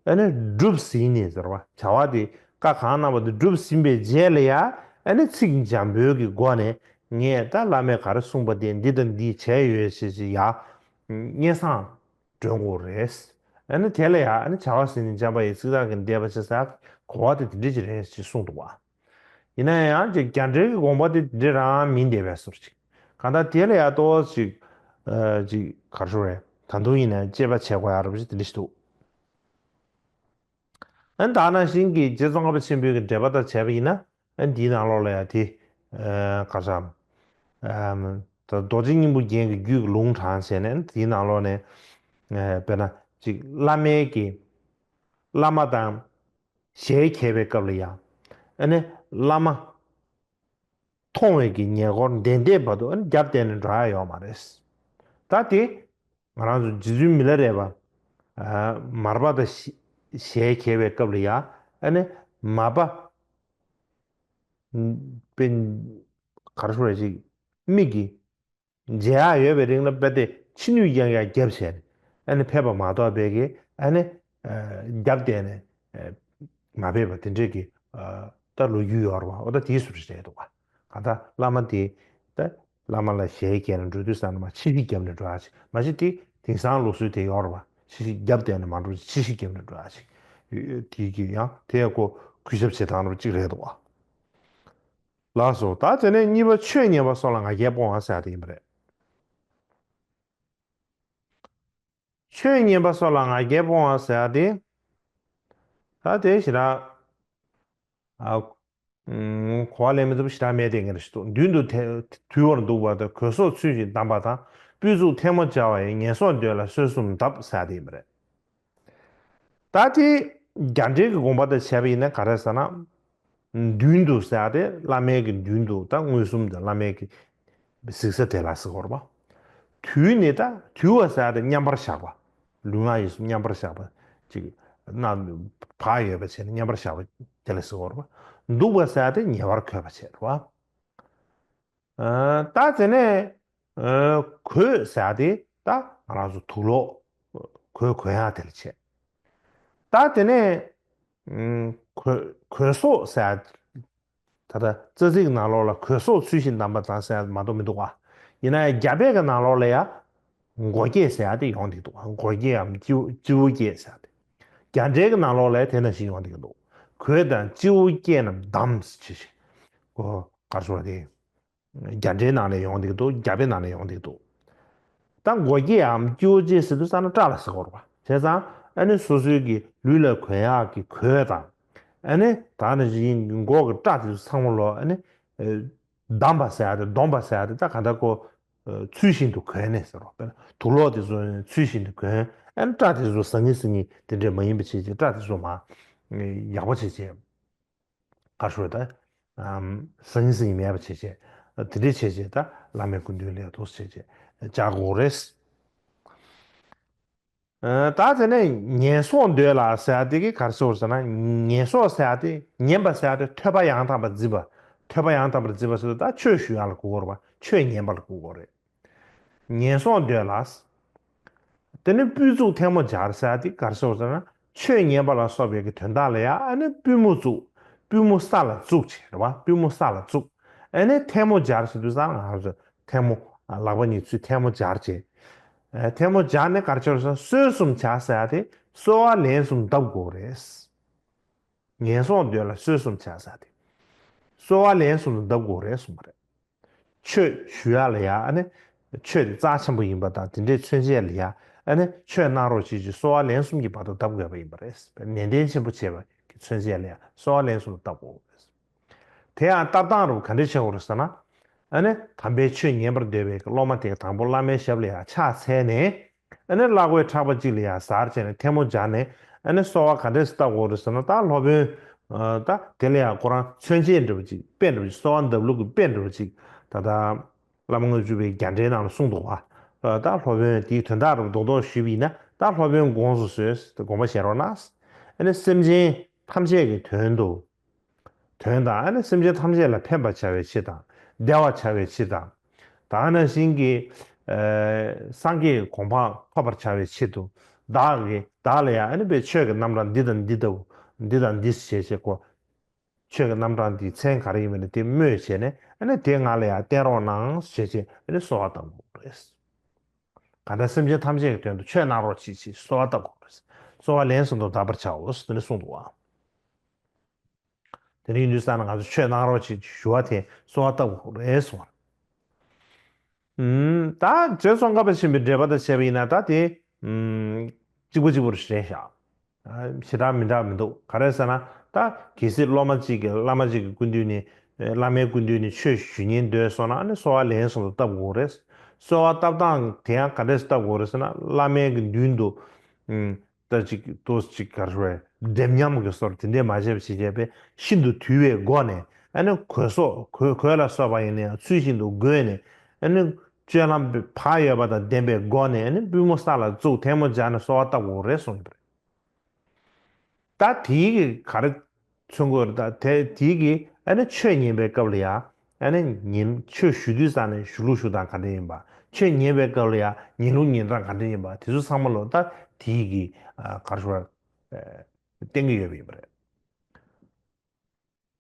ཨ་ནི་སྒྲུབ་ཟིན་ནས་ཟེར་བ། བྱ་བ་དེ་བཀའ་གང་གནང་བ་དེ་སྒྲུབ་ཟིན་པའི་རྗེས་ལ་ཡ་ཨ་ནི་ཚིག་འཇམ་པོའི་གི་སྒོ་ནས་ངས་ད་བླ་མས་ག་རེ་གསུངས་པ་དེ་འདི་དང་འདི་བྱས་ཡོད་ཞེས་ཞེས་ཡ་སྙན་སེང་སྒྲོན་དགོས་རེད། ཨ་ནི་དེ་ལ་ཡང་ཨ་ནི་བྱ་བ་ཟིན་ནས་འཇམ་པ་ཡི། ཚིག་ཐག་གིས་འདེད་པར་བྱ་ཟེར་གོ་བ་དེ་དེ་འདྲ་ཅིག་རེད་ཅེས་གསུངས་འདུག་བ། ཡིན་ན་ཡང་ཅིག་རྒྱ་འགྲེལ་གྱི་དགོངས་པ་དེ་དེ་འདྲ་རང་མིན་བསྡད་པའི་བཟོ་ཅིག་གང་ལྟར་དེ་ལ་ཡང་ཏོག་ཙམ་ཅིག་ཨ་ཅིག་ག་རེ་ཞུ་རེད། ད་དུང་ཡིན་ན་དཔྱད་པ་བྱེད་དགོས་ཡ་རབ་ཅིག་དེ་འདྲ་ཞིག་འདུག་ཨ་ནི་ད་ནང་བཞིན་གྱི་རྗེ་ཙོང་ཁ་པ་ཆེན་པོའི་གི་འགྲེལ་པ་དང་བྱས་པ་ཡིན་ན། ཨ་ནི་དེའི་ནང་ལོགས་ལ་ཡང་དེ་ཨ་ག་རེ་ཟེར། ཨ་ད་རྡོ་རྗེ་སྙིང་པོ་རྒྱན་གྱི་རྒྱུད་ཀྱི་ལུང་དྲངས་བྱས་ནས། ཨ་ནི་དེའི་ནང་ལོགས་ནས་ཨ་དཔེར་ན་ཅིག་བླ་མའི་གི་བླ་མ་དང་ཞལ་མཇལ་བའི་སྐབས་ལ་ཡང་། ཨ་ནི་བླ་མ། མཐོང་བའི་གི་ཉེ་འཁོར་འདས་འདས་བར་དུ་ཨ་ནི་རྒྱབ་བསྟན་ནས་འགྲོ་ཡ་ཡོད་མ་རེད། ད་དེ་ང་རང་ཚོ་རྗེ་བཙུན་མི་ལ་རས་པ་མར་པ་དང་ཞལ་མཇལ་བའི་སྐབས་ལ་ཡ་ཨ་ནི་མ་པ་པའི་གར་ཤོར་ཅིག་མིག་གིས་མཇལ་ཡག་ཡོད་པའི་རིང་ལ་རྦད་དེ་ཕྱི་སྣོད་ཡང་ཡང་བརྒྱབ་བྱས་ནས་ཨ་ནི་ཕེབས་པ་མ་གཏོགས་པའི་གི་ཨ་ནི་རྒྱབ་བསྟན་ནས་མ་ཕེབས་པ་དེ་འདྲས་ཀྱི་ད་ལོ་རྒྱུས་ཡོད་རེད་བ། འོ་ད་དེའི་སུ་རེད་འདུག་བ། གང་ལྟར་བླ་མ་དེ་ད་བླ་མ་ལ་ཞལ་གྱེས་ནས་འགྲོ་དུས་ཙམ་ན་མ་ཕྱི་བཤིག་བརྒྱབ་ནས་འགྲོ་ཡག་ཅིག་མ་གཞི་དེ་དེང་སང་ལུགས་སྲོལ་དེ་ཡོད་རེད་བ། ཕྱི་བཤིག་རྒྱབ་བསྟན་ནས་མ་འགྲོ་ཅིག་ཕྱི་བཤིག་བརྒྱབ་ནས་འགྲོ་ཡག་ཅིག་དེའི་གི་ཡང་དེ་ཡང་ཁོ་གུས་ཞབས་བྱེད་སྟངས་རུ་ཅིག་རེད་འདུག་བ། ལགས་སོ། ད་དེ་ནས་གཉིས་པ་ཆོས་ཉན་པ་སོགས་ལ་ང་རྒྱལ་སྤོང་བ་ཟེར་ཡ་དེ་ཡིན་པ་རེད། ཆོས་ཉན་པ་སོགས་ལ་ང་རྒྱལ་སྤོང་བ་ཟེར་ཡ་དེ། ད་དེ་ཞེ་དྲག་ཨ། ཨུམ། གོ་བ་ལེན་མི་ཐུབ་ཞེ་དྲག་མེད་དེ་ངེས་ཞིག་འདུག་མདུན་དུ་དེ་དུལ་བར་འདུག་པ་དང་གོས་སོགས་ཚུལ་བཞིན་བསྡམས་པ་དང་། སྤུས་བཙུགས་ཐལ་མོ་སྦྱར་བ་ཡིས། ངན་སོང་འདོད་ལ་གསོད་གསུམ་གདབ་ཟེར་ཡ་དེ་ཡིན་པ་རེད། ད་དེ་རྒྱ་འགྲེལ་གྱི་དགོངས་པ་དང་བྱས་པ་ཡིན་ན་ག་རེ་ཟེར་ན། མདུན་དུ་ཟེར་ཡ་དེ་བླ་མའི་གི་མདུན་དུ་ད་མངོན་སུམ་དུ་བླ་མའི་གི་གཟིགས་ས་དེ་ལ་ཟེར་གྱི་ཡོད་རེད་པ། དུལ་ནི་ད་དུལ་བ་ཟེར་ཡ་དེ་མཉམ་པར་བཞག་པ། ལུས་ངག་ཡིད་གསུམ་མཉམ་པར་བཞག་པ་ཅིག་ན་བག་ཡོད་པ་བྱས་ནས་མཉམ་པར་བཞག་པ་དེ་ལ་ཟེར་གྱི་ཡོད་རེད་པ། འདུག་པ་ཟེར་ཡ་དེ་ཉེ་བར་འཁོད་པ་བྱས་རེད་པ། ཨ། ད་དེ་ནས་ཨ། གོས་ཟེར་ཡ་དེ་ད་ང་རང་ཚོ་དུག་ལོག་གོས་གོན་ཡག་དེ་ལ་བྱས། ད་དེ་ནས་ཨ། གོས་གོས་སོགས་ཟེར་ཡ་ད་ལྟ་རྩ་ཚིག་ནང་ལོགས་ལ་གོས་སོགས་ཚུལ་བཞིན་བསྡམས་པ་དང་ཟེར་ཡ་མ་གཏོགས་མི་འདུག་ག་ཡིན་ན་ཡང་རྒྱ་བོད་ཀྱི་ནང་ལོགས་ལ་ཡ་མགོ་སྐྱེས་ཟེར་ཡ་དེ་ཡོང་གི་འདུག་མགོ་སྐྱེས་འམ་སྤྱི་བོ་སྤྱི་བོ་སྐྱེས་ཟེར་ཡ་དེ། རྒྱ་འགྲེལ་གྱི་ནང་ལོགས་ལ་ཡ་དེ་ནང་བཞིན་ཡོང་གི་འདུག་གོས་དང་སྤྱི་བོ་སྐྱེས་རྣམས་བསྡམས་ཟེར་བྱས་བྱས། གོ་ག་རེ་ཟེར་བ་དེ། རྒྱ་འགྲེལ་ནང་ནས་ཡོང་གི་འདུག་རྒྱ་བོད་ནང་ནས་ཡོང་གི་འདུག་ད་མགོ་སྐྱེས་འམ་སྤྱི་བོ་སྐྱེས་ཟེར་དུས་ཙམ་ན་སྐྲ་ལ་ཟེར་གྱི་ཡོད་རེད་པ། བྱས་ཙང་ཨ་ནི་སོ་སོའི་གི་ལུས་ལ་གོན་ཡག་གི་གོས་དང་། ཨ་ནི་ད་ནི་བཞིན་མགོ་གི་སྐྲ་དེ་ཚོ་ཚང་མ་ལོ་ཨ་ནི་བསྡམས་པ་ཟེར་ཡ་དེ་བསྡོམས་པ་ཟེར་ཡ་དེ་ད་ག་འདྲ་གོ་ཚུལ་བཞིན་དུ་གོན་ནས་ཟེར་རོ། དཔེར་ན་དུག་ལོག་དེ་ཚོ་ཚུལ་བཞིན་དུ་གོན། ཨ་ནི་སྐྲ་དེ་ཚོ་ཟང་ངི་ཟིང་ངི་དེ་འདྲས་མ་ཡིན་པ་བྱས་བྱས་སྐྲ་དེ་ཚོ་མ་ཡག་པོ་བྱས་བྱས། ག་རེ་ཟེར་ད། ཨམ། ཟང་ངི་ཟིང་ངི་མེད་པ་བྱས་བྱས། དེ་འདྲས་བྱས་བྱས་ད་བླ་མའི་སྐུ་མདུན་ལ་འདུག་སེ་བྱས་བྱས་བཅར་དགོས་རེད། ཨ། ད་དེ་ནས་ངན་སོང་འདོད་ལ་ཟེར་ཡ་དེ་གི་ག་རེ་ཟེར་ཟེར་ན། ངན་སོང་ཟེར་ཡ་དེ་ཉན་པ་ཟེར་ཡ་དེ་ཐོས་པ་ཡང་དག་པར་འཛིན་པ། ཐོས་པ་ཡང་དག་པར་འཛིན་པ་ཟེར་དུས་ད་ཆོས་ཞུ་ཡ་ལ་གོ་དགོས་རེད་པ། ཆོས་ཉན་པ་ལ་གོ་དགོས་རེད། ངན་སོང་འདོད་ལ། དེ་ནས་སྤུས་བཙུགས་ཐལ་མོ་སྦྱར་ཟེར་ཡ་དེ་ག་རེ་ཟེར་ཟེར་ན། ཆོས་ཉན་པ་ལ་སོགས་པའི་གི་དོན་དག་ལ་ཡ་ཨ་ནི་པུས་མོ་བཙུགས། པུས་མོ་ས་ལ་བཙུགས་བྱས་རེད་པ། པུས་མོ་ས་ལ་བཙུགས། ཨ་ནི་ཐལ་མོ་སྦྱར་ཟེར་དུས་ཙམ་ང་ཚོ་ཐལ་མོ་ལག་པ་གཉིས་ཚུར་ཐལ་མོ་སྦྱར་བྱས། ཨ། ཐལ་མོ་སྦྱར་ནས་ག་རེ་བྱས་ཟེར་ན། གསོལ་གསུམ་བྱ་ཟེར་ཡ་དེ་གསོལ་བ་ལན་གསུམ་བཏབ་དགོས་རེད། ངན་སོང་འདོད་ལ་གསོལ་གསུམ་བྱ་ཟེར་ཡ་དེ་གསོལ་བ་ལན་གསུམ་དུ་བཏབ་དགོས་རེད་གསུངས་པ་རེད། ཆོས་ཞུ་ཡ་ལ་ཡ་ཨ་ནི་ཆོས་དེ་རྩ་ཆེན་པོ་ཡིན་པ་དང་དེ་འདྲའི་མཚོན་བྱེད་ལ་ཡ་ཨ་ནི་ཆོས་གནང་རོགས་བྱེད་ཅེས་གསོལ་བ་ལན་གསུམ་གྱི་བར་དུ་བཏབ་དགོས་པ་ཡིན་པ་རེད། ནན་ཏན་ཆེན་པོ་བྱས་པ་གི་མཚོན་བྱེད་ལ་ཡ་གསོལ་བ་ལན་གསུམ་བཏབ་དགོས་རེད། དེ་ཡང་བཏབ་སྟངས་རུ་ག་འདྲས་བྱེད་དགོས་རེད་ཟེར་ན། ཨ་ནི་དམ་པའི་ཆོས་ཉན་པར་འདོད་པའི་སློབ་མ་དེ་དང་པོ་བླ་མའི་ཞབས་ལ་ཡ་ཕྱག་འཚལ་ནས། ཨ་ནི་བླ་གོས་ཕྲག་པ་གཅིག་ལ་ཡ་གཟར་བྱས་ནས་ཐལ་མོ་སྦྱར་ནས། ཨ་ནི་གསོལ་བ་ག་འདྲས་བཏབ་དགོས་རེད་ཟེར་ན། ད་སློབ་དཔོན་ད་དེ་ལ་ཡ་ཁོ་རང་མཚོན་བྱེད་འདྲ་བོ་ཅིག་དཔེ་འདྲ་བོ་ཅིག་གསོལ་བ་འདེབས་ལུགས་ཀྱི་དཔེ་འདྲ་བོ་ཅིག་ད་ལྟ་བླ་མ་ལྔ་བཅུ་པའི་རྒྱ་འགྲེལ་ནང་ལ་གསུངས་འདུག་བ། ད་སློབ་དཔོན་དེའི་དོན་དག་རུ་རྡོག་རྡོག་ཞུས་པ་ཡིན་ན། ད་སློབ་དཔོན་དགོངས་སུ་གསོལ་ཟེར་དགོངས་པ་བཞེས་རོགས་གནང་། ཨ་ནི་སེམས་ཅན་ཐམས་ཅད་ཀྱི་དོན་དུ། དོན་དང་ཨ་ནི་སེམས་ཅན་ཐམས་ཅད་ལ་ཕན་པར་བྱ་བའི་ཕྱིར་དང་། བདེ་བར་བྱ་བའི་ཕྱིར་དང་། ད་ནང་བཞིན་གྱི་ཨ་སངས་རྒྱས་གོ་འཕང་ཐོབ་པར་བྱ་བའི་ཕྱིར་དུ། བདག་གིས་བདག་ལ་ཡང་ཨ་ནི་དཔེ་ཆོས་ཀྱི་རྣམ་གྲངས་འདི་དང་འདི་ལྟ་བུ། འདི་དང་འདི་ཞེས་བྱས་གོ། ཆོས་ཀྱི་རྣམ་གྲངས་འདིའི་མཚན་ག་རེ་ཡིན་མིན་ནི་དེ་སྨོས་བྱས་ནས། ཨ་ནི་དེ་ང་ལ་ཡང་བསྟན་རོགས་གནང་ཞེས་བྱས་ཨ་ནི་གསོལ་བ་བཏབ་དགོས་རེད། གང་ལྟར་སེམས་ཅན་ཐམས་ཅད་ཀྱི་དོན་དུ་ཆོས་གནང་རོགས་གྱིས་ཞེས་གསོལ་བ་བཏབ་དགོས་རེད། གསོལ་བ་ལན་གསུམ་དུ་བཏབ་པར་བྱའོ་ཞེས་དེ་ནས་གསུངས་འདུག་བ། དེ་ནས་ཡིན་དུས་ཙམ་ན་ང་ཚོ་ཆོས་གནང་རོགས་གྱིས་ཞུ་བ་དེ་གསོལ་བ་བཏབ་དགོས་རེད་གསུངས་པ་རེད། ཨུམ། ད་བྱས་ཙང་བཀའ་བབས་ཆེན་པོའི་འགྲེལ་པ་དང་བཅས་པ་ཡིན་ན་ད་དེ་ཨུམ་གཅིག་པ་གཅིག་པ་རེད་ཤག་ཞེ་དྲག་མི་འདྲ་མི་འདུག་ག་རེ་ཟེར་ན། ད་གལ་སྲིད་སློབ་མ་གཅིག་གིས་བླ་མ་གཅིག་གི་སྐུ་མདུན་ནས། བླ་མའི་སྐུ་མདུན་ནས་ཆོས་ཞུ་སྙིང་འདོད་སོང་ན་ཨ་ནི་གསོལ་བ་ལན་གསུམ་དུ་བཏབ་དགོས་རེད། གསོལ་བ་བཏབ་སྟངས་དེ་ཡང་ག་འདྲས་བཏབ་དགོས་རེད་ཟེར་ན། བླ་མའི་གི་མདུན་དུ་ཨུམ། ད་ཅིག་ཏོག་ཅིག་ག་རེ་ཟེར། འདྲེ་མཉམ་གྱི་བཟོ་འདྲ་དེ་འདྲས་མ་བྱས་པ་བྱས་བྱས་པས་ཤིན་ཏུ་དུལ་བའི་སྒོ་ནས། ཨ་ནི་གོས་སོགས་གོས་གོས་ལ་སོགས་པ་ཡིན་ན་ཡང་ཚུལ་བཞིན་དུ་བགོས་ནས། ཨ་ནི་སྤྱོད་ལམ་བག་ཡོད་པ་དང་ལྡན་པའི་སྒོ་ནས། ཨ་ནི་པུས་མོ་ས་ལ་བཙུགས། ཐལ་མོ་སྦྱར་ནས་གསོལ་བ་བཏབ་དགོས་རེད་གསུངས་ཡོད་པ་རེད། ད་དེའི་གི་ག་རེ་མཚོན་གྱི་ཡོད་རེད། ད་དེ་དེའི་གི་ཨ་ནི་ཆོས་ཉན་པའི་སྐབས་ལ་ཡང་། ཨ་ནི་ཉན་ཆོས་ཞུ་དུས་ཙང་ནས་ཞུ་ལུགས་ཞུ་སྟངས་ག་འདྲ་ཡིན་པ། ཆོས་ཉན་པའི་སྐབས་ལ་ཡང་ཉན་ལུགས་ཉན་སྟངས་ག་འདྲ་ཡིན་པ། དེ་ཚོ་ཚང་མ་ལོ་ད་དེའི་གི་ཨ་ག་རེ་ཞུ་བ་བསྟན་གྱི་ཡོད་པ་ཡིན་པ་རེད།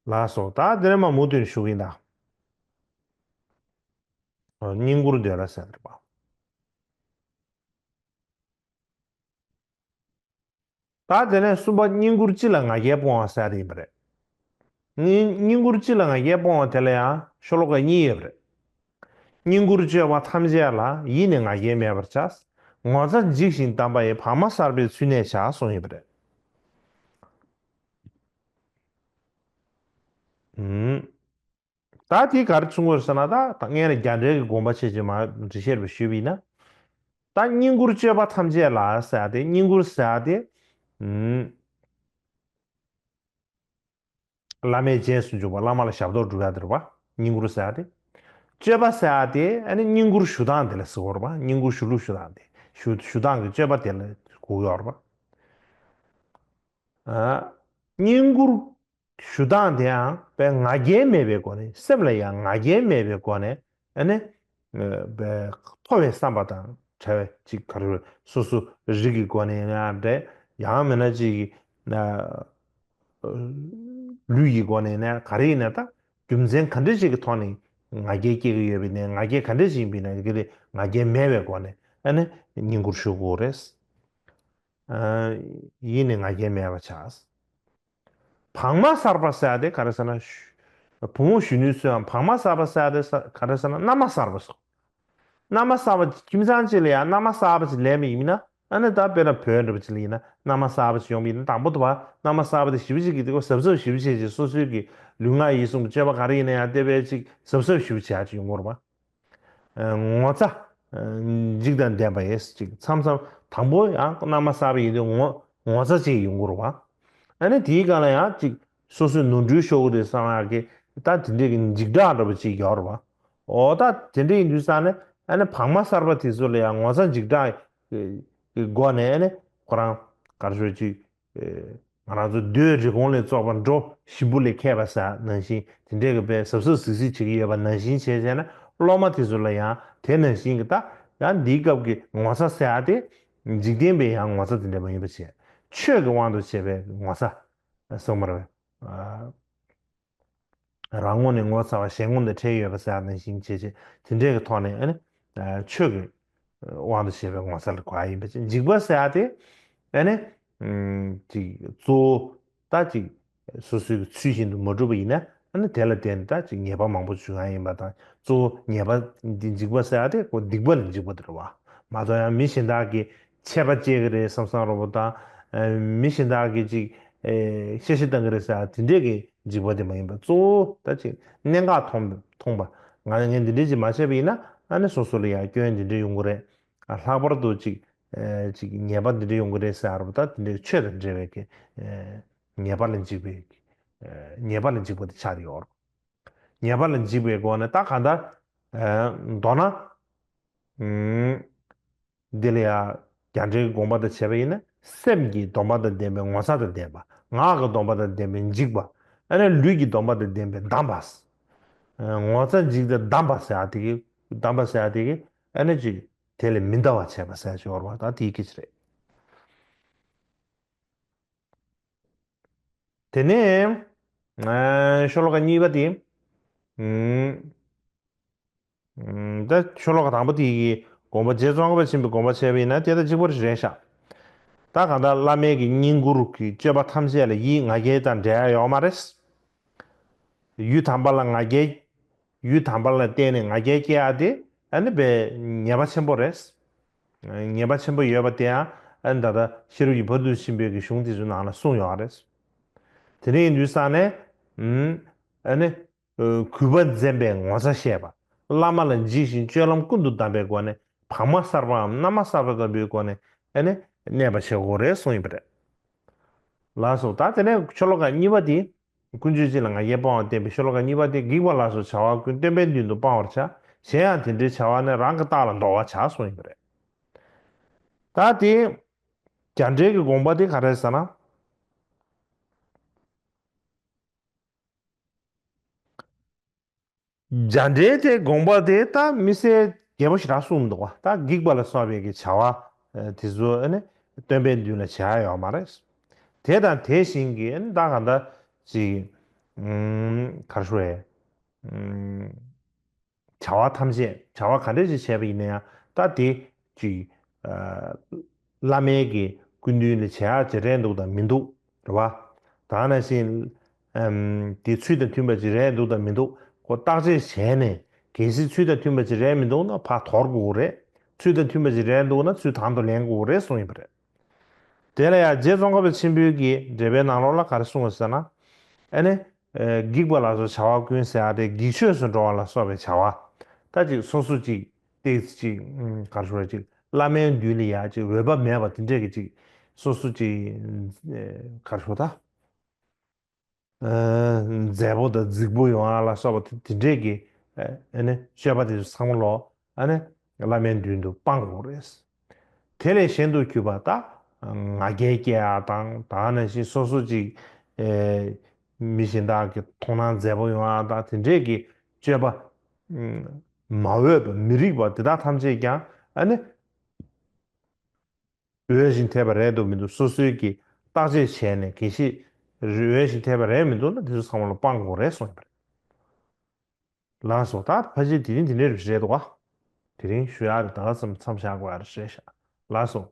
ལགས་སོ། ད་དེ་ནས་མ་མུ་མཐུད་ནས་ཞུ་གི་ཡིན་ད། ཨ་བསྙེན་བཀུར་འདོད་ལ་ཟེར་བ། ད་དེ་ནས་གསུམ་པ་བསྙེན་བཀུར་སྤྱི་ལ་ང་རྒྱལ་སྤོང་བ་ཟེར་ཡ་དེ་ཡིན་པ་རེད། བསྙེན་བསྙེན་བཀུར་སྤྱི་ལ་ང་རྒྱལ་སྤོང་བ་དེ་ལ་ཡང་ཤོ་ལོ་ཀ་གཉིས་ཡོད་པ་རེད། བསྙེན་བཀུར་སྤྱོད་པ་ཐམས་ཅད་ལ། ཡིད་ནི་ང་རྒྱལ་མེད་པར་བྱ། ངོ་ཚ་འཇིགས་ཤིང་བསྡམས་པ་ཡི། བག་མ་གསར་པའི་ཚུལ་གནས་བྱ་གསུངས་ཡོད་པ་རེད། ཨུམ། ད་དེ་ག་རེ་གསུང་གི་ཡོད་ཟེར་ན། ད་ད་སྔོན་ལ་རྒྱ་འགྲེལ་གྱི་དགོངས་པ་ཆེ་ཆེ་མར་འགྲེལ་བཤད་རེ་ཞུས་པ་ཡིན་ན། ད་བསྙེན་བཀུར་སྤྱོད་པ་ཐམས་ཅད་ལ་ཟེར་ཡ་དེ། བསྙེན་བཀུར་ཟེར་ཡ་དེ། ཨུམ། བླ་མའི་རྗེས་སུ་འཇུག་པ། བླ་མ་ལ་ཞབས་ཏོག་སྒྲུབ་ཡ་དེ་རེད་པ། བསྙེན་བཀུར་ཟེར་ཡ་དེ། སྤྱོད་པ་ཟེར་ཡ་དེ་ཨ་ནི་བསྙེན་བཀུར་ཞུ་སྟངས་དེ་ལ་ཟེར་གྱི་ཡོད་རེད་པ། བསྙེན་བཀུར་ཞུ་ལུགས་ཞུ་སྟངས་དེ། ཞུ་ཞུ་སྟངས་ཀྱི་སྤྱོད་པ་དེ་ལ་གོ་གི་ཡོད་རེད་པ། ཨ། བསྙེན་བཀུར་ཞུ་སྟངས་དེའང་དཔེ་ང་རྒྱལ་མེད་པའི་སྒོ་ནས། སེམས་ལ་ཡང་ང་རྒྱལ་མེད་པའི་སྒོ་ནས། ཨ་ནི་ཨ་དཔེ་མཐོ་བའི་བསམ་པ་དང་བྲལ་བའི་ཅིག་ག་རེ་རེད། སོ་སོ་རིགས་ཀྱི་སྒོ་ནས་ཡང་འདྲ། ཡང་མིན་ན་ཅིག་ཨ་ལུས་ཀྱི་སྒོ་ནས་ཡིན་ན། ག་རེ་ཡིན་ན། ད་རྒྱུ་མཚན་ག་འདྲ་ཞིག་གི་ཐོག་ནས་ང་རྒྱལ་སྐྱེ་གི་ཡོད་པ་ཡིན་ན། ང་རྒྱལ་ག་འདྲ་ཞིག་ཡིན་པ་ཡིན་ན། དེ་ལས་ང་རྒྱལ་མེད་པའི་སྒོ་ནས་ཨ་ནི་བསྙེན་བཀུར་ཞུ་དགོས་རེད། ཨ། ཡིད་ནི་ང་རྒྱལ་མེད་པར་བྱ། བག་མ་གསར་པ་ཟེར་ཡ་དེ་ག་རེ་ཟེར་ན། བུ་མོ་གཞོན་ནུ་ཚོའང་བག་མ་གསར་པ་ཟེར་ཡ་དེ་ས་ག་རེ་ཟེར་ན། མནའ་མ་གསར་པ་ཟེར། མནའ་མ་གསར་པ། ཁྱིམ་ཚང་གཅིག་ལ་ཡང་མནའ་མ་གསར་པ་ཅིག་ལེན་པ་ཡིན་ན། ཨ་ནི་ད་དཔེར་ན་བོད་འདྲ་པོ་ཅིག་ལ་ཡིན་ན། མནའ་མ་གསར་པ་ཅིག་ཡོང་པ་ཡིན་ན། དང་པོ་དུ་བ་མནའ་མ་གསར་པ་དེ་ཞེ་པོ་ཅིག་གིས་དེ་ཁོ་གཟབ་གཟབ་ཞེ་པོ་བྱས་ཅིག། སོ་སོའི་གི་ལུས་ངག་ཡིད་གསུམ་གྱི་སྤྱོད་པ་ག་རེ་ཡིན་ན་ཡང་དེ་དཔེ་ཅིག་གཟབ་གཟབ་ཞེ་པོ་བྱས་ཅིག་ཡོང་གི་ཡོད་རེད་པ། ངོ་ཚ་འཇིགས་དང་ལྡན་པ་ཡིས། ཅིག་མཚམས་མཚམས་དང་པོ་ཡང་མནའ་མ་གསར་པ་ཡིན་དུས་ངོ་ངོ་ཚ་ཅིག་ཡོང་གི་རེད་པ། ཨ་ནི་དེའི་སྒང་ལ་ཡང་ཅིག་སོ་སོའི་ནོར་འཁྲུལ་ཤོར་གི་རེད་བསམ་ཡག་གི། ད་དེ་འདྲའི་གི་འཇིགས་སྐྲག་འདྲ་པོ་ཅིག་ཡོད་རེད་པ། འོ་ད་དེ་འདྲ་ཡིན་དུས་ཙང་ནས། ཨ་ནི་བག་མ་གསར་པ་དེ་ཚོ་ལ་ཡང་ངོ་ཚ་འཇིགས་སྐྲག་གི་སྒོ་ནས། ཨ་ནི་ཁོ་རང་ག་རེ་ཞུ། ཅིག་ཨེ། ང་རང་ཚོ་འདོད་རེ་སྐོང་ལས་བཙོག་པ་འགྲོ། ཞིམ་པོ་ལས་མཁས་པ་ཟེར་ནང་བཞིན། དེ་འདྲའི་གི་དཔེ་གཟབ་གཟབ་གཟིགས་གཟིགས་བྱེད་ཀྱི་ཡོད་པ་ནང་བཞིན་བྱས་བྱས་ན། སློབ་མ་དེ་ཚོ་ལ་ཡང་དེ་ནང་བཞིན་གྱི། ད་ཡང་འདིའི་སྐབས་ཀྱི་ངོ་ཚ་ཟེར་ཡ་དེ་འཇིག་རྟེན་པའི་ཡང་ངོ་ཚ་དེ་འདྲ་མ་ཡིན་པ་བྱས། ཆོས་ཀྱི་དབང་དུ་བྱས་པའི་ངོ་ཚ་གསུངས་པ་རེད། ཨ། རང་ངོ་ནས་ངོ་ཚ་བ། གཞན་ངོ་ནས་ཁྲེལ་ཡོད་པ་ཟེར་ཡ་ནང་བཞིན་བྱས་བྱས། དེ་འདྲའི་གི་ཐོག་ནས། ཨ་ནི་ཆོས་ཀྱི་དབང་དུ་བྱས་པའི་ངོ་ཚ་ལ་གོ་ཡ་ཡིན་པ་བྱས། འཇིགས་པ་ཟེར་ཡ་དེ་ཨ་ནི་ཅིག་གཙོ་བོ་ད་ཅིག་སོ་སོའི་གི་ཚུལ་བཞིན་དུ་མ་གྲུབ་པ་ཡིན་ན། ཨ་ནི་དེ་ལ་བརྟེན་ནས་ད་ཅིག་ཉེས་པ་མང་པོ་འབྱུང་ཡ་ཡིན་པ་དང་། གཙོ་བོ་ཉེས་པ་འདི། འཇིགས་པ་ཟེར་ཡ་དེ་ཁོ་སྡིག་པ་ལ་འཇིགས་པ་དེ་རེད་པ། མ་གཏོགས་ཡང་མི་གཞན་དག་གིས་ཆད་པ་གཅོད་ཀྱི་རེད་བསམ་བསམ་འདྲ་པོ་དང་། ཨ། མི་གཞན་དག་གིས་ཅིག་ཨེ། གཤེ་གཤེ་བཏང་གི་རེད་ཟེར་ཡ་དེ་འདྲའི་གི་འཇིགས་པ་དེ་མ་ཡིན་པ། གཙོ་བོ་ད་ཅིག་གནད་འགག་མཐོང་མཐོང་བ། ང་ངས་འདི་འདྲ་ཅིག་མ་བྱས་པ་ཡིན་ན། ཨ་ནི་སོ་སོ་ལ་ཡང་སྐྱོན་འདི་འདྲ་ཡོང་གི་རེད། ཨ། ལྷག་པར་དུ་ཅིག་ཨེ། ཅིག་ཉེས་པ་འདི་འདྲ་ཡོང་གི་རེད་ཟེར་ཡ་རེད་པ། ད་དེ་འདྲའི་ཆོས་དང་འབྲེལ་བའི་གི་ཨེ། ཉེས་པ་ལ་འཇིགས་པའི་ཨེ། ཉེས་པ་ལ་འཇིགས་པ་དེ་ཆགས་ཡོད་རེད། ཉེས་པ་ལ་འཇིགས་པའི་སྒོ་ནས་ད་གང་ལྟར། ཨེ། མདོར་ན། ཨུམ། འདི་ལ་ཡང་རྒྱ་འགྲེལ་གྱི་དགོངས་པ་དང་བྱས་པ་ཡིན་ན། སེམས་ཀྱི་སྡོམ་པ་དང་ལྡན་པའི་ངོ་ཚ་དང་ལྡན་པ། ངག་གི་སྡོམ་པ་དང་ལྡན་པའི་འཇིགས་པ། ཨ་ནི་ལུས་ཀྱི་སྡོམ་པ་དང་ལྡན་པའི་སྡམས་པ། ཨ། ངོ་ཚ་འཇིགས་དང་སྡམས་པ་ཟེར་ཡ་དེ་གི། སྡམས་པ་ཟེར་ཡ་དེ་གི་ཨ་ནི་ཅིག་དེ་ལས་མི་འདའ་བ་བྱས་པ་ཟེར་ཡ་ཅིག་ཡོད་རེད་པ། ད་དེའི་སྐད་ཆ་རེད། དེ་ནས་ཨ། ཤོ་ལོ་ཀ་གཉིས་པ་དེ། ཨུམ། ཨུམ། ད་ཤོ་ལོ་ཀ་དང་པོ་དེ་གི་དགོངས་པ། རྗེ་ཙོང་ཁ་པ་ཆེན་པོའི་དགོངས་པ་བྱས་པ་ཡིན་ན་དེ་དང་གཅིག་པ་རེད་ཤག། ད་གང་ལྟར་བླ་མའི་གི་བསྙེན་བཀུར་གྱི་སྤྱོད་པ་ཐམས་ཅད་ལ་ཡིད་ང་རྒྱལ་དང་འབྲེལ་ཡ་ཡོད་མ་རེད། ཡུལ་དམ་པ་ལ་ང་རྒྱལ། ཡུལ་དམ་པ་ལ་བརྟེན་ནས་ང་རྒྱལ་སྐྱེ་ཡ་དེ་ཨ་ནི་དཔེ་ཉེས་པ་ཆེན་པོ་རེད། ཉེས་པ་ཆེན་པོ་ཡོད་པ་དེ་ཡང་ཨ་ནི་ད་ལྟ་ཤེས་རབ་ཀྱི་བར་དུ་ཕྱིན་པའི་གི་གཞུང་དེ་ཚོའི་ནང་ལ་གསུངས་ཡོད་རེད། དེ་འདྲ་ཡིན་དུས་ཙང་ནས། ཨུམ། ཨ་ནི། ཨ། གུས་པ་འཛེམས་པའི་ངོ་ཚ་ཤེས་པ། བླ་མ་ལ་འཇིགས་ཤིང་སྤྱོད་ལམ་ཀུན་ཏུ་བསྡམས་པའི་སྒོ་ནས། བག་མ་གསར་པའམ་མནའ་མ་གསར་པ་ལྟ་བུའི་སྒོ་ནས་ཨ་ནི་གནས་པ་བྱེད་དགོས་རེད་གསུངས་ཡོད་པ་རེད། ལགས་སོ། ད་དེ་ནས་ཤོ་ལོ་ཀ་གཉིས་པ་དེ། ཀུན་སྤྱོད་གཅིག་ལ་ང་རྒྱལ་སྤང་བ་བསྟན་པའི་ཤོ་ལོ་ཀ་གཉིས་པ་དེ། བགེགས་པ་ལ་སོགས་བྱ་བ་ཀུན། སྟོན་པའི་མདུན་དུ་སྤང་བར་བྱ། གཞན་ཡང་དེ་འདྲའི་བྱ་བ་ནི། རང་གི་རྟགས་ལ་འདོར་བར་བྱ་གསུངས་ཡོད་པ་རེད། ད་དེ་རྒྱ་འགྲེལ་གྱི་དགོངས་པ་དེ་ག་རེ་ཟེར་ན། རྒྱ་འགྲེལ་དེ་དགོངས་པ་དེ་ད་དམིགས་བསལ་རྒྱས་པོ་ཞེ་དྲག་གསུངས་མི་འདུག་བ། ད་བགེགས་པ་ལ་སོགས་པའི་གི་བྱ་བ་དེ་ཚོ་ཨ་ནི་སྟོན་པའི་མདུན་ལ་བྱ་ཡ་ཡོད་མ་རེད། དེ་དང་དེ་བཞིན་གྱི་ཨ་ནི་ད་ག་འདྲ་ཅིག་ཨུམ་ག་རེ་ཞུ་ཡ། ཨུམ་བྱ་བ་ཐམས་ཅད། བྱ་བ་ག་འདྲ་ཞིག་བྱས་པ་ཡིན་ན་ཡང་ད་དེ་ཅིག་ཨ་བླ་མའི་གི་སྐུ་མདུན་ལ་བྱེད་ཡག་ཅིག་རེད་འདུག་དང་མི་འདུག་རེད་བ། ད་ནང་བཞིན་ཨམ་དེ་ཚུལ་དང་མཐུན་པ་ཅིག་རེད་འདུག་དང་མི་འདུག་ཁོ་བརྟག་དཔྱད་བྱས་ནས། གལ་སྲིད་ཚུལ་དང་མཐུན་པ་ཅིག་རེད་མི་འདུག་ན་ཕར་དོར་དགོས་རེད། ཚུལ་དང་མཐུན་པ་ཅིག་རེད་འདུག་ན་ཚུལ་དང་དུ་ལེན་དགོས་རེད་གསུངས་ཡོད་པ་རེད། དེ་ལ་ཡང་རྗེ་ཙོང་ཁ་པ་ཆེན་པོའི་གི་འགྲེལ་པའི་ནང་ལོགས་ལ་ག་རེ་གསུངས་ཡོད་ཟེར་ན། ཨ་ནི་ཨ་བགེགས་པ་ལ་སོགས་བྱ་བ་ཀུན་ཟེར་ཡ་དེ་བགེགས་ཆོས་སུ་འགྲོ་བ་ལ་སོགས་པའི་བྱ་བ། ད་ཅིག་སོ་སོ་ཅིག་ཏོག་ཙམ་ཅིག་ཨུམ་ག་རེ་ཞུ་དགོས་རེད། ཅིག་བླ་མའི་མདུན་ལ་ཡ་ཅིག་འོས་བབ་མེད་པ་དེ་འདྲས་ཀྱི་ཅིག་སོ་སོ་ཅིག་ཨ་ག་རེ་ཞུ་དགོས་རེད། ཨ་མཛེས་པོ་དང་རྫིག་པོ་ཡོང་ཡ་ལ་སོགས་པ་དེ་དེ་འདྲས་ཀྱི་ཨ་ནི་སྤྱོད་པ་དེ་ཚོ་ཚང་མ་ལོག་ཨ་ནི་བླ་མའི་མདུན་དུ་སྤང་དགོས་རེད། དེ་ལས་གཞན་དུ་གྱུར་པ་ད་ང་རྒྱལ་སྐྱེ་ཡ་དང་། ད་ནང་བཞིན་སོ་སོ་ཅིག་ཨེ་མི་གཞན་དག་གི་མཐོང་སྣང་མཛེས་པོ་ཡོང་ཡ་དང་། དེ་འདྲས་ཀྱི་སྤྱོད་པ་ཨ་མ་འོས་པ་མི་རིགས་པ་དེ་དག་ཐམས་ཅད་ཀྱང་ཨ་ནི་འོས་ཤིང་འཐད་པ་རེད་འདུག་མི་འདུག་སོ་སོའི་གི་བརྟག་དཔྱད་བྱས་ནས། གལ་སྲིད་འོས་ཤིང་འཐད་པ་རེད་མི་འདུག་ན་དེ་ཚོ་ཚང་མ་ལ་སྤང་དགོས་རེད་གསུངས་ཡོད་པ་རེད། ལགས་སོ། ད་ཕལ་ཆེར་དེ་རིང་དེ་འདྲས་རེད་འདུག་ག། དེ་རིང་ཞུ་ཡག་དེ་ད་ག་ཙམ་མཚམས་བཞག་དགོས་ཡག་རེད་ཤག། ལགས་སོ།